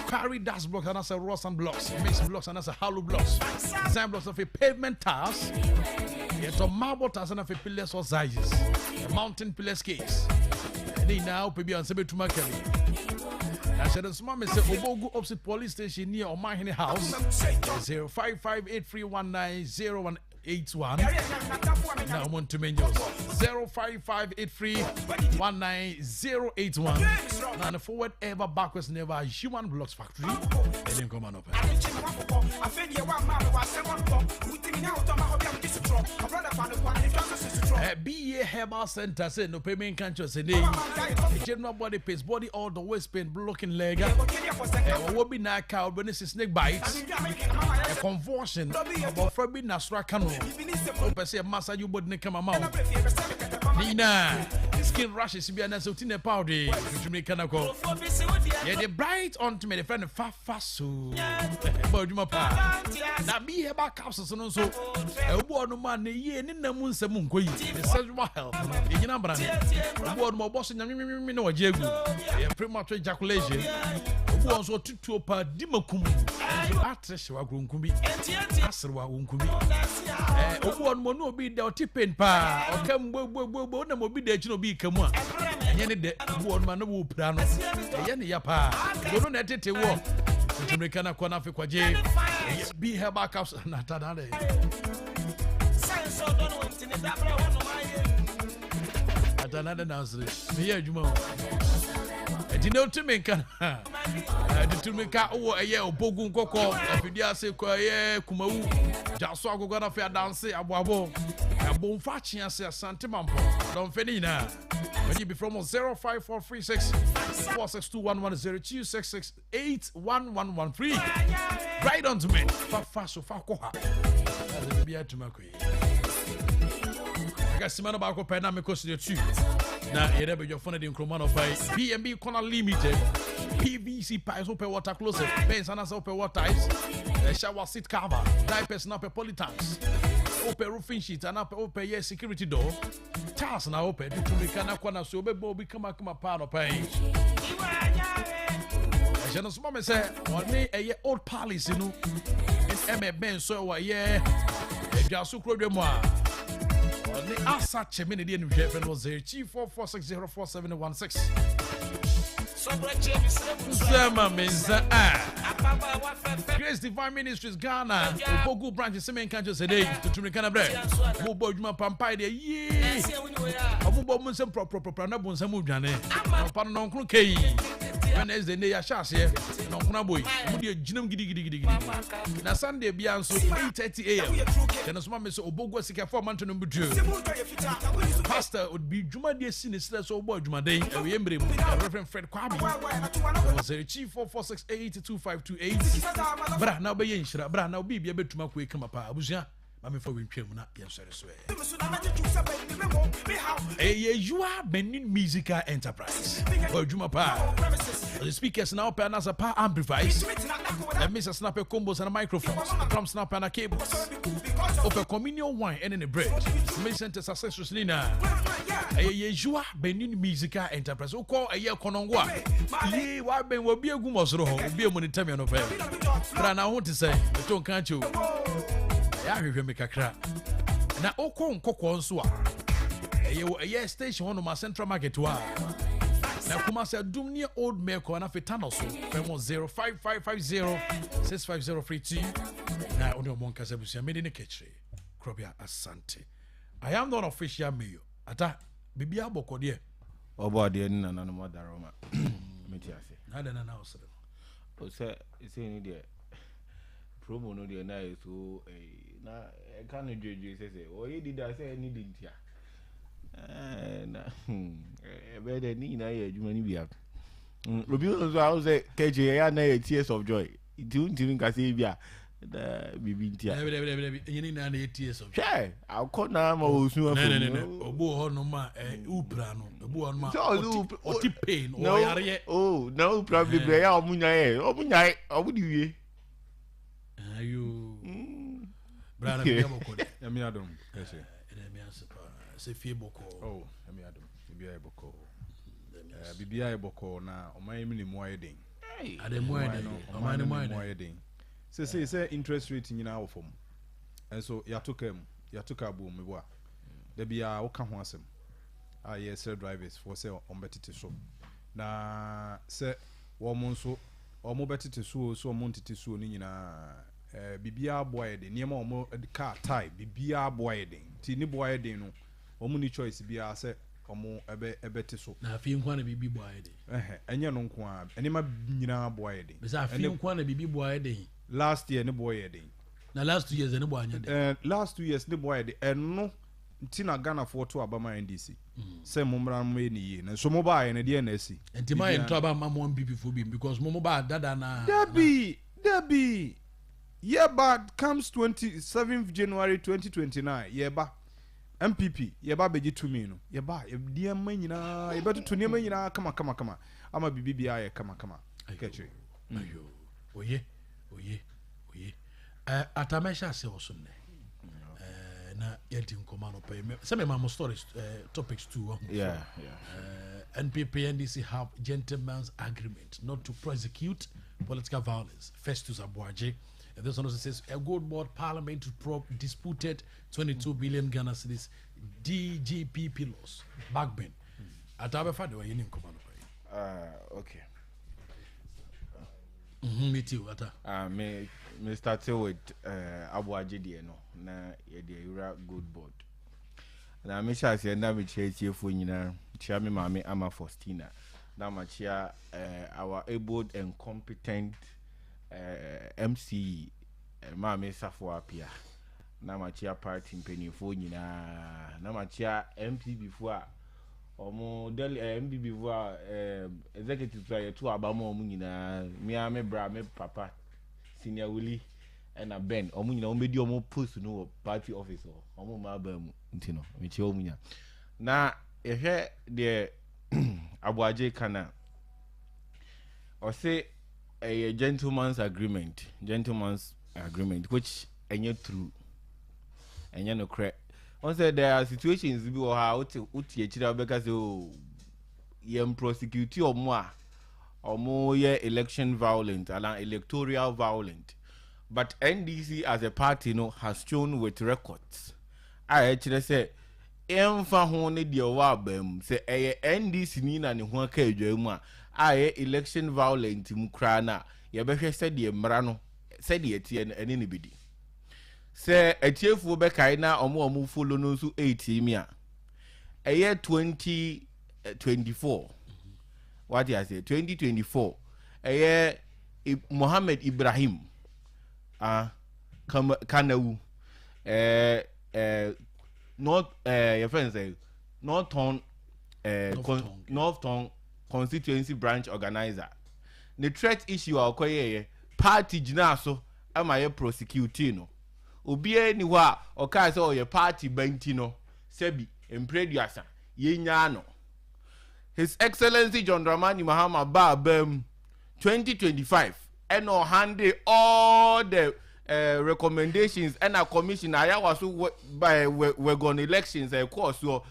K: Carry dust blocks and as a raw sand blocks, mixed blocks and as a hollow blocks, design blocks of a pavement tiles. Yet a marble tiles and of a pillars or sizes, a mountain pillars case. And now, baby, and Sebetuma Kelly. I said, Mama said, Obogu opposite police station near Omahini House, 0558319081. Now, I want to mention 0558319081. Now, the forward ever, backwards never, human blocks factory. And then come on up. BA Herbal Center say no payment can't say name. General body pains, body all the waist pain, blocking leg. What be na cow, but this is snake bites. A convulsion about Fabi Nasra Kano. Oh, say massage you body come out. Nina skin rashes be an assaulting a powder. Yeah, the bright on to me, the friend fa so. Bɔ adwuma paa. Na bi herbal capsules no nso ɛwoboɔ no ma ne yie ne nam nsɛm nkɔ yi. Ne sexual health no ɛnyina brane. Woboɔ no ma ɔbɔ so nyamwemwemwe na wɔgye agu. Ɛyɛ premature ejaculation. Woboɔ nso ɔtutuo paa di makum. Nso atre hyew akoronko bi. Aserewa wonku bi. Woboɔ no ma ɔne obi da ɔte pain paa. Ɔka mu buebuebuebue wonam obi da akyi na obi ka mu a. Ɛnyɛ ne dɛ. Woboɔ no ma ne wo pira no. Ɛyɛ ne ya paa. Bono na ɛtete wɔ. Ntumirika na kɔ na afei kwagye. Ɛyɛ bi herbal capsule na tada dɛ. Atana de na asere. Meyɛ adwuma o. Ɛti ne wotumi nka ɛde tumi ka wɔ ɛyɛ obogu nkɔkɔ afidie ase kɔ ɛyɛ kumawu gyaso agogo na afei adanse aboabo ɛbomfa akye ase asante mampɔ dɔmfɛ ne nyinaa wɔgye bi from 05436 46211 0266 81113 right on to me fa fa so fa kɔ ha ɛsɛ biribi atumi akɔ yi aka sima no baako pɛ na mekɔ studio 2 na yɛdɛ badwafo no de nkuruma no pae bnb corner limited pvc pipes wopɛ water closet pens anaasɛ wopɛ water types shower seat cover diapers na wopɛ polytanks wopɛ roofing sheet anaa wopɛ yɛ security door tiles na wopɛ tutu mirika na kɔ na so wobɛbɔ obi kamakama paa nɔpa yi ɛhyɛ no soma me sɛ ɔne ɛyɛ old palace no ɛmɛ bɛn so ɛwɔ ɛyɛ adwaso kurodwa mu a ɔne asa kyɛme ne deɛ no hwɛ fɛ no 0244604716 Sema Mensa Grace Divine Ministries Ghana Obogu branch sɛ menka nkyɛ sɛ dei tutumi ka na brɛ mobɔ adwuma pampae deɛ yie ɔmobɔ mu nsɛm prɔprɔprɔprɔ na bo nsɛm dwane ɔpa no nɔnkoro kei Wednesday ne yɛahyɛ aseɛ nɔnkono abɔ yi mo deɛ gyinam gidigidigidigidi na Sunday bia nso 8:30 am kyɛ no soma me sɛ Obogu asikafoɔ amanto no mbutuo Pastor obi dwumadeɛ si ne serɛ sɛ wobɔ adwumaden ɛwɛyɛ mmerɛ mu Reverend Fred Kwame 0244682528 bra na wobɛyɛ nhyira bra na obi bia bɛtumi akɔ kama paa abusua ma memfa wentwa mu na yɛnsɔre so ɛ ɛyɛ Yua Benin Musical Enterprise bɔ adwuma paa ɔde speakers na wopɛ anaasɛ pa amplifies ɛmisa snapper combos and microphones drums na wopɛ ana cables wopɛ communion wine ɛne ne bread mission to success ne nyinaa ɛyɛ Yeshua Benin Musical Enterprise wokɔ ɛyɛ kɔnɔngo a yie wabɛn wɔ bi egu mɔ soro hɔ obi emu ne tɛm yɛ no pɛ bra na ho te sɛ ɛto nka kyɛ o ɛyɛ ahwehwɛ me kakra na wokɔ nkɔkɔɔ nso a Ɛyɛ wɔ ɛyɛ station hɔ nom a Central Market hɔ a. Na Kumasi Adum near Old Meko na afei Tano so. Fɛn wɔ 05550 65032 na ɔne ɔmo nkasa abusua mede ne kɛkyire. Krobea Asante. I am not official mayor. Ata, biribi abɔ kɔdeɛ.
M: Ɔbɔ adeɛ ne nananom adaroma. Mete ase.
K: Na adɛn na na ɔsere
M: no? Sɛ sɛ ni deɛ promo no deɛ na yɛ so eh, na ɛka no dwedwe sɛ sɛ ɔyɛ dida sɛ ɛne de ntia eh, na hmm, ɛbɛyɛ dɛ ne nyinaa yɛ adwuma no bia obi nso a wo sɛ kɛkye ɛyɛ ana yɛ tears of joy nti wontumi nka sɛ bi a na biribi nti a.
K: Dabi dabi dabi dabi ɛnyɛ ne nyinaa na ɛyɛ tears of joy.
M: Hwɛ akɔ na ama ɔsu afɔ mu.
K: Nɛ nɛ nɛ obi wɔ hɔ nom a ɛ wopira no obi wɔ hɔ nom a ɔte ɔte pain ɔyareɛ.
M: Oh na wopira bebree ɛyɛ a ɔmo nyae ɔmo nyae ɔmo de wie.
K: Ayo. Bra na bia bɔkɔ de.
N: Nyame adom kɛse.
K: Ɛdɛ mi ase pa sɛ fie bɔkɔ.
N: Oh nyame adom bibia yɛ bɔkɔ. Bibia yɛ bɔkɔ na ɔman yi mu ne mu ayɛ den.
K: Ade mu ayɛ den.
N: Ɔman no mu ayɛ den. Sesei sɛ interest rate nyinaa wɔ fam nso yɛato kaa mu, yɛato kaa boom meboa. Da biara woka ho asɛm a yɛsrɛ drivers foɔ sɛ wɔbɛtete so na sɛ wɔn nso wɔbɛtete so o sɛ wɔn ntete so o ne nyinaa eh, biribiara boa yɛ den nneɛma wɔn kaa tae biribiara boa yɛ den nti ne boa yɛ den no wɔn ni choice biara sɛ wɔn ɛbɛ ɛbɛte so.
K: Na afei nko na biribi boa yɛ den.
N: Ɛhɛ, ɛnyɛ no nko ara, nneɛma nyinaa boa yɛ den.
K: Bɛsɛ afei nko na biribi boa yɛ den.
N: Last year ne boɔ yɛ den.
K: Na last 2 years ne boɔ anyɛ den.
N: Last 2 years ne boɔ yɛ den. Ɛno nti na Ghanafoɔ to aba ma NDC. Sɛ mo mmra mo yɛ ne yie. Na nso mo baayɛ no deɛ na asi.
K: Nti ma yɛ nto aba ma mo NPP foɔ bi because mo mo ba dada na.
N: Dabi, dabi. Yɛba comes 27th January 2029 yɛba. NPP yɛba abɛgye tumi no yɛba a nneɛma nyinaa yɛbɛtoto nneɛma nyinaa kama kama kama ama biribi biara yɛ kama kama kɛkyere.
K: Ayo oye oye oye eh, atamɛhyɛ ase wɔ so nnɛ eh, na yɛdi nkɔmɔ anɔpa yi sɛ mema mo stories eh, topics too wahu
M: yeah.
K: NPP NDC have gentleman's agreement not to prosecute political violence. Festus Abuaje. And this one also says a gold board parliament to probe disputed 22 billion Ghana cedis DGPP loss. Backbend. Atabefa de wa yini nkɔmɔ anɔpa yi.
M: Okay.
K: Me too, Ata.
M: Me started with Abuaje deɛ no na yɛde awura gold board. Na me hyɛ aseɛ na mekyerɛ atiefoɔ nyinaa, kyerɛ me maame Ama Faustina, na makyea our able and competent MCE Maame Safo Apia, na makyea party mpanimfoɔ nyinaa, na makyea MPP foɔ a ɔmo deli MPP foɔ a executives a yɛto aba ma ɔmo nyinaa, me ara me bra me papa Senior Willie ɛna Ben, ɔmo nyinaa ɔmo bɛdi ɔmo post no wɔ party office hɔ, ɔmo mma aba mu nti no mekyia ɔmo nyinaa. Na yɛhwɛ deɛ Aboagye ka no a, ɔse ɛyɛ gentleman's agreement, gentleman's agreement which ɛnyɛ true, ɛnyɛ nokorɛ. Wɔn sɛ there are situations bi wɔ hɔ a wote akyire a wobɛka sɛ oh yɛn prosecute ɔmo a ɔmo yɛ election violent anaa electoral violent, but NDC as a party no has shown with records a ɛkyerɛ sɛ ɛmfa ho ne deɛ ɔwɔ aban mu sɛ ɛyɛ NDC ni na ne ho aka adwa mu a ɛyɛ election violent mu koraa no a yɛbɛhwɛ sɛdeɛ mmara no sɛdeɛ ɛteɛ no ɛne ne bɛdi. Sɛ atiefoɔ bɛkae na ɔmo a ɔmo follow no nso ɛretie mi a, ɛyɛ 2024, wate aseɛ, 2024 ɛyɛ Mohammed Ibrahim ah, Kanawu North yɛfrɛ no sɛ North Tongu North Tongu constituency branch organizer ne threat issue a ɔkɔyɛɛyɛ party gyinaa so ama yɛ prosecute no. Obiara ni hɔ a ɔkaa sɛ ɔyɛ party ba nti no sɛbi mprɛduasa yɛnyaa no. His Excellency John Dramani Mahama baa baa mu 2025 ɛna ɔhandle all the recommendations ɛna commission ayawaso Wuogon elections ɛkɔɔ soɔ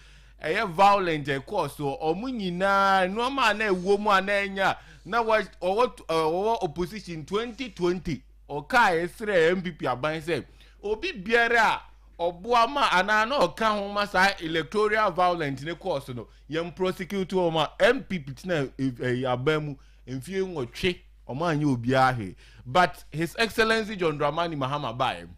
M: ɛyɛ violent ɛkɔɔ soɔ ɔmo nyinaa nneɛma a na ɛwɔ mu a na ɛnya na ɔwɔ opposition 2020 ɔkaa ɛsrɛ NPP aban sɛ obi biara a ɔboa ma anaa na ɔka ho ma saa electoral violence ne kɔɔ so no, yɛn prosecute wɔn a NPP tena ɛyi aban mu mfie nwɔtwe wɔn anyɛ obiara hwee. But His Excellency John Dramani Mahama baeɛ,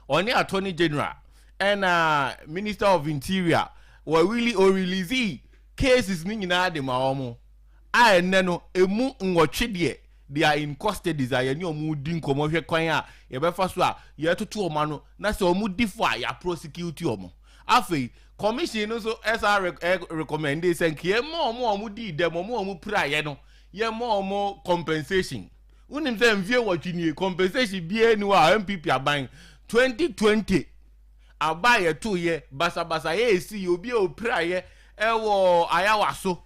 M: ɔne Attorney General ɛna Minister of Interior wɔ really o release cases ne nyinaa de ma wɔn a ɛnnɛ no emu nwɔtwe deɛ they are in custodies a yɛne wɔn di nkɔmmɔ hwɛ kwan a yɛbɛfa so a yɛtoto wɔn ano na sɛ wɔn di fɔ a yɛaprosecute wɔn. Afei commission no nso ɛsan re ɛ recommende sɛ nka yɛmma wɔn a wɔn dii dɛm, wɔn a wɔn piraeɛ no, yɛmma wɔn compensation. Wonim sɛ mfie wɔtwe nie compensation biara ni hɔ a NPP aban 2020 aba a yɛtoeɛ basabasayɛ a ɛsiiɛ obi a ɔpiraeɛ ɛwɔ Ayawaso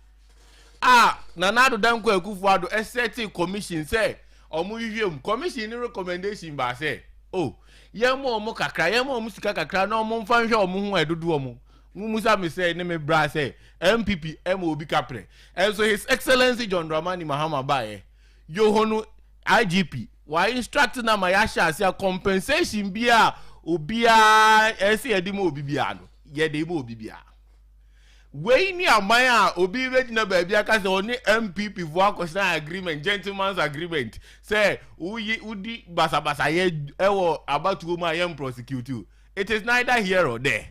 M: a Nana Addo Dankwa Akufo-Addo sɛtee commission sɛ wɔnhwehwɛ mu. Commission no recommendation baa sɛ, oh, yɛmma wɔn kakra, yɛmma wɔn sika kakra na wɔmfa nhwɛ wɔn ho a ɛdodo wɔn. Mummusa me sɛ ne me bra sɛ NPP ma obi kaprɛ. Ɛnso His Excellency John Dramani Mahama baeɛ, Yoho no IGP, wa instruct no ama yɛahyɛ ase a compensation biara a obiara ɛsɛ yɛde ma obi biara no, yɛde ma obi biara. Wei ne aman a obi bɛgyina baabi aka sɛ ɔne NPP foɔ akɔ sign agreement, gentleman's agreement, sɛ woyi wodi basabasayɛ wɔ abatoɔ mu a yɛn prosecute wo. It is neither here or there.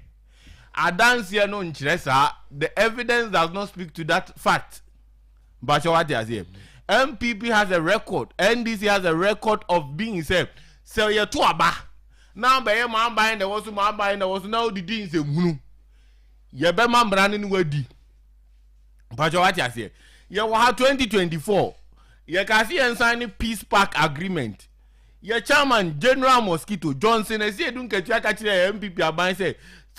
M: Adanseɛ no nkyerɛ saa. The evidence does not speak to that fact. Mpakyɛ wate aseɛ. NPP has a record, NDC has a record of being sɛ sɛ yɛto aba na bɛyɛ mo aban na ɛwɔ so mo aban na ɛwɔ so na wodidi nsɛmhunu. Yɛbɛma mmara no ne wadi. Mpakyɛ wate aseɛ. Yɛwɔ ha 2024. Yɛka se yɛn sign ne peace park agreement. Yɛ chairman General Mosquito Johnson Asiedu Nketia ka kyerɛ NPP aban sɛ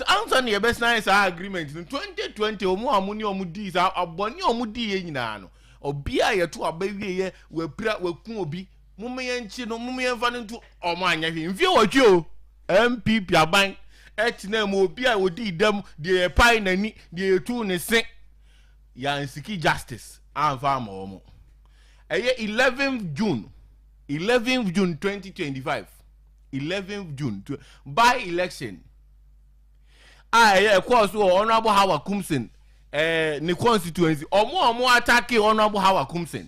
M: ansa na yɛbɛ sign saa agreement no 2020 wɔn a wɔn ne wɔn dii saa abɔne a wɔn dii yɛ nyinaa no obi a yɛto aba wie yɛ wapira waku obi mom yɛnkyi no mom yɛmfa no nto wɔn anyɛ hwee mfie wɔtwe o. NPP aban tenaa mu, obi a odii dɛm, deɛ yɛpae n'ani, deɛ yɛtuu ne se, yɛansiki justice amfa ama wɔn. Ɛyɛ 11th June, 11th June 2025, 11th June, by election a ɛyɛ ɛkɔɔ so wɔ Honourable Hawa Koomson ɛɛ ne constituency, wɔn a wɔn atake Honourable Hawa Koomson.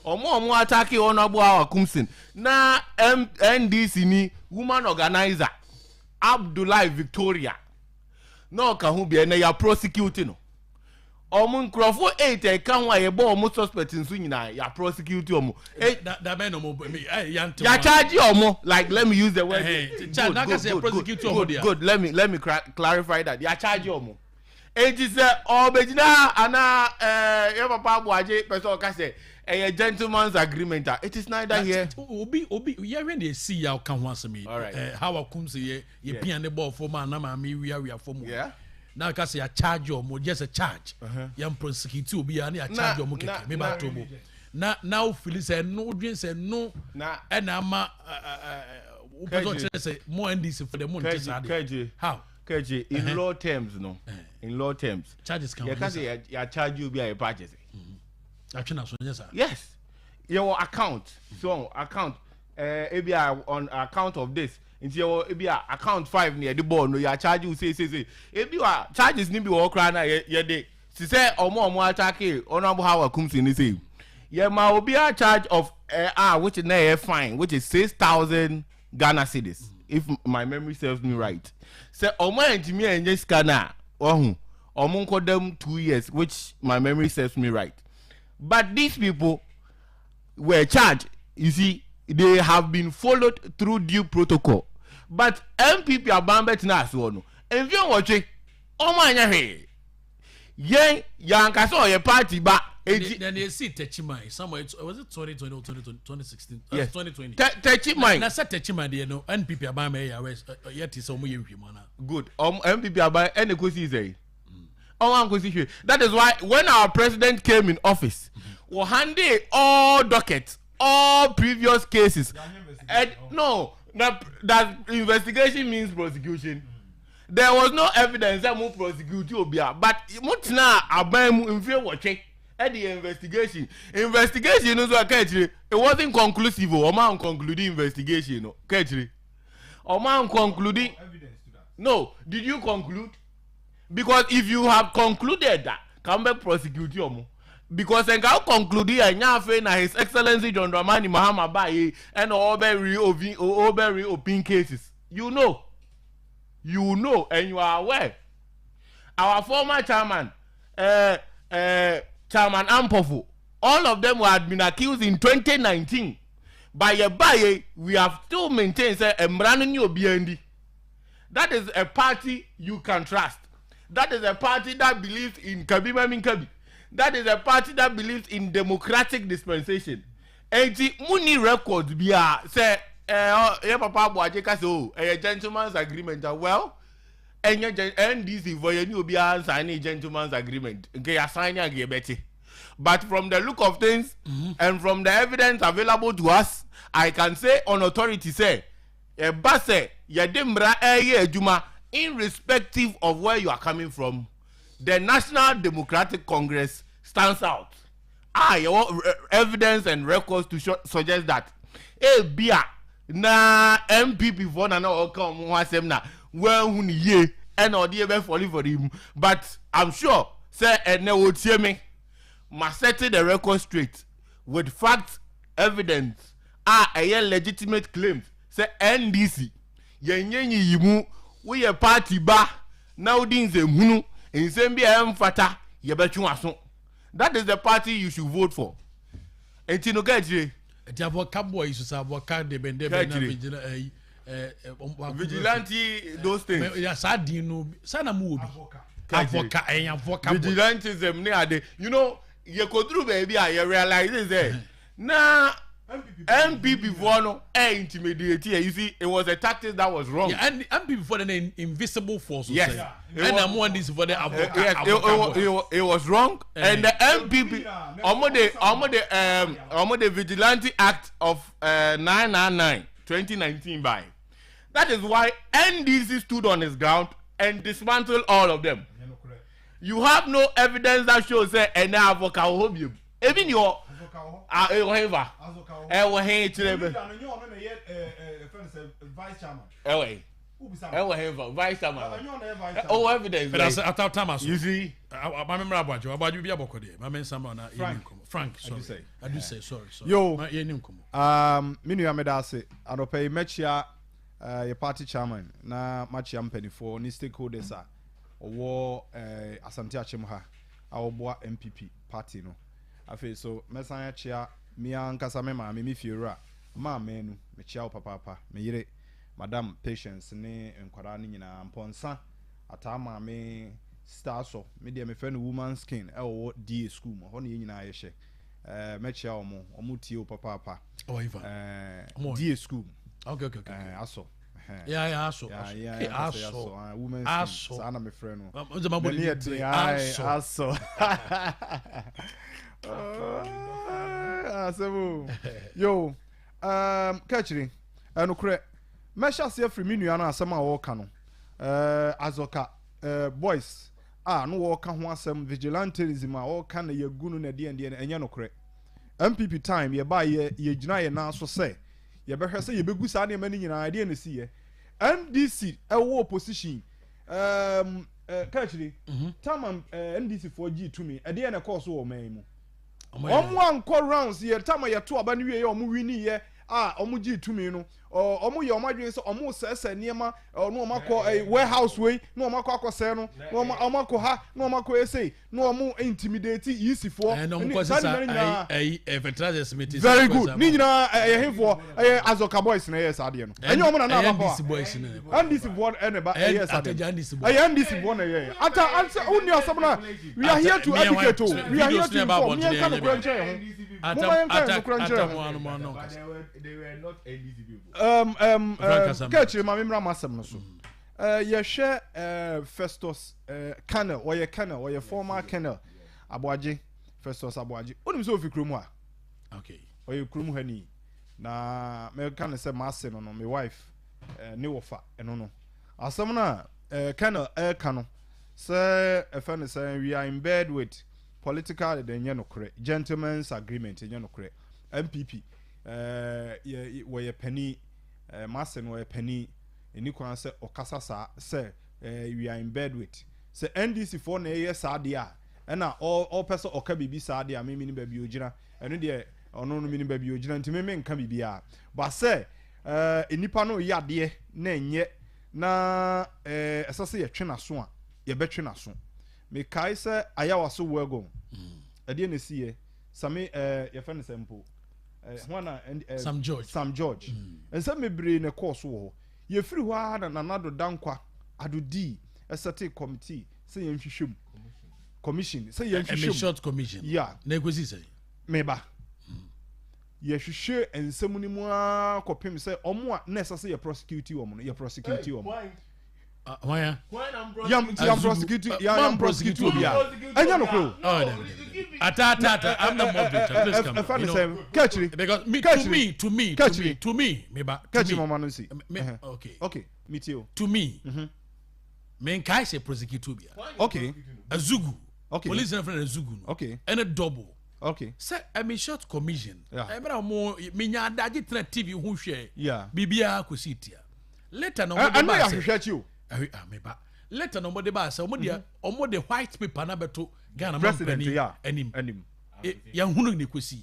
M: Ɔmo a ɔmo atake Honourable Hawa Koomson na NDC ni woman organiser Abdullahi Victoria na ɔka ho bi ɛnɛ ya prosecute no. Ɔmo nkorɔfoɔ 8 a ɛka ho a yɛbɔ ɔmo suspect nso nyinaa ya prosecute ɔmo.
K: Dabɛn na ɔmo yante
M: Ya charge ɔmo like let me use the word good good good good good let me let me clarify that ya charge ɔmo. Enti sɛ ɔrebɛgyina ha anaa ɛɛ yɛ papa Aboagye pɛ sɛ ɔka sɛ ɛyɛ gentleman's agreement a, it is neither here.
K: Obi obi yɛhwɛ deɛ ɛsi yɛ a ɔka ho asɛm yi. Ɛɛ Hawa Koomson yɛ yɛ pia ne bɔɔ fam a na maame wiawia fam wɔ. Na aka sɛ yɛacharge ɔmo just a charge. Yɛn prosecute obiara na yɛacharge ɔmo kɛkɛ. Me ba to bo. Na na ofili sɛ ɛno wodwen sɛ ɛno ɛna ama wopɛ sɛ ɔkyerɛ sɛ mo NDC fo deɛ mo nte saa deɛ. How?
M: Kɛkye in law terms no in law terms
K: charges kan
M: yɛka sɛ yɛ charge obi a yɛ pa akyɛ sɛ
K: atwe na so nyɛ saa.
M: Yes yɛwɔ account so account ɛɛ eh, ebi a on account of this nti yɛwɔ ebi a account five na yɛde bɔɔl no yɛ charge wo sei sei sei ebi wa charges ni bi wɔ hɔ koraa na yɛ yɛde te sɛ ɔmo a ɔmo atake Honourable Hawa Koomson ne sei yɛ ma obi a charge of ɛɛ eh, ah which na yɛ fine which is 6,000 Ghana cedis if my memory serves me right sɛ ɔmo antumi anyɛ sika no a wahu ɔmo nkɔdam 2 years which my memory serves me right but these people were charged you see they have been followed through due protocol but NPP aban bɛtena asoɔ no mfie nwɔtwe ɔmo anyɛ hwee yɛn yɛanka sɛ ɔyɛ party ba eti.
K: Na na esi Techiman somewhere was it 2020 or 2016?
M: Yes.
K: 2020.
M: Techiman.
K: Na sɛ Techiman deɛ no NPP aban ma ɛyɛ arrest yɛ te sɛ ɔmo yɛ nhwɛ mu ana.
M: Good. NPP aban ɛna ekosi sɛ yi. Ɔmo ankosi hwɛ. That is why when our president came in office, wɔ handle all dockets, all previous cases. And no, na that investigation means prosecution. There was no evidence sɛ mo prosecute obia but mo tenaa aban mu mfie wɔtwe ɛde yɛ investigation. Investigation no nso ɛka akyire it wasn't conclusive o, ɔmo an conclude investigation no ka akyire. Ɔmo an conclude. No, did you conclude? Because if you have concluded that, ka mo bɛ prosecute ɔmo. Because nka wo conclude yɛ nya afei na His Excellency John Dramani Mahama ba yi ɛna ɔbɛ reopen ɔbɛ reopen cases. You know, you know and you are aware. Our former chairman, Chairman Ampofo, all of them had been accused in 2019. By yɛ ba yi, we have still maintained sɛ mmara no ne obiara ndi. That is a party you can trust. That is a party that believes in kabi mami kabi. That is a party that believes in democratic dispensation. Enti muni record bia sɛ yɛ papa Aboagye ka sɛ o ɛyɛ gentleman's agreement a well ɛnyɛ gen NDC for yɛ ni obiara nsan ne gentleman's agreement nke yɛ asan ne anke yɛbɛte. But from the look of things and from the evidence available to us, I can say on authority sɛ ɛba sɛ yɛde mmara ɛyɛ adwuma irrespective of where you are coming from, the National Democratic Congress stands out. Ah, yɛwɔ evidence and records to show, suggest that ebia na NPP foɔ na na ɔka wɔn ho asɛm na wɔahu ne yie ɛna ɔde yɛ bɛ fɔlifɔli mu, but I'm sure sɛ ɛnɛ wɔtie me ma set the record straight with facts, evidence a ɛyɛ legitimate claims sɛ NDC yɛnyɛ nyiyi mu. Woyɛ party ba na wodi nsɛmhunu nsɛm bi a ɛmfata, yɛbɛtwe w'aso. That is the party you should vote for. Nti no ka akyire.
K: Nti Avoka boy so sɛ Avoka de bɛn de bɛn na vigila ɛyi ɛɛ.
M: Vigilante, those things.
K: Ya saa din no saa na mu wɔ bi Avoka ɛyɛ Avoka
M: boy. Vigilantism ne ade, yɛkɔduru baabi a yɛ realize sɛ na NPP foɔ no ɛ intimidate yɛ. You see, it was a tactic that was wrong.
K: Yeah, and NPP foɔ de invisible force.
M: Yes.
K: Ɛna mo NDC foɔ de Avoka.
M: Yes,
K: Avoka boy.
M: It was wrong and the NPP ɔmo de Vigilante Act of 999 2019 by that is why NDC stood on its ground and dismantled all of them. You have no evidence that shows sɛ ɛnɛ Avoka wɔ hɔ biem ebi ni hɔ ah ɛwɔ he fa ɛwɔ he kyerɛ bɛ ɛwɔ he ɛwɔ he fa vice chairman ɔwɔ evidence.
K: But as ata time aso.
M: You see.
K: Maame mmerɛ Aboagye Aboagye bi abɔkɔ deɛ maame nsamba na yɛ ni nkɔmɔ. Frank, sorry.
N: Adusei.
K: Adusei, sorry, sorry.
N: Yo.
K: Ma yɛ ni nkɔmɔ.
N: Me nua meda ase anɔpa yi mɛkyia yɛ party chairman na makyia mpanimfoɔ ne stakeholders a ɔwɔ Asante Akyem ha a wɔboa NPP party no. Afei so mɛsan akyia me ankasa me maame, me fiewura maame no, mekyia wo papaapa, me yere Madam Patience ne nkwadaa no nyinaa, Mpɔnsa ataa maame star so me deɛ mefrɛ no woman skin ɛwɔ DA school mu hɔ ne yɛn nyinaa yɛhyɛ. Mɛkyia wɔn, wɔn tie wo papaapa.
K: Ɔwɔ ifa.
N: ɛɛ DA school mu.
K: Okay.
N: Ɛɛ asɔ.
K: Yeah, asɔ.
N: Yeah,
K: Asɔ.
N: yeah,
K: Hey,
N: yeah,
K: asɔ.
N: asɔ. Ah, woman skin.
K: Asɔ.
N: Saa na mefrɛ no.
K: Nse ma bɔ
N: N'ani
K: ne
N: yɛ
K: din
N: den,
K: bere.
N: aye,
K: Asɔ.
N: asɔ. Ah, asɛm o. Yo, kakyiri, ɛnokorɛ, mɛhyɛ aseɛ firi me nua no asɛm a wɔreka no. Azɔka boys a no wɔreka ho asɛm vigilantism a wɔreka na yɛgu no na deɛ deɛ no ɛnyɛ nokorɛ. NPP time yɛbaa yɛ yɛgyina yɛn nan so sɛ yɛbɛhwɛ sɛ yɛbɛgu saa nneɛma no nyinaa. Ɛdeɛ na ɛsi yɛ NDC ɛwɔ opposition kakyiri time NDC foɔ gye tumi, ɛdeɛ na ɛkɔɔ so wɔ ɔman yi mu? Ɔmo ankɔ rounds yɛ time a yɛto aba no wie yɛ ɔmo wini yɛ a ɔmo gye tumi no, ɔmo yɛ ɔmo adwene sɛ ɔmo sɛɛsɛ nneɛma ɔno ɔmo akɔ warehouse wei na ɔmo akɔ akɔsɛɛ no na ɔmo akɔ ha na ɔmo akɔ ese na ɔmo intimidate yisifoɔ.
K: Ɛna ɔmo kɔ
N: saa
K: sisa
N: nneɛma no nyinaa.
K: ɛyi ɛyi fertilizers mi ti.
N: Very good. Ne nyinaa ɛyɛ henfoɔ? Ɛyɛ Azɔka boys na ɛyɛ saa adeɛ no. Ɛnyɛ ɔmo na na aba power?
K: NDC boys na.
N: NDC foɔ ɛna ɛba ɛyɛ saa adeɛ
K: Atagya
N: no.
K: NDC boys.
N: Ɛyɛ NDC foɔ na ɛyɛ ata asa wonni asɛm na we are here to educate o, we are here to inform. Yɛn ka nokorɛ nkyɛn yɛn ho, mo ma yɛn ka nokorɛ nkyɛn yɛn ho.
M: They were not NDC people.
K: Frank Asam.
N: Kɛkyire ma memra ma asɛm no so. Yɛhwɛ Festus Colonel, ɔyɛ colonel, ɔyɛ former colonel Aboagye, Festus Aboagye. Wonim sɛ ofi kurom ha? Ɔyɛ kurom ha ni na mɛka ne sɛ maase no, me wife ne wɔfa ɛno no asɛm no a colonel ɛreka no sɛ ɛfɛ no sɛ we are in bed with political de nyɛ nokorɛ, gentleman's agreement nyɛ nokorɛ. NPP wɔyɛ panin, maase no ɔyɛ panin. Ɛni kwan sɛ ɔkasa saa sɛ eh, we are in bed with. Sɛ NDC foɔ na ɛyɛ saa deɛ a, ɛna ɔpɛ sɛ ɔka biribi saa deɛ a, me menim baabi ɔgyina. Ɛno deɛ ɔno no menim baabi ɔgyina nti me menka biribiara. But sɛ eh, nnipa no reyɛ adeɛ na ɛnyɛ na eh, ɛsɛ sɛ yɛtwe n'aso a, yɛbɛtwe n'aso. Mekae sɛ Ayawaso Wuogon, ɛdeɛ na ɛsiiɛ, Same eh, yɛfrɛ no sɛ mpo eh, hwan na eh,
K: Sam George.
N: Sam George. Nsɛm bebree na ɛkɔɔ so wɔ hɔ. Yɛfiri hɔ ara na Nana Addo Dankwa Addo dii ɛsɛtee committee sɛ yɛnhwehwɛ mu. Commission sɛ yɛnhwehwɛ mu.
K: Short commission.
N: Yeah.
K: Na ɛkɔsi sɛ?
N: Meba. Yɛhwehwɛ nsɛm no mu ara kɔpem sɛ ɔmo a na ɛsɛ sɛ yɛ prosecute wɔn no, yɛ prosecute wɔn.
K: Hwan
N: Yam yam prosecute yam yam prosecute obi a. Ɛnyɛ no koro.
K: Oh, ata ata ata I'm the moderator. Please come.
N: Ɛfa ne sɛ kɛkyiri.
K: Because me to me to me to me to me me ba.
N: Kɛkyiri mama no nsi.
K: Me okay.
N: Okay me tie o.
K: To me. Me nkae sɛ prosecute obi
N: a. Okay.
K: Azugu.
N: Okay.
K: Police na friend Azugu no.
N: Okay.
K: Ɛne double.
N: Okay.
K: Sɛ ɛmi short commission. Ɛmɛ na mo me nya adagye tena TV ho hwɛ.
N: Yeah.
K: Biribiara kɔsi tia. Later na wɔde
N: Ɛno
K: baa
N: yɛ
K: sɛ
N: ahwehwɛ akyi o.
K: Ahwe ah me ba. Later na wɔde baa sɛ wɔn de wɔn de white paper na bɛto Ghana
N: President
K: mampanin
N: ya
K: anim.
N: anim.
K: E, yɛn hunu ne kosi.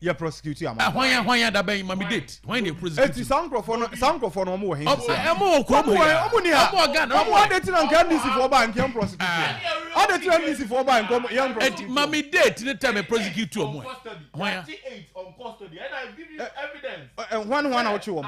N: Yɛ prosecute ama.
K: Ah, hwan ya hwan ya dabɛn ma me date. Hwan na prosecute.
N: Eti saa nkurɔfoɔ no saa nkurɔfoɔ no wɔn wɔ he sisi a?
K: Ɛmo wɔ kurom
N: Wɔn wɔ he?
K: ha.
N: Wɔn ni ha.
K: Ɛmo wɔ Ghana.
N: Wɔn wɔ ade ti na nka NDC foɔ ba nka yɛn prosecute wɔn. Ade ti na NDC foɔ ba nka yɛn prosecute
K: Eti ma me date ne time prosecute wɔn ɛ. Hwan ya?
N: Hwan ne hwan na wokye wɔn?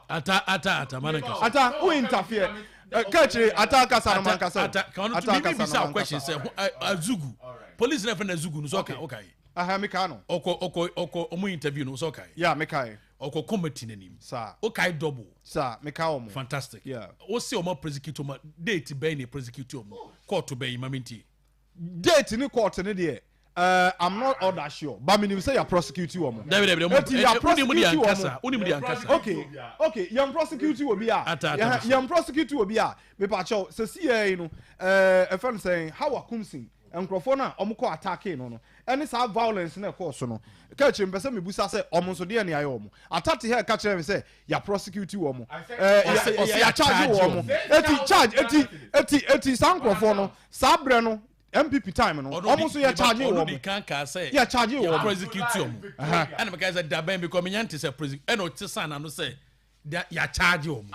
K: Ata ata ata ma ne nkasa.
N: Ata wo interfere. Kɛkyire ata kasa no ma nkasa.
K: Ata ka ɔno to mi bisa question sɛ Azugu police na fɛ na Azugu no sɛ ɔka ɔka yi.
N: Aha mi ka no.
K: Ɔkɔ ɔkɔ ɔkɔ ɔmo interview no sɛ ɔka yi.
N: Yeah mi ka yi.
K: Ɔkɔ committee n'anim.
N: Saa.
K: Ɔka double.
N: Saa mi ka wɔn.
K: Fantastic.
N: Yeah.
K: Ɔsi ɔmo prosecute ɔmo date bɛyi na prosecute ɔmo court bɛyi ma mi ntie.
N: Date ne court ne deɛ eh, I'm not all that sure but menim sɛ yɛ prosecute wɔn.
K: Dabi dabi dabi.
N: Eti yɛ prosecute wɔn.
K: Wonim deɛ ankasa.
N: Okay okay yɛn prosecute obi a.
K: Ata ata.
N: Yɛn prosecute obi a mepakyɛw sɛ si yɛ yi no ɛɛ ɛfɛ no sɛn Hawa Kumsin nkurɔfoɔ no a wɔn kɔ attacking no no ɛne saa violence no ɛkɔɔ so no kɛkyerɛ mpɛ sɛ mebusa sɛ wɔn nso deɛ ne ayɛ wɔn Ata te hɛ ka kyerɛ me sɛ yɛ prosecute wɔn ɛɛ yɛ yɛ charge wɔn eti charge eti eti eti saa nkurɔfoɔ no saa brɛ no NPP time no wɔn nso yɛ charge wɔn
K: ɔno di kan kaa sɛ
N: yɛ charge wɔn
K: yɛ prosecute wɔn ɛna meka sɛ dabɛn bi kɔ menya nte sɛ prosecute ɛna ɔte san n'ano sɛ yɛ charge wɔn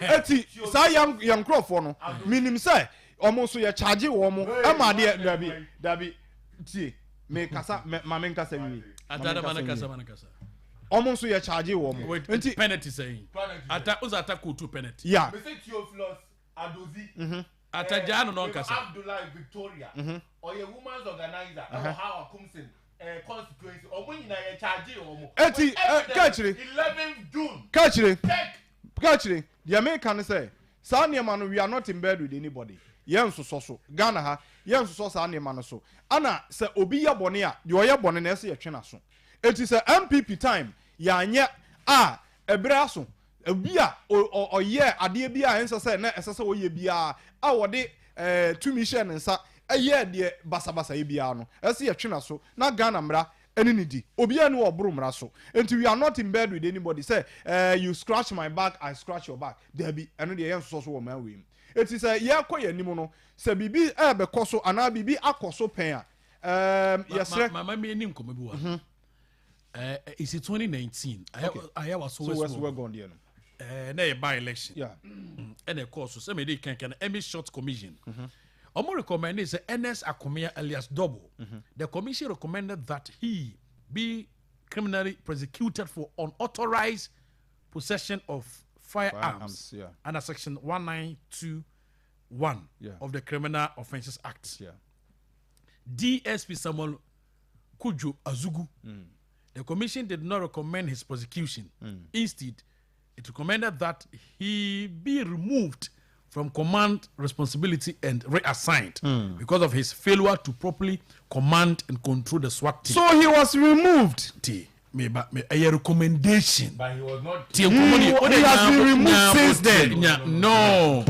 N: eti saa yɛn yɛn nkurɔfoɔ no minim sɛ wɔn nso yɛ charge wɔn ɛma adeɛ dabi dabi tie me kasa ma me nkasa wie
K: ata ma ne kasa ma ne kasa
N: wɔn nso yɛ charge wɔn
K: nti penalty sɛn ata ɔsɛ ata kootu penalty
N: ya.
M: Adozi.
N: Mm-hmm.
K: Atagyaa no na ɔnkasa.
M: Abdullahi Victoria.
N: Mm-hmm.
M: Ɔyɛ women's organizer ɛwɔ Hawa Kumsin eh, constituency. Ɔmo nyinaa yɛ charge ɔmo.
N: Eti eh, kɛkyire.
M: 11 June.
N: Kɛkyire. Kɛkyire. Deɛ meka ne sɛ saa nneɛma no we are not in bed with anybody. Yɛn nsosɔ so. Ghana ha yɛn nsosɔ saa nneɛma no so. Ana sɛ obi yɛ bɔne a deɛ ɔyɛ bɔne na ɛsɛ yɛtwe n'aso. Eti sɛ NPP time yɛanyɛ a ɛbrɛ aso Obi a ɔyɛɛ adeɛ bi a ɛnsɛ sɛ na ɛsɛ sɛ ɔyɛ biara a wɔde tumi hyɛɛ ne nsa yɛɛ deɛ basabasayɛ biara no, ɛsɛ sɛ yɛtwe n'aso na Ghana mmara ne no di. Obiara nni hɔ a ɔboro mmara so. Nti we are not in bed with anybody sɛ you scratch my back, I scratch your back. Daabi, ɛno deɛ yɛnsosɔ so wɔ ɔman wei mu. Nti sɛ yɛrekɔ yɛn anim no, sɛ biribi rebɛkɔ so anaa biribi akɔ so pɛn a, yɛsrɛ.
K: Mama mi ni nkɔmɔ bi wɔ ha. It's 2019.
N: Okay.
K: Ayɛ wa so
N: West Wuogon deɛ no.
K: Na yɛ by election.
N: Yeah.
K: Ɛna ɛkɔɔ so sɛ mede kankan Emmy Short Commission. Ɔmo recommended sɛ Ernest Akomea alias Double. The commission recommended that he be criminally prosecuted for unauthorized possession of firearms,
N: firearms yeah.
K: under section 192.1
N: yeah.
K: of the Criminal Offences Act.
N: Yeah.
K: DSP Samuel Kujo Azugu. The commission did not recommend his prosecution. Instead, it recommended that he be removed from command responsibility and reassigned because of his failure to properly command and control the SWAT team.
N: So he was removed.
K: T. Me, ba, me, a recommendation.
M: But he was not.
K: Tie nkɔmmɔ ni.
N: He
K: Wode
N: has
K: nya-
N: been removed
K: nya-
N: since then.
K: nya- No.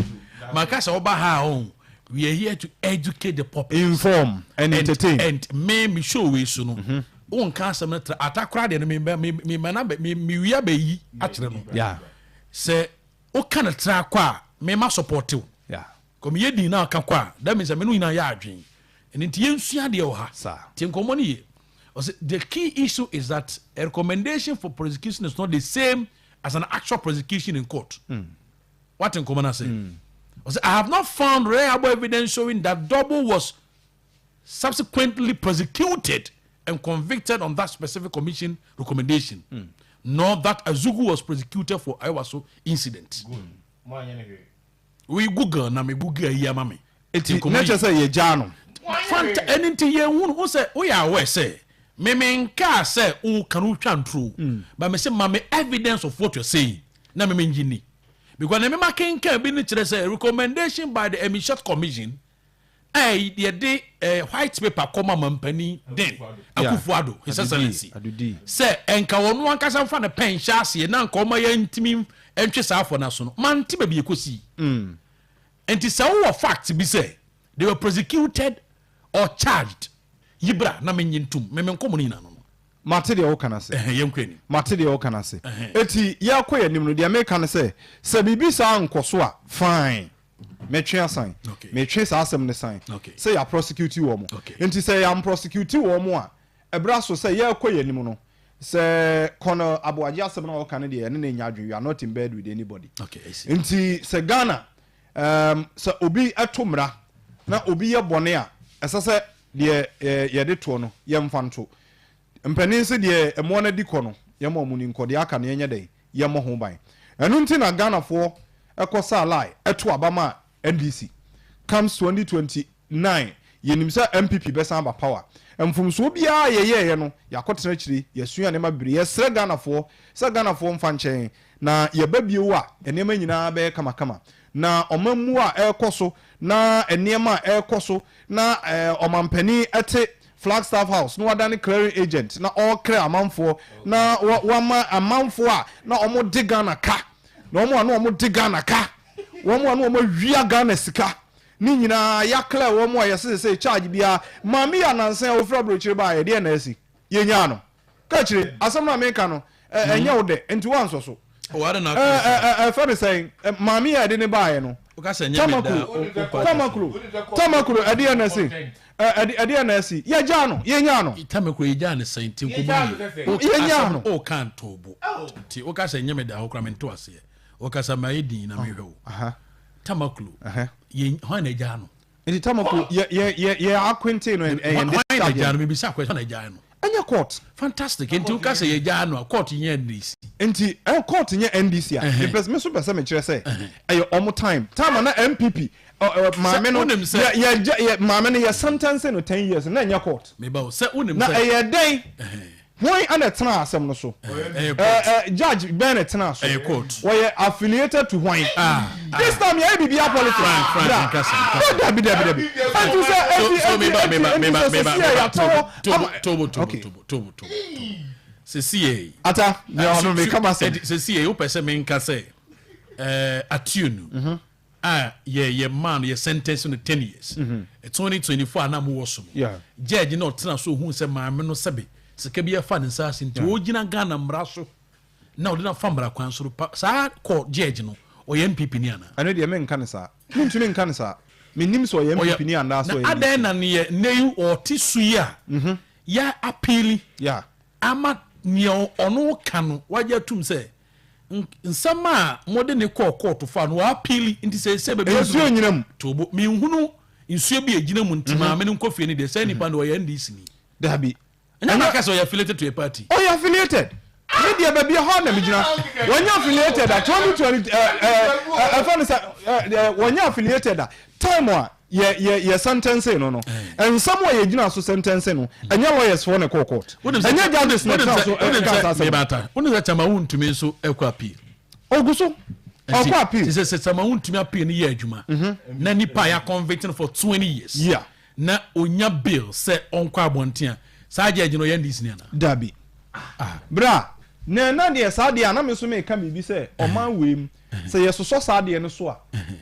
K: Makasa oba ha o. We are here to educate the public.
N: Inform and entertain.
K: And me me show we so no. Wo nka asɛm no tra atakora deɛ no me me me me na me me wia bɛyi akyerɛ no.
N: Yeah.
K: Sɛ Woka no tra kɔ a, me ma support wo. Kɔ meyɛ din na aka kɔ a, that means sɛ me ne wo nyinaa yɛ adwene. Ɛno nti yɛnsua adeɛ wɔ ha. Tie nkɔmmɔ no yie. Ɔse the key issue is that a recommendation for prosecution is not the same as an actual prosecution in court. Wate nkɔmmɔ no ase? Ɔse I have not found reliable evidence showing that Double was subsequently prosecuted and convicted on that specific commission recommendation, mm. nor that Azugu was prosecuted for Ayawaso incident. We Google na me Google ayi ama me.
N: Eti na kyerɛ sɛ yɛgyaa no.
K: Fanta ɛno nti yɛn hu no sɛ woyɛ aware sɛ meme nkaa sɛ woka no wotwa ntoro mm. but me sɛ ma me evidence of what you're saying na meme ngye ni because na mema kenkan bi no kyerɛ sɛ recommendation by the Emishat Commission a yɛde eh, white paper kɔma mampanin den Akufo Addo His Excellency sɛ ɛnka wɔn ankasa nfa ne pɛn nhyɛ aseɛ na nka ɔma yɛntumi ntwe saa afɔ no aso no mante baabi ɛkɔsii mm. nti sɛ wowɔ fact bi sɛ they were prosecuted or charged yi bra na menye ntom meme nkɔmmɔ no nyina no no
N: Mate deɛ woka no ase.
K: Ɛhɛn, yɛnkɔ anim.
N: Mate deɛ woka no ase.
K: Ɛhɛn.
N: Enti yɛrekɔ yɛn anim no, deɛ meka ne sɛ, sɛ biribi saa nkɔ so a, fine. Mɛtwe asan. Metwe saa asɛm no san sɛ yɛaprɔsekute wɔn. Enti sɛ yɛamprɔsekute wɔn a, ɛberɛ aso sɛ yɛrekɔ yɛn anim no, sɛ Colonel Aboagye asɛm no a ɔka no deɛ, yɛne no nyɛ adwene, we are not in bed with anybody. Enti sɛ Ghana, um, sɛ obi to mmara na obi yɛ bɔne a, ɛsɛ sɛ deɛ yɛde toɔ no, yɛmfa nto. Mpanin se deɛ mmoa no adi kɔ no, yɛmma wɔn ni nkɔ, deɛ aka no yɛnyɛ dɛn? Yɛmmɔ ho ban. Ɛno nti na Ghanafoɔ kɔ saa line to aba maa NDC. Comes 2029, yɛnim sɛ NPP bɛsan aba power. Mfomsoɔ biara a yɛyɛeɛ no, yɛakɔtena akyire, yɛasua nneɛma bebree. Yɛsrɛ Ghanafoɔ sɛ Ghanafoɔ mfa nkyɛ yɛn, na yɛba bio a, nneɛma nyinaa bɛyɛ kamakama. Na ɔmammuo a ɛrekɔ so, na nneɛma a ɛrekɔ so, na ɔmampanin te Flagstaff House na wadane clearing agent na ɔrekra amanfoɔ na wama amanfoɔ a na wɔn de Ghana ka na wɔn a na wɔn de Ghana ka wɔn a na wɔn awia Ghana sika ne nyinaa yɛaklɛ wɔn a yɛsɛ sɛ charge biara maame yɛ anansa a ofiri aburokyire baa yɛdeɛ na asi yɛnyaa no Ka akyire, asɛm no a meka no, ɛnyɛ wo dɛ, nti woansɔ so. Ɛfɛ ne sɛn, maame a ɛde ne baeɛ no, Tamakuro, Tamakuro, Tamakuro, ɛdeɛ na ɛsi, ɛdeɛ na ɛsi, yɛgyaa no, yɛnyaa no.
K: Tamakuro yɛgyaa no sɛn, nti nkɔmɔ yie.
N: Yɛnyaa no.
K: O ka ntobo, nti woka sɛ nyɛ me da hɔ koraa mente aseɛ. Wɔkasa ma yɛ din na mehwɛ wo. Tamakuro, yɛn, hwan na ɛgyaa no?
N: Nti Tamakuro, yɛ, yɛ, yɛ, yɛ akwente no, ɛyɛ
K: Hwan na ɛgyaa no? Mebisa question, hwan na ɛgyaa no?
N: Ɛnyɛ court.
K: Fantastic. Nti woka sɛ yɛgyaa no a, court nyɛ NDC.
N: Nti eh, court nyɛ NDC a, mepɛ me nso pɛ sɛ mekyerɛ sɛ ɛyɛ ɔmo time. Time a na NPP maame no yɛ yɛ yɛ maame no yɛ sentence no ten years na ɛnyɛ court.
K: Meba o, sɛ wonim sɛ.
N: Na ɛyɛ dɛn? Hwan na ɛtenaa asɛm no so? Judge bɛn na ɛtenaa so? Wɔyɛ affiliated to hwan? This time yɛayɛ biribiara politics.
K: Frank, Frank,
N: Bra. Dabi, dabi, dabi. Enti sɛ, enti, enti, enti, enti sɛ sisi yɛ yɛatɔ hɔ ama.
K: Tobo, tobo, tobo, tobo, tobo. Sisi yɛ.
N: Ata, nea ɔno meka ma sɛm.
K: Sisi yɛ, wopɛ sɛ menka sɛ, Ationu. a yɛ yɛ maa no yɛ sentence no ten years 2024 a na mo wɔ so no judge na ɔtena so ohun sɛ maame no sɛbe sika bi afa ne nsa ase nti ɔgyina Ghana mmara so na ɔde no afa mmara kwan so pa saa kɔ judge no ɔyɛ NPP ni anaa.
N: Ɛno deɛ menka no saa. Mentumi nka no saa. Mennim sɛ ɔyɛ NPP ni anaa sɛ ɔyɛ
K: Na adɛn na neɛ nnɛ yi ɔte so yi a yɛ appeali ama nea ɔno ka no wagye atum sɛ Nsɛm a mode no kɔɔ kɔɔto faa no, wɔapiili nti seesei baabi a
N: Nsuo nnyina mu.
K: Tobo, menhunu nsuo bi a ɛgyina mu nti maame no nkɔ fie no deɛ, saa nipa no ɔyɛ NDC ni.
N: Dabi.
K: Ɛnyɛ na aka sɛ ɔyɛ affiliated to a party.
N: Ɔyɛ affiliated. Me deɛ baabi ɛhɔ na megyina. Wɔnyɛ affiliated a 2020 ɛ ɛ ɛfɛ no sɛ ɛ wɔnyɛ affiliated a time a yɛ yɛ yɛ sɛntɛnse no no nsɛm a yɛgyina so sɛntɛnse no ɛnyɛ lawyers foɔ na ɛkɔɔ court ɛnyɛ judges na ɛtena so ɛka saa asɛm
K: no. Wonim sɛ Tama wontumi nso ɛkɔ appeal.
N: Ogu so ɔkɔ appeal.
K: Ti sɛ sɛ Tama wontumi appeal no yɛ adwuma na nipa a yɛ convict no for 20 years
N: yeah.
K: na onya bail sɛ ɔnkɔ abɔnten a saa judge no ɔyɛ NDC ni ana?
N: Dabi. Bra na na deɛ saa deɛ a na me nso meka biribi sɛ ɔman wei mu Sɛ yɛsosɔ saa adeɛ no so a,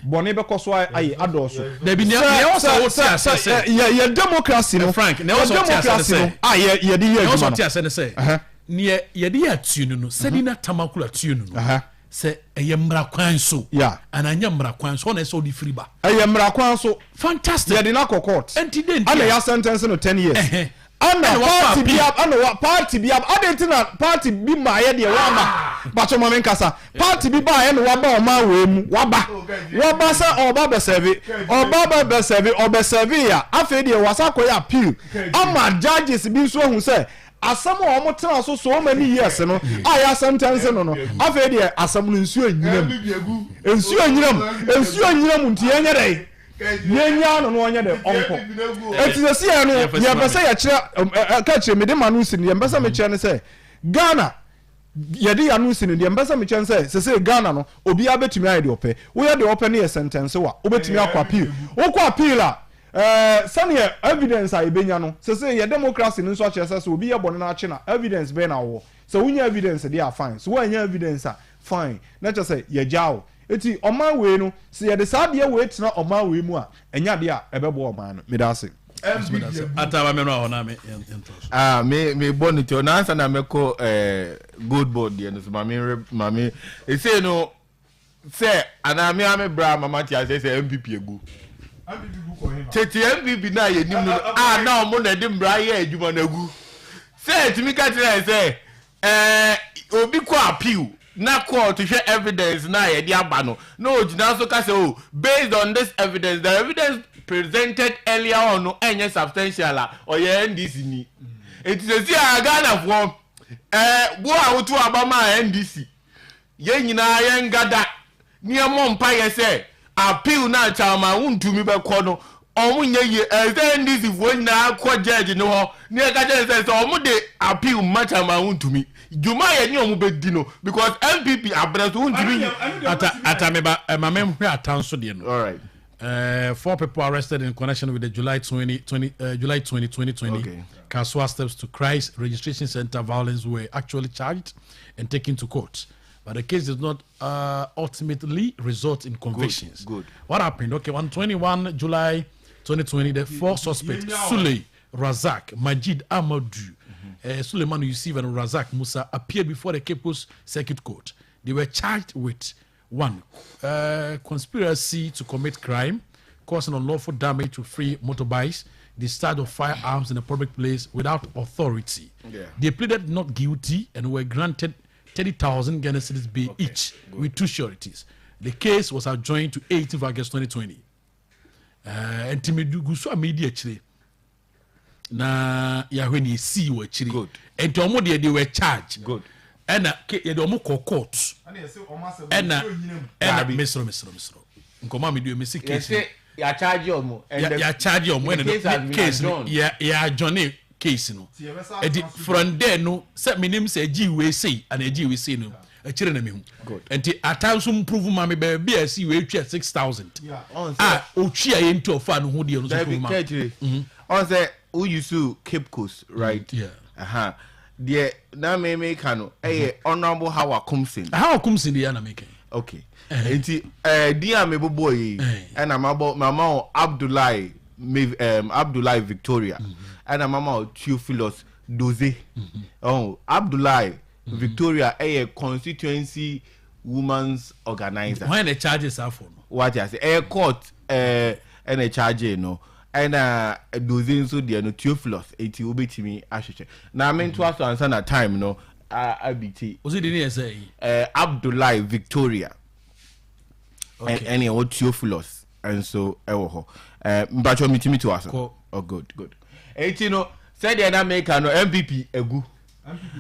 N: bɔne bɛkɔ so ayɛ adɔɔso.
K: Dabi, nea nea ɛwɔ sɛ wote aseɛ sɛ.
N: Yɛ yɛ democracy no.
K: Frank, nea ɛwɔ sɛ wote aseɛ ne sɛ.
N: Yɛ democracy no a yɛ yɛde yɛ
K: adwuma no. Nea ɛwɔ sɛ
N: wote
K: aseɛ ne sɛ. Nea yɛde yɛ atuo no no, Sedina Tamakulu atuo no no. Sɛ ɛyɛ mmara kwan so.
N: Yeah.
K: Anaa ɛnyɛ mmara kwan so, hɔ na ɛsɛ sɛ ɔde firi ba.
N: Ɛyɛ mmara kwan so.
K: Fantastic.
N: Yɛde no akɔ court.
K: Ɛnti dɛn nti a.
N: Ɛna yɛ sentence no ten years.
K: Ɛhɛn.
N: Ɛna
K: Ɛna
N: party
K: wakɔ
N: bi
K: appeal.
N: ɛna wa party bi aba adɛn nti na party bi maayɛ deɛ wama bakyɛ ma me nkasa party bi baayɛ na waba ɔman wei mu waba waba sɛ ɔba bɛsɛve ɔba bɛ bɛsɛve ɔbɛsɛve a afei deɛ wasa akɔyɛ appeal ama judges bi nso ahu sɛ Asɛm a wɔn tenaa so so many years no a yɛ asɛntɛnse no no, afei deɛ asɛm no nsuo nnyina mu. Nsuo nnyina mu. Nsuo nnyina mu nti yɛnyɛ dɛ? Yɛnyaa no na ɔnyɛ dɛ? Ɔnkɔ. Eti sɛsi yɛ no, deɛ mpɛ sɛ yɛkyerɛ, ka kyerɛ mede ma no si no, deɛ mpɛ sɛ mekyerɛ ne sɛ, Ghana, yɛde yɛ ano si no, deɛ mpɛ sɛ mekyerɛ ne sɛ, sɛsɛ Ghana no, obiara bɛtumi ayɛ deɛ ɔpɛ. Woyɛ deɛ ɔpɛ no yɛ sɛntɛnse wa, wobɛtumi akɔ appeal. Wokɔ appeal a, Ɛɛ, sɛdeɛ evidence a yɛbɛnya no, sesei yɛ democracy no nso akyerɛ sɛ sɛ obi yɛ bɔne na akye no a, evidence bɛn na wowɔ? Sɛ wonya evidence deɛ a, fine. Sɛ woannya evidence a, fine. Na kyerɛ sɛ yɛagyaa wo. Enti ɔman wei no, sɛ yɛde saa adeɛ wei tena ɔman wei mu a, ɛnyɛ adeɛ a ɛbɛboa ɔman no. Meda ase.
M: Ah, me me bɔ ne kyɛw na ansa na mɛkɔ eh, gold board deɛ no so ma me re ma me esei no Sɛ anaa me ara me bra ama mate aseɛ sɛ NPP agu. Tete NPP no a yɛnim no a na wɔn na ɛde mmara yɛ adwuma no agu. Sɛ ɛtumi ka kyerɛ yɛn sɛ ɛɛ obi kɔ appeal na court hwɛ evidence no a yɛde aba no na ogyina so ka sɛ oh based on this evidence the evidence presented earlier on no ɛnyɛ substantial a ɔyɛ NDC ni. Nti sɛsi a Ghanafoɔ ɛɛ wo a woto aba maa NDC Yɛn nyinaa yɛn gada ne yɛmmɔ mpaeɛ sɛ appeal no a Chairman Wontumi bɛkɔ no wɔn nyɛ yie. Ɛsɛ sɛ NDC foɔ nyinaa kɔ judge no hɔ ne yɛka kyerɛ no sɛ sɛ wɔn de appeal ma Chairman Wontumi dwuma a yɛne wɔn bɛdi no because NPP abrɛ so wontumi nyi.
K: Ata ata me ba eh, ma me nhwɛ ata nso deɛ no.
M: All right.
K: 4 people arrested in connection with the July 20, 20 July 20, 2020 okay. Kasoa Steps to Christ Registration Center violence were actually charged and taken to court. But the case did not ultimately result in convictions.
M: Good, good.
K: What happened? Okay, on 21 July 2020, the 4 suspects, Sule Razak, Majid Amadou, Suleiman Yusuf, and Razak Musa, appeared before the Cape Coast Circuit Court. They were charged with 1, conspiracy to commit crime, causing unlawful damage to free motorbikes, discharge of firearms in a public place without authority. They pleaded not guilty and were granted 30,000 Ghana cedis bail each with 2 sureties. The case was adjourned to 18th August 2020. Nti me gu so a medi akyire na yɛahwɛ nea esii wɔ akyiri.
M: Good.
K: Nti ɔmo deɛ they were charged.
M: Good.
K: Ɛna ke yɛde ɔmo kɔ court. Ɛna ɛna mesrɛ mesrɛ mesrɛ nkɔmɔ a medi mesi case no.
M: Yɛse yɛacharge ɔmo. And the
K: Yɛacharge ɔmo
M: the
K: ɛna
M: case has been
K: case no
M: adjourned.
K: yɛ yɛ adjourn case no. Ɛti from there no sɛ menim sɛ ɛgye wei sei ana ɛgye wei sei no akyire na mehu. Nti ata nso mprove ma me baabi a ɛsi wei twa 6,000 a otwi a yɛnti ɔfa no ho deɛ no nso prove ma.
M: Dabi kɛkyire ɔn sɛ wo use Cape Coast right?
K: Yeah.
M: Aha. Deɛ na me me ka no ɛyɛ Honourable Hawa Koomson.
K: Hawa Koomson deɛ na me ka.
M: Okay. Nti ɛɛ din a me bobɔ yi ɛna ma bɔ ma ma o Abdullahi me Abdullahi Victoria ɛna ma ma o Theophilus Doze. Oh Abdullahi Victoria ɛyɛ constituency women's organizer.
K: Wɔn na charge saa fo no.
M: Wate ase ɛyɛ court ɛɛ ɛna charge no ɛna Doze nso deɛ no Theophilus eti wobɛtumi ahwehwɛ na me ntoa so ansa na time no abiti.
K: Osi di ne yɛ sɛ yi.
M: Ɛɛ Abdullahi Victoria.
K: Okay.
M: Ɛne ɛwɔ Theophilus nso ɛwɔ hɔ. Ɛɛ mpatsɔ mi timi to aso.
K: Kɔ.
M: Oh good good. Eti no sɛdeɛ na meka no NPP egu.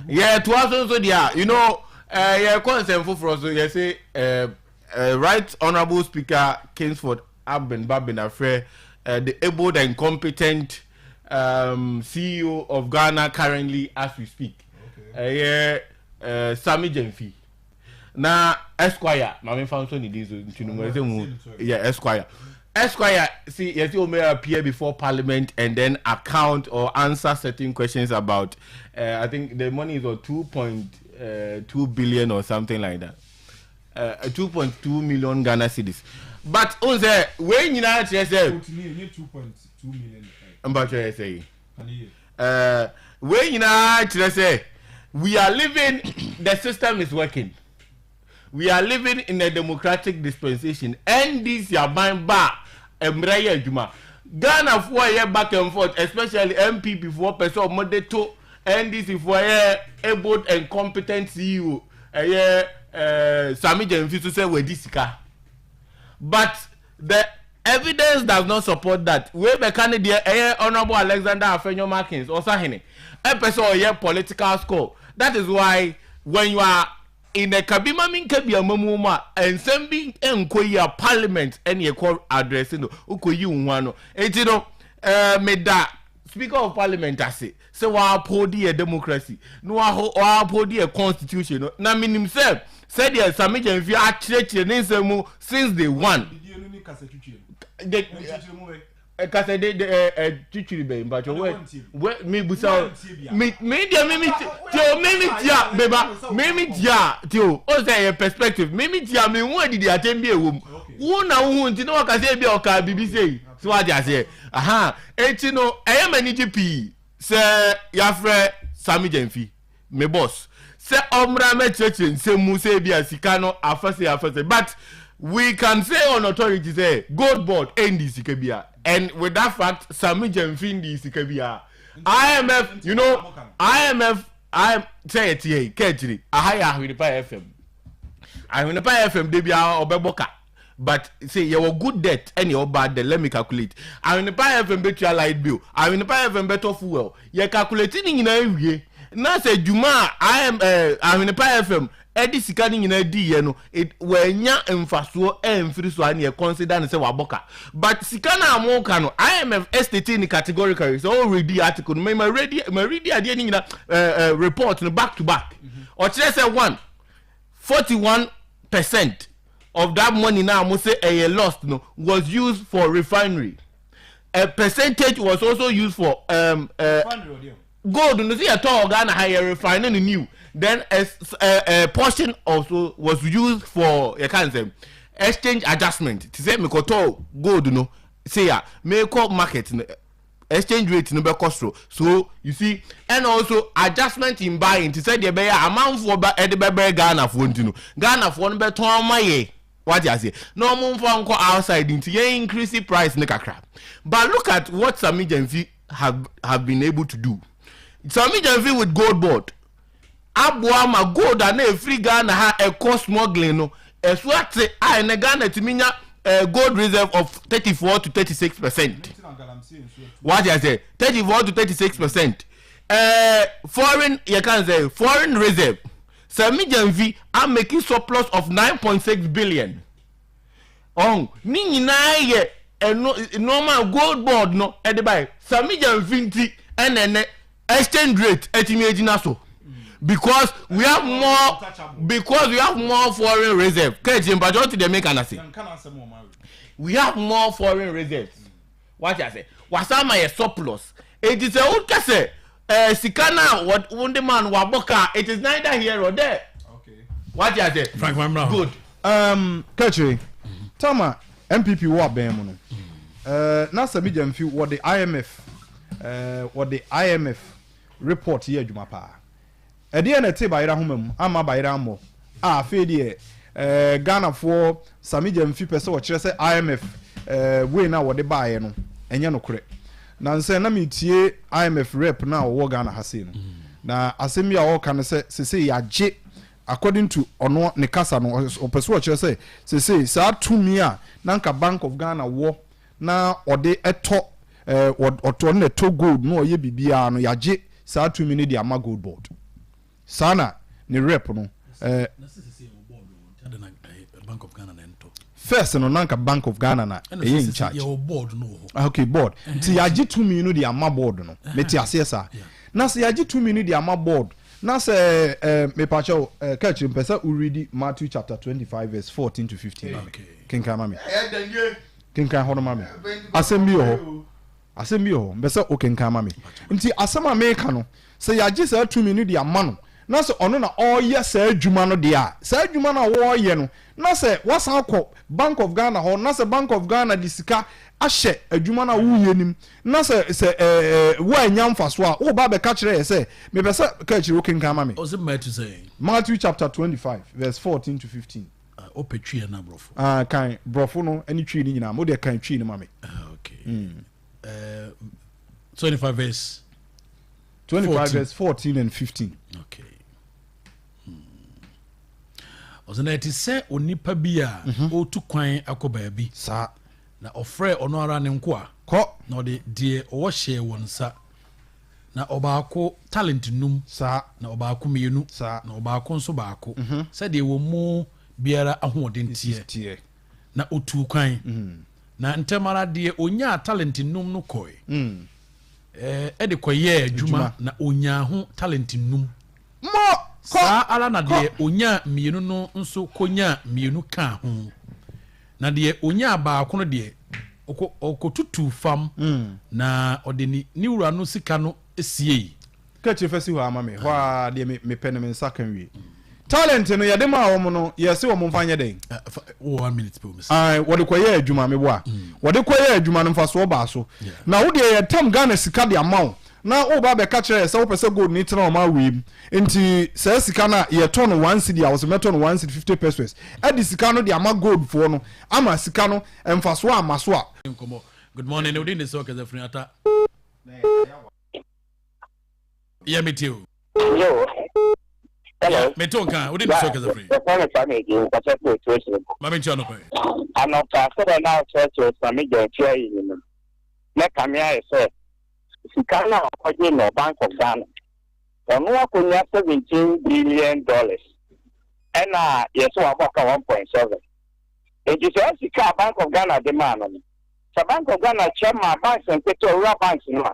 M: Yɛ toa so nso deɛ you know ɛɛ yɛ kɔ nsɛm foforɔ so yɛ se ɛɛ ɛɛ right honourable speaker Kingsford Abin Babin afrɛ ɛɛ the able and competent CEO of Ghana currently as we speak. Ɛyɛ ɛɛ Sammy Gyamfi. Na Esquire maame nfa nso ne din so nti no mo ɛsɛ mu yɛ Esquire. Esquire si yɛsi o may appear before parliament and then account or answer certain questions about I think the money is or 2.2 billion or something like that. 2.2 million Ghana cedis. But o sɛ wei nyinaa kyerɛ sɛ.
N: 2.2 million.
M: Mpatsɔ yɛ sɛ yi. Wei nyinaa kyerɛ sɛ we are living the system is working. We are living in a democratic dispensation. NDC aban ba a, mmara yɛ adwuma. Ghanafoɔ yɛ back and forth, especially NPP foɔ pɛ sɛ wɔde to NDC foɔ ɛyɛ able and competent CEO ɛyɛ ɛɛ Sammy Gyamfi so sɛ wadi sika. But the evidence does not support that. Wei bɛka ne deɛ ɛyɛ Honourable Alexander Afenyo Markins Ɔsahene ɛpɛ sɛ ɔyɛ political score. That is why when you are in a kabima mi nka bi amamu mu a nsɛm bi nkɔ yi a parliament ɛne ɛkɔ address no wokɔ yi wo ho ano. Eti no ɛɛ meda Speaker of Parliament ase sɛ wa-uphold yɛ democracy na wa-uphold yɛ constitution no na menim sɛ sɛdeɛ Sammy Gyamfi akyerɛkyerɛ ne nsɛm mu since day one. Kasa de de ɛ ɛ twitwiri bɛyi mpatsɔ wɛ wɛ mi busa o mi mi deɛ mi mi ti o mi mi tia beba mi mi tia ti o o sɛ yɛ perspective mi mi tia mi hu edidi atɛm bi ewom wo na wo hu nti na waka sɛ ebi a ɔka bibi sɛ yi so wate aseɛ aha eti no ɛyɛ m'ani gye pii sɛ yafrɛ Sammy Gyamfi me boss sɛ ɔmmra mɛkyerɛkyerɛ nsɛm mu sɛ ebi a sika no afɛsɛ afɛsɛ, but we can say on authority sɛ Gold Board ɛndi sika bia, and with that fact Sammy Gyamfi ndi sika bia. IMF, you know, IMF IM sɛ yɛte yɛ kɛkyiri aha yɛ Ahwenepa FM. Ahwenepa FM de bia ɔbɛbɔ ka, but say yɛwɔ good debt ɛne yɛwɔ bad debt. Let me calculate. Ahwenepa FM bɛtua light bill, Ahwenepa FM bɛtɔ fuel. Yɛ calculate ne nyinaa wie na sɛ dwuma a im Ahwenepa FM ɛde sika ne nyinaa di yɛ no, it wɔanya mfasoɔ ɛmfiri so a, ne yɛ consider ne sɛ wabɔ ka. But sika no a mo ka no, IMF estate ne categorically sɛ ɔready article no ma ready ma ready adeɛ ne nyinaa ɛɛ ɛɛ report no back to back, ɔkyerɛ sɛ 141% of that money now mo say ɛyɛ lost no was used for refinery. A percentage was also used for gold no sɛ yɛtɔ Ghana ha, yɛ refine no new. Then a portion also was used for yɛ kan sɛ exchange adjustment, ti sɛ mekɔtɔ gold no say a mekɔ market no, exchange rate no bɛkɔ soro. So you see, and also adjustment in buying, ti sɛ deɛ bɛyɛ amanfoɔ ba ɛde bɛbɛrɛ Ghanafoɔ nti no, Ghanafoɔ no bɛtɔn ama yɛ, wate aseɛ, na ɔmo nfa nkɔ outside nti yɛn increase price ne kakra. But look at what Sammy Gyamfi have been able to do. Sammy Gyamfi with Gold Board aboa ma gold a na efiri Ghana ha ɛkɔ smuggling no ɛso ate a ɛnɛ Ghana tumi nya gold reserve of 34 to 36%. Wate aseɛ, 34 to 36%. Foreign, yɛ kan sɛ foreign reserve, Sammy Gyamfi are making surplus of 9.6 billion. Ɔn ne nyinaa yɛ ɛno nneɛma Gold Board no ɛde ba yɛ. Sammy Gyamfi nti ɛna ɛnɛ exchange rate ɛtumi egyina so because we have more foreign reserve. Kẹ́ẹ̀tì mpàtó ɔti dẹ̀ mẹ́ka na se we have more foreign reserves, wati ase, wasan ma yɛ surplus. Eti sɛ o kɛsɛ sika na wɔn de ma no wabɔ kaa, it is neither here or there, wati ase.
K: Frank Mamra.
M: Good.
N: Kɛkyere tama NPP wɔ abɛn mu no, na Sammy Gyamfi wɔde IMF wɔde IMF report yɛ adwuma paa. Ɛdeɛ na ɛte bayerɛ ahoma mu ama bayerɛ ammɔ a afei deɛ Ghanafoɔ, Sammy Gyamfi pɛ sɛ wɔkyerɛ sɛ IMF wei na wɔde baeɛ no ɛnyɛ nokorɛ. Na nsɛ na metie IMF rep na ɔwɔ Ghana ha sei no, na asɛm bi a ɔreka no sɛ sese yɛagye, according to ɔno ne kasa no, ɔpɛ so ɔkyerɛ sɛ sese saa tumi a na nka Bank of Ghana wɔ na ɔde ɛtɔ ɔtɔ no na ɛtɔ gold na ɔyɛ biribiara no, yɛagye saa tumi no de ama Gold Board. Saa na ne rep no
K: Bank of Ghana na ɛntɔ.
N: First no, nanka Bank of Ghana na ɛyɛ in charge.
K: Yɛwɔ board no wɔ hɔ.
N: Ah, okay, board nti yɛagye tumi no de ama board no. Mete aseɛ saa. Na sɛ yɛagye tumi no de ama board na sɛ mepakyɛw, kɛkyerɛ mpɛ sɛ woredi Matthew chapter 25 verse 14 to 15 ma me. Kenkan ma me, kenkan hɔ no ma me. Asɛm bi wɔ hɔ, asɛm bi wɔ hɔ mpɛ sɛ wokenkan ma me. Nti asɛm a meka no sɛ yɛagye saa tumi no de ama no. na sɛ ɔno na ɔreyɛ saa adwuma no deɛ a, saa adwuma no a wɔreyɛ no, na sɛ woasan akɔ Bank of Ghana hɔ, na sɛ Bank of Ghana de sika ahyɛ adwuma no a woreyɛ no mu, na sɛ sɛ ɛɛ woannya mfasoɔ a, woreba abɛka kyerɛ yɛ sɛ, mepɛ sɛ, ka akyire, wokenkan ma me.
K: Ɔse Matthew sɛn?
N: Matthew chapter 25 verse 14 to 15.
K: Ah, wopɛ Twi anaa Borɔfo?
N: Ah, kan Borɔfo no ne Twi no nyinaa. Wo deɛ kan Twi no ma me.
K: Ah, okay. Mm. Uh, 25 verse
N: 25 14. verse 14 and 15.
K: Okay. Hmm. Ɔsɛ na ɛte sɛ onipa bi a mhm. ɔretu kwan akɔ baabi.
N: Saa.
K: Na ɔfrɛ ɔno ara ne nkoa.
N: Kɔ.
K: Na ɔde deɛ ɔwɔ hyɛɛ wɔn nsa. Na ɔbaako talent num.
N: Saa.
K: Na ɔbaako mmienu.
N: Saa.
K: Na ɔbaako nso baako. Mhm. Sɛdeɛ wɔn mu biara ahoɔden teɛ. Na ɔtuu kwan.
N: Mhm.
K: Na ntɛm ara deɛ ɔnyaa talente num no kɔe de kɔyɛɛ adwuma, na ɔnyaa ho talente num. Saa ara na deɛ ɔnyaa mmienu no nso kɔnyaa mmienu kaa ho. Na deɛ ɔnyaa baako no deɛ, ɔkɔtutuu fam, na ɔde ne wura no sika no siei.
N: Ka akyire fa si hɔ ara ma me, hɔ ara deɛ me mepɛ no me nsa ka nwie. Talent no yɛde maa wɔn no yɛse wɔn mfa nyɛ dɛn?
K: Wɔ one minute pɛ omi.
N: Ae, wɔde kɔyɛɛ adwuma, meboa. Wɔde kɔyɛɛ adwuma no mfasoɔ baa so. Na wo deɛ yɛtam Ghana sika de ama wo na woreba abɛka kyerɛ yɛ sɛ wopɛ sɛ gold no tena ɔman wei mu nti saa sika no a yɛtɔ no one cedi a wose mɛtɔ no one cedi fifty pesewas de sika no de ama gold foɔ no ama sika no mfasoɔ amma so a.
K: Nkɔmmɔ. Good morning, wo din de sɛ ɔkasa firi ata. Yɛ me tie o.
O: Yo. Hello.
K: Me to nka, wode ne so kasa firi.
O: Yɛfrɛ me Kwame Egi, nkasa firi Otuo Kyerɛ.
K: Ma me nkyia no pɛ.
O: Anɔpa sɛdeɛ na wokyerɛkyerɛ Sami Gyamfi ayi no mu, na kame ayɛ sɛ sika no a ɔkɔgye no Bank of Ghana, ɔno akɔnya 17 billion dollars ɛna yɛsɛ wabɔ ka 1.7. Nti saa sika a Bank of Ghana de maa no no, sɛ Bank of Ghana kyɛ maa banks nketewa, rural banks no a,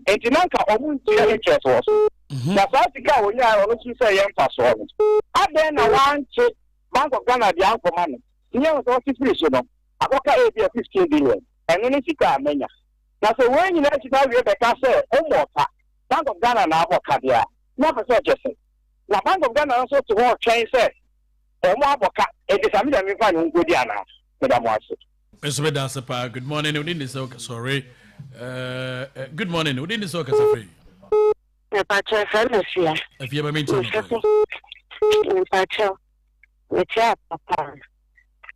O: Enti na anka wɔn ntua interest wɔ so. Na saa sika a wɔnyaeɛ a ɔno nso sɛ ɛyɛ mfasoɔ no, adɛn na wante Bank of Ghana deɛ ankɔma no? Nyɛ wo sɛ ɔte firi so no, akɔka ebia 15 billion. Ɛno ne sika a manya. Na sɛ wei nyinaa akyi na awie bɛka sɛ wommɔɔ ka, Bank of Ghana na abɔ ka deɛ a, na apɛ sɛ ɔkyɛ sɛn? Na Bank of Ghana nso te hɔ retwɛn sɛ wɔn abɔ ka, enti saa me deɛ memfa ne ho nkɔdi anaa? Meda mo ase.
K: Me nso meda ase paa. Good morning. Wode ne sɛ sorry. Uh, good morning. Wode ne sɛ ɔkasa firi.
P: Mepakyɛ fɛ me fia.
K: Afia ma menkyɛ no.
P: Mepakyɛ mekyɛ papa.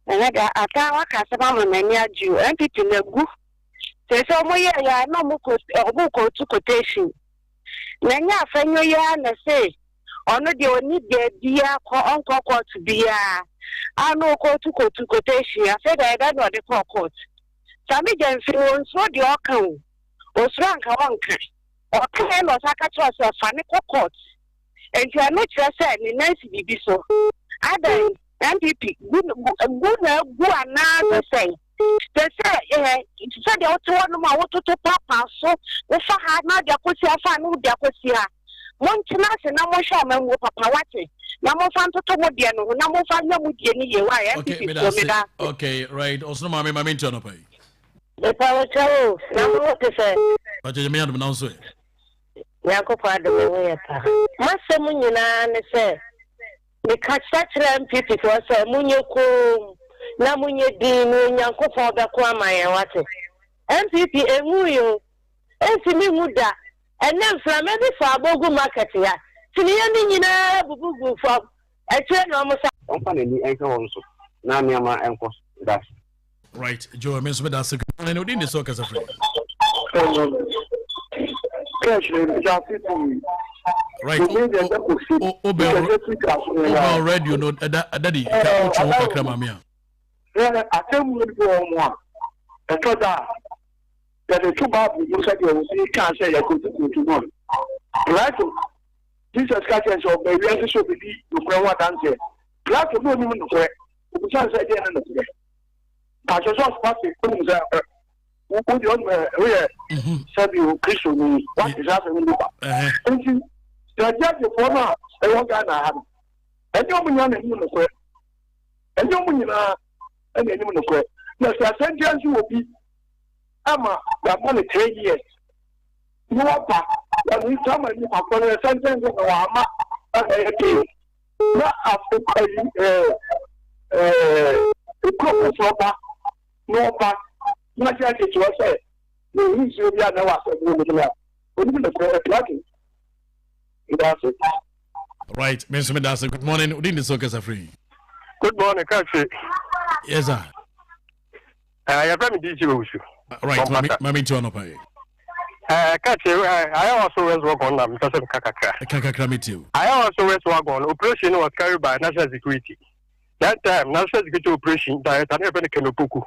P: Ɛnɛ da ata waka asɛm ama m'ani agye o. NPP na gu. Sɛ sɛ ɔmo yɛ ya na ɔmo kɔ ɔmo kɔ tu quotation. Na nyɛ afɛnyo ya na se Ɔno deɛ ɔnni baabiaa kɔ, ɔnkɔ court biaa. A na ɔkɔɔtu kɔtu quotation, afei deɛ ɛdɛn na ɔde kɔɔ court? Sammy Gyamfi no ɔnsuro deɛ ɔka o, ɔsuro anka ɔnka. Ɔkaeɛ na ɔsan ka kyerɛɛ sɛ fa no kɔ court. Nti ɛno kyerɛ sɛ ne nan si biribi so. Adɛn? NPP gu gu na agu anaa sɛ sɛn? Te sɛ eh, sɛdeɛ wote hɔnom a wototo paapaa so, wofa ha na wode akɔsi ha, fa ha na wode akɔsi ha. Montena ase na monhwɛ amammuo papa, wate? Na momfa ntoto mo deɛ no ho, na momfa nyɛ mo deɛ no yie, wai?
K: Okay,
P: NPP
K: meda
P: foɔ,
K: ase.
P: meda ase.
K: Okay, right. Ɔsono maame, maame nti anɔpa yi.
P: Mepa wo kyɛw o, na mo ho te sɛ?
K: Pakyɛ nyame adom na wo nso ɛ?
P: Nyankopɔn adom me ho yɛ paa. M'asɛm nyinaa ne sɛ mekasa kyerɛ NPP foɔ sɛ monyɛ koom na monyɛ dinn na Onyankopɔn bɛko ama yɛn wate. NPP ɛnwui o, ɛntumi nwu da. Ɛnnɛ mframa bi faa Bogu market ha, kyiniiɛ no nyinaa bubu guu fam, akyire na wɔn sa.
Q: Ɔmfa n'ani nhwɛ wɔn so na nneɛma nkɔ so. Meda ase.
K: Right, Joe, me nso meda ase. Good morning. Wodin de sɛ ɔkasa firi? Right, obel radio no daddy ka wotwe ho kakra ma me a.
R: Sɛ asɛmmuo bi wɔ mu a, ɛtɔ da a, yɛde to Bible mu sɛdeɛ wɔsi kaa sɛ yɛkɔtu kootu no a. Plato, Jesus ka kyerɛ sɛ ɔba wiase sɛ ɔbɛdi nokorɛ ho adanseɛ. Plato na ɔnim nokorɛ. Ɔbisa no sɛ ɛdeɛn ne nokorɛ? Pakyɛ sɛ ɔsoma se wonim sɛ wo deɛ ɔnim woyɛ sɛbi o Kristoni wate saa asɛm no bi kwa. Nti sɛ gyɛgyefoɔ no a ɛwɔ Ghana ha no ɛnyɛ ɔmo nyinaa na ɛnim nokorɛ. Ɛnyɛ ɔmo nyinaa ɛna ɛnim nokorɛ. Na sɛ asɛnkyerɛ nso wɔ bi ama yɛama no 3 years na waba na ne nsa ama nipa korɔ no ɛsɛnkyerɛ nso na wama. Ɛyɛ den na afo ayi ɛɛ ɛɛ ekuro foforɔ ba na ɔba na gyɛgye kyerɛ sɛ na oyi nsuo bi a na ɛwɔ asɛm no mu a onim nokorɛ ɛtra den. Meda ase.
K: Right, me nso meda ase. Good morning. Wodin de sɛ ɔkasa firi?
S: Good morning, Kache.
K: Yes, sir.
S: Yɛfrɛ me DJ Owusu.
K: Right, mami mami nti ɔnɔpa yi.
S: Kache, ayɛ wɔ so West Wagon na mepɛ sɛ meka kakra.
K: Ka kakra me tie o.
S: Ayɛ wɔ so West Wagon operation was carried by National Security. That time, National Security operation director ne yɛfrɛ no Ken Opoku.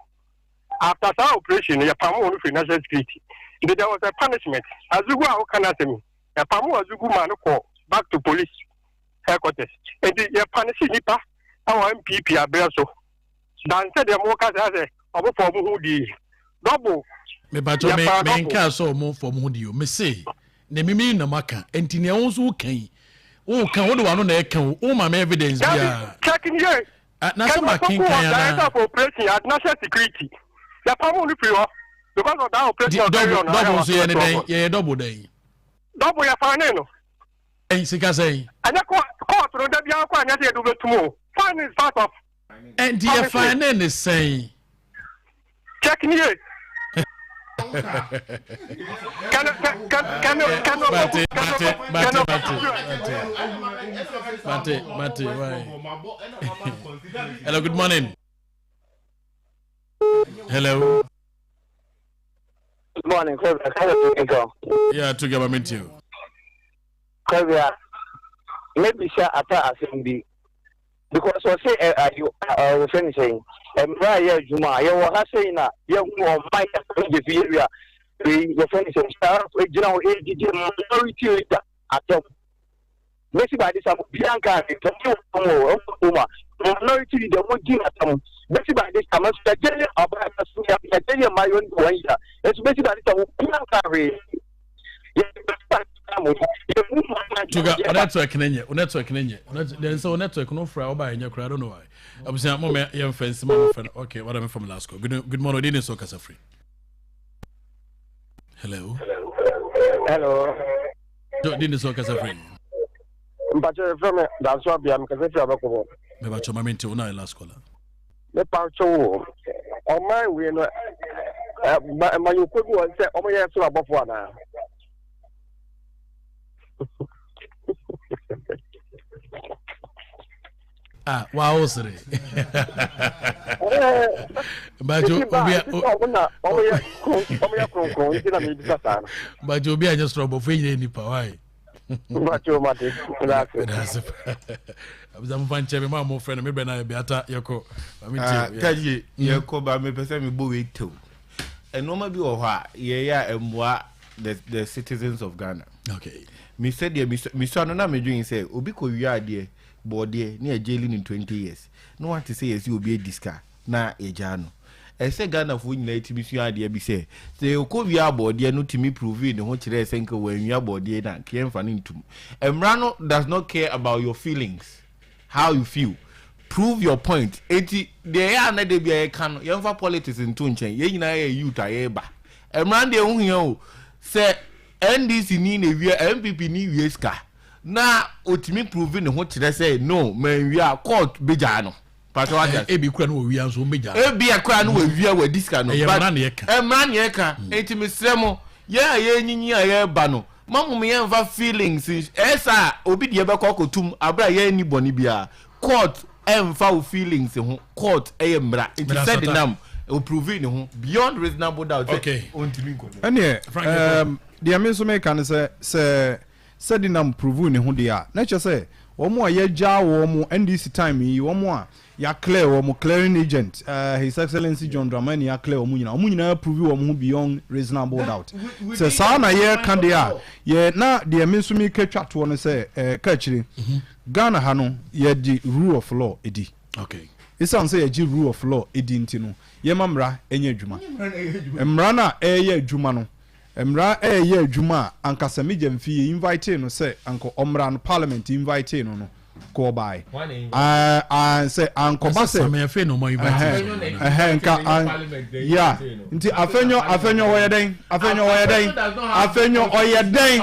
S: After saa operation no, yɛpamoo no firi National Security. Nti there was a punishment. Azugu a woka no asɛm yi, yɛpamoo Azugu maa no kɔɔ back to police headquarters. Nti yɛpanehye nnipa wɔ NPP aberɛ so. Dan sɛ deɛ moka sɛ asɛ ɔmo fa ɔmo ho di double.
K: Mepakyɛ me menkaa sɛ ɔmo fa ɔmo ho di o. Mese ne mimi na maka. Nti nea wo nso woka yi, woka wode w'ano na ɛka o, woma me evidence biara.
S: Check ni yie.
K: Ah, na sɛ makenkan anaa.
S: Director of operation at national security. Yɛpam no firi hɔ because of that operation of
K: double double nso yɛ ne dɛn yɛyɛ double dɛn.
S: Double yɛ fine no.
K: Ɛn sika sɛn.
S: Ɛnyɛ court no da biara kɔ anyɛ sɛ yɛde wobɛtum o. Fine is part of.
K: Ɛnti yɛ fine ne sɛn.
S: Check ni ye.
K: Mate, mate, mate, mate, mate, mate, why? Hello, good morning. Hello.
Q: Good morning, Kwabia.
K: Yeah, to get my you.
Q: Kwabia, maybe sir, ata asɛm bi. Because ɔse ɛ ayi ɛ wɔfrɛ no sɛn mmerɛ a yɛ adwuma a yɛwɔ ha sɛn na yɛhu ɔman yɛ gye fi yɛwia wei yɛfrɛ no sɛn saa gyina hɔ ɛgyigye minority leader atɛm bɛsi baade sa obiara nka ne ntɛm ne wɔn wɔ wɔn mu a minority leader mo di n'atɛm bɛsi baade sa ma nso yɛgye ne ɔbaa so yɛgye ne mmayewa no wɔn yia nso bɛsi baade sa obiara nka hwee.
K: Tuga, o network ne nye, o network ne nye. Then so network no fra oba enye kra, I don't know why. Abusia mo me yem fence mo mo friend. Okay, what am from last call. Good good morning, Odin so kasa free. Hello.
Q: Hello.
K: Do din so kasa free.
S: Mpacho frɛ me Danso Abia, me kasa free Abakobo.
K: Me bacho ma mente una last caller.
S: Mepa kyɛw o, ɔman wei no, manyɔkuo bi wɔ sɛ wɔn yɛ soro abɔfoɔ anaa?
K: Ah, wa o sere. Bajo obi a
S: ɔmo yɛ kronkron nti na mebisa saa no.
K: Bajo obi a nyɛ soro abɔfoɔ nyina nipa why?
S: Mpacho mate.
K: Medase. Abisa mo fa nkyɛn me ma mo frɛ no me brɛ na beata yɛkɔ. Ma me tie.
M: Kaji yɛkɔ ba mepɛ sɛ mebɔ wei tew. Nneɛma bi wɔ hɔ a yɛyɛ a ɛmmoa the the citizens of Ghana.
K: Okay.
M: Me sɛdeɛ mesua no na medwen sɛ obi kɔ wia adeɛ bɔɔdeɛ ne yɛgyeli no 20 years na wate sɛ yɛsi obi adi sika na yɛgyaa no. Ɛsɛ sɛ Ghanafoɔ nyinaa tumi sua adeɛ bi sɛ, sɛ ɔkɔwiaa bɔɔdeɛ no tumi provee ne ho kyerɛɛ sɛ nka wanwia bɔɔdeɛ no a, nka yɛmfa no ntom. Mmara no does not care about your feelings, how you feel. Prove your point. Enti deɛ ɛyɛ a na da biara yɛka no, yɛmfa politics nto nkyɛn. Yɛn nyinaa yɛ youth a yɛreba. Mmara no deɛ ɛho hia o. Sɛ NDC ni na ewia, NPP ni wia sika na ɔtumi prove ne ho kyerɛ sɛ no, manwia a, court bɛgyaa no. Pastor wate ase.
K: Ebi kura no wɔ wia nso wɔn bɛ gya.
M: Ebi akura no wɔ wia wɔ adi sika no.
K: Ɛyɛ mmara na yɛ ka.
M: Mmara na yɛ ka. Nti mesrɛ mo yɛn a yɛnyinyi a yɛreba no ma mo yɛn nfa feelings ɛyɛ saa obi deɛ bɛkɔ akɔtum abere a yɛn ni bɔne biara. Court ɛnfa wo feelings ho court ɛyɛ mmara nti sɛ de nam o prove ne ho beyond reasonable doubt sɛ ɔntumi nkɔ mu.
N: Ɛneɛ ɛɛm deɛ me nso meka ne sɛ sɛ Sedinam prove ne ho deɛ a, na kyerɛ sɛ wɔn a yɛagyaa wɔn NDC time yi, wɔn a yɛaclear wɔn, clearing agent, eh, His Excellency John Dramani aclear wɔn nyinaa, wɔn nyinaa prove wɔn ho beyond reasonable doubt. Sɛ saa na yɛreka deɛ a, yɛ na deɛ me nso meka twa toɔ no sɛ, eh, ka akyire, Ghana ha no, yɛgye rule of law di.
K: Okay.
N: Esiane sɛ yɛgye rule of law di nti no, yɛma mmara nyɛ adwuma. Mmara no a ɛreyɛ adwuma no, Mmara reyɛ adwuma a anka sɛ me Gyamfi yɛ invitee no sɛ anka ɔmmra no parliament invitee no no. Kɔ ɔbae sɛ ankɔba sɛ ɛhɛn nka ya nti Afenyo Afenyo ɔyɛ dɛn? Afenyo ɔyɛ dɛn? Afenyo ɔyɛ dɛn?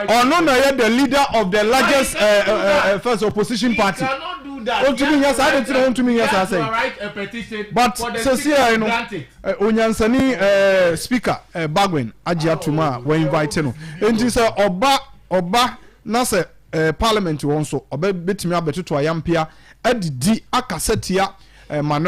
N: Ɔno na yɛ the leader of the largest first opposition party. Ontumi nyɛ saa de ti na ontumi nyɛ saa sɛn, but sɛsi yɛ no onyansani Speaker Bagbin agye atum a wɔn invite no, nti sɛ ɔba ɔba na sɛ parliament wɔ nso, ɔbɛ betumi abɛtoto ayampia adidi akasa tia ma no.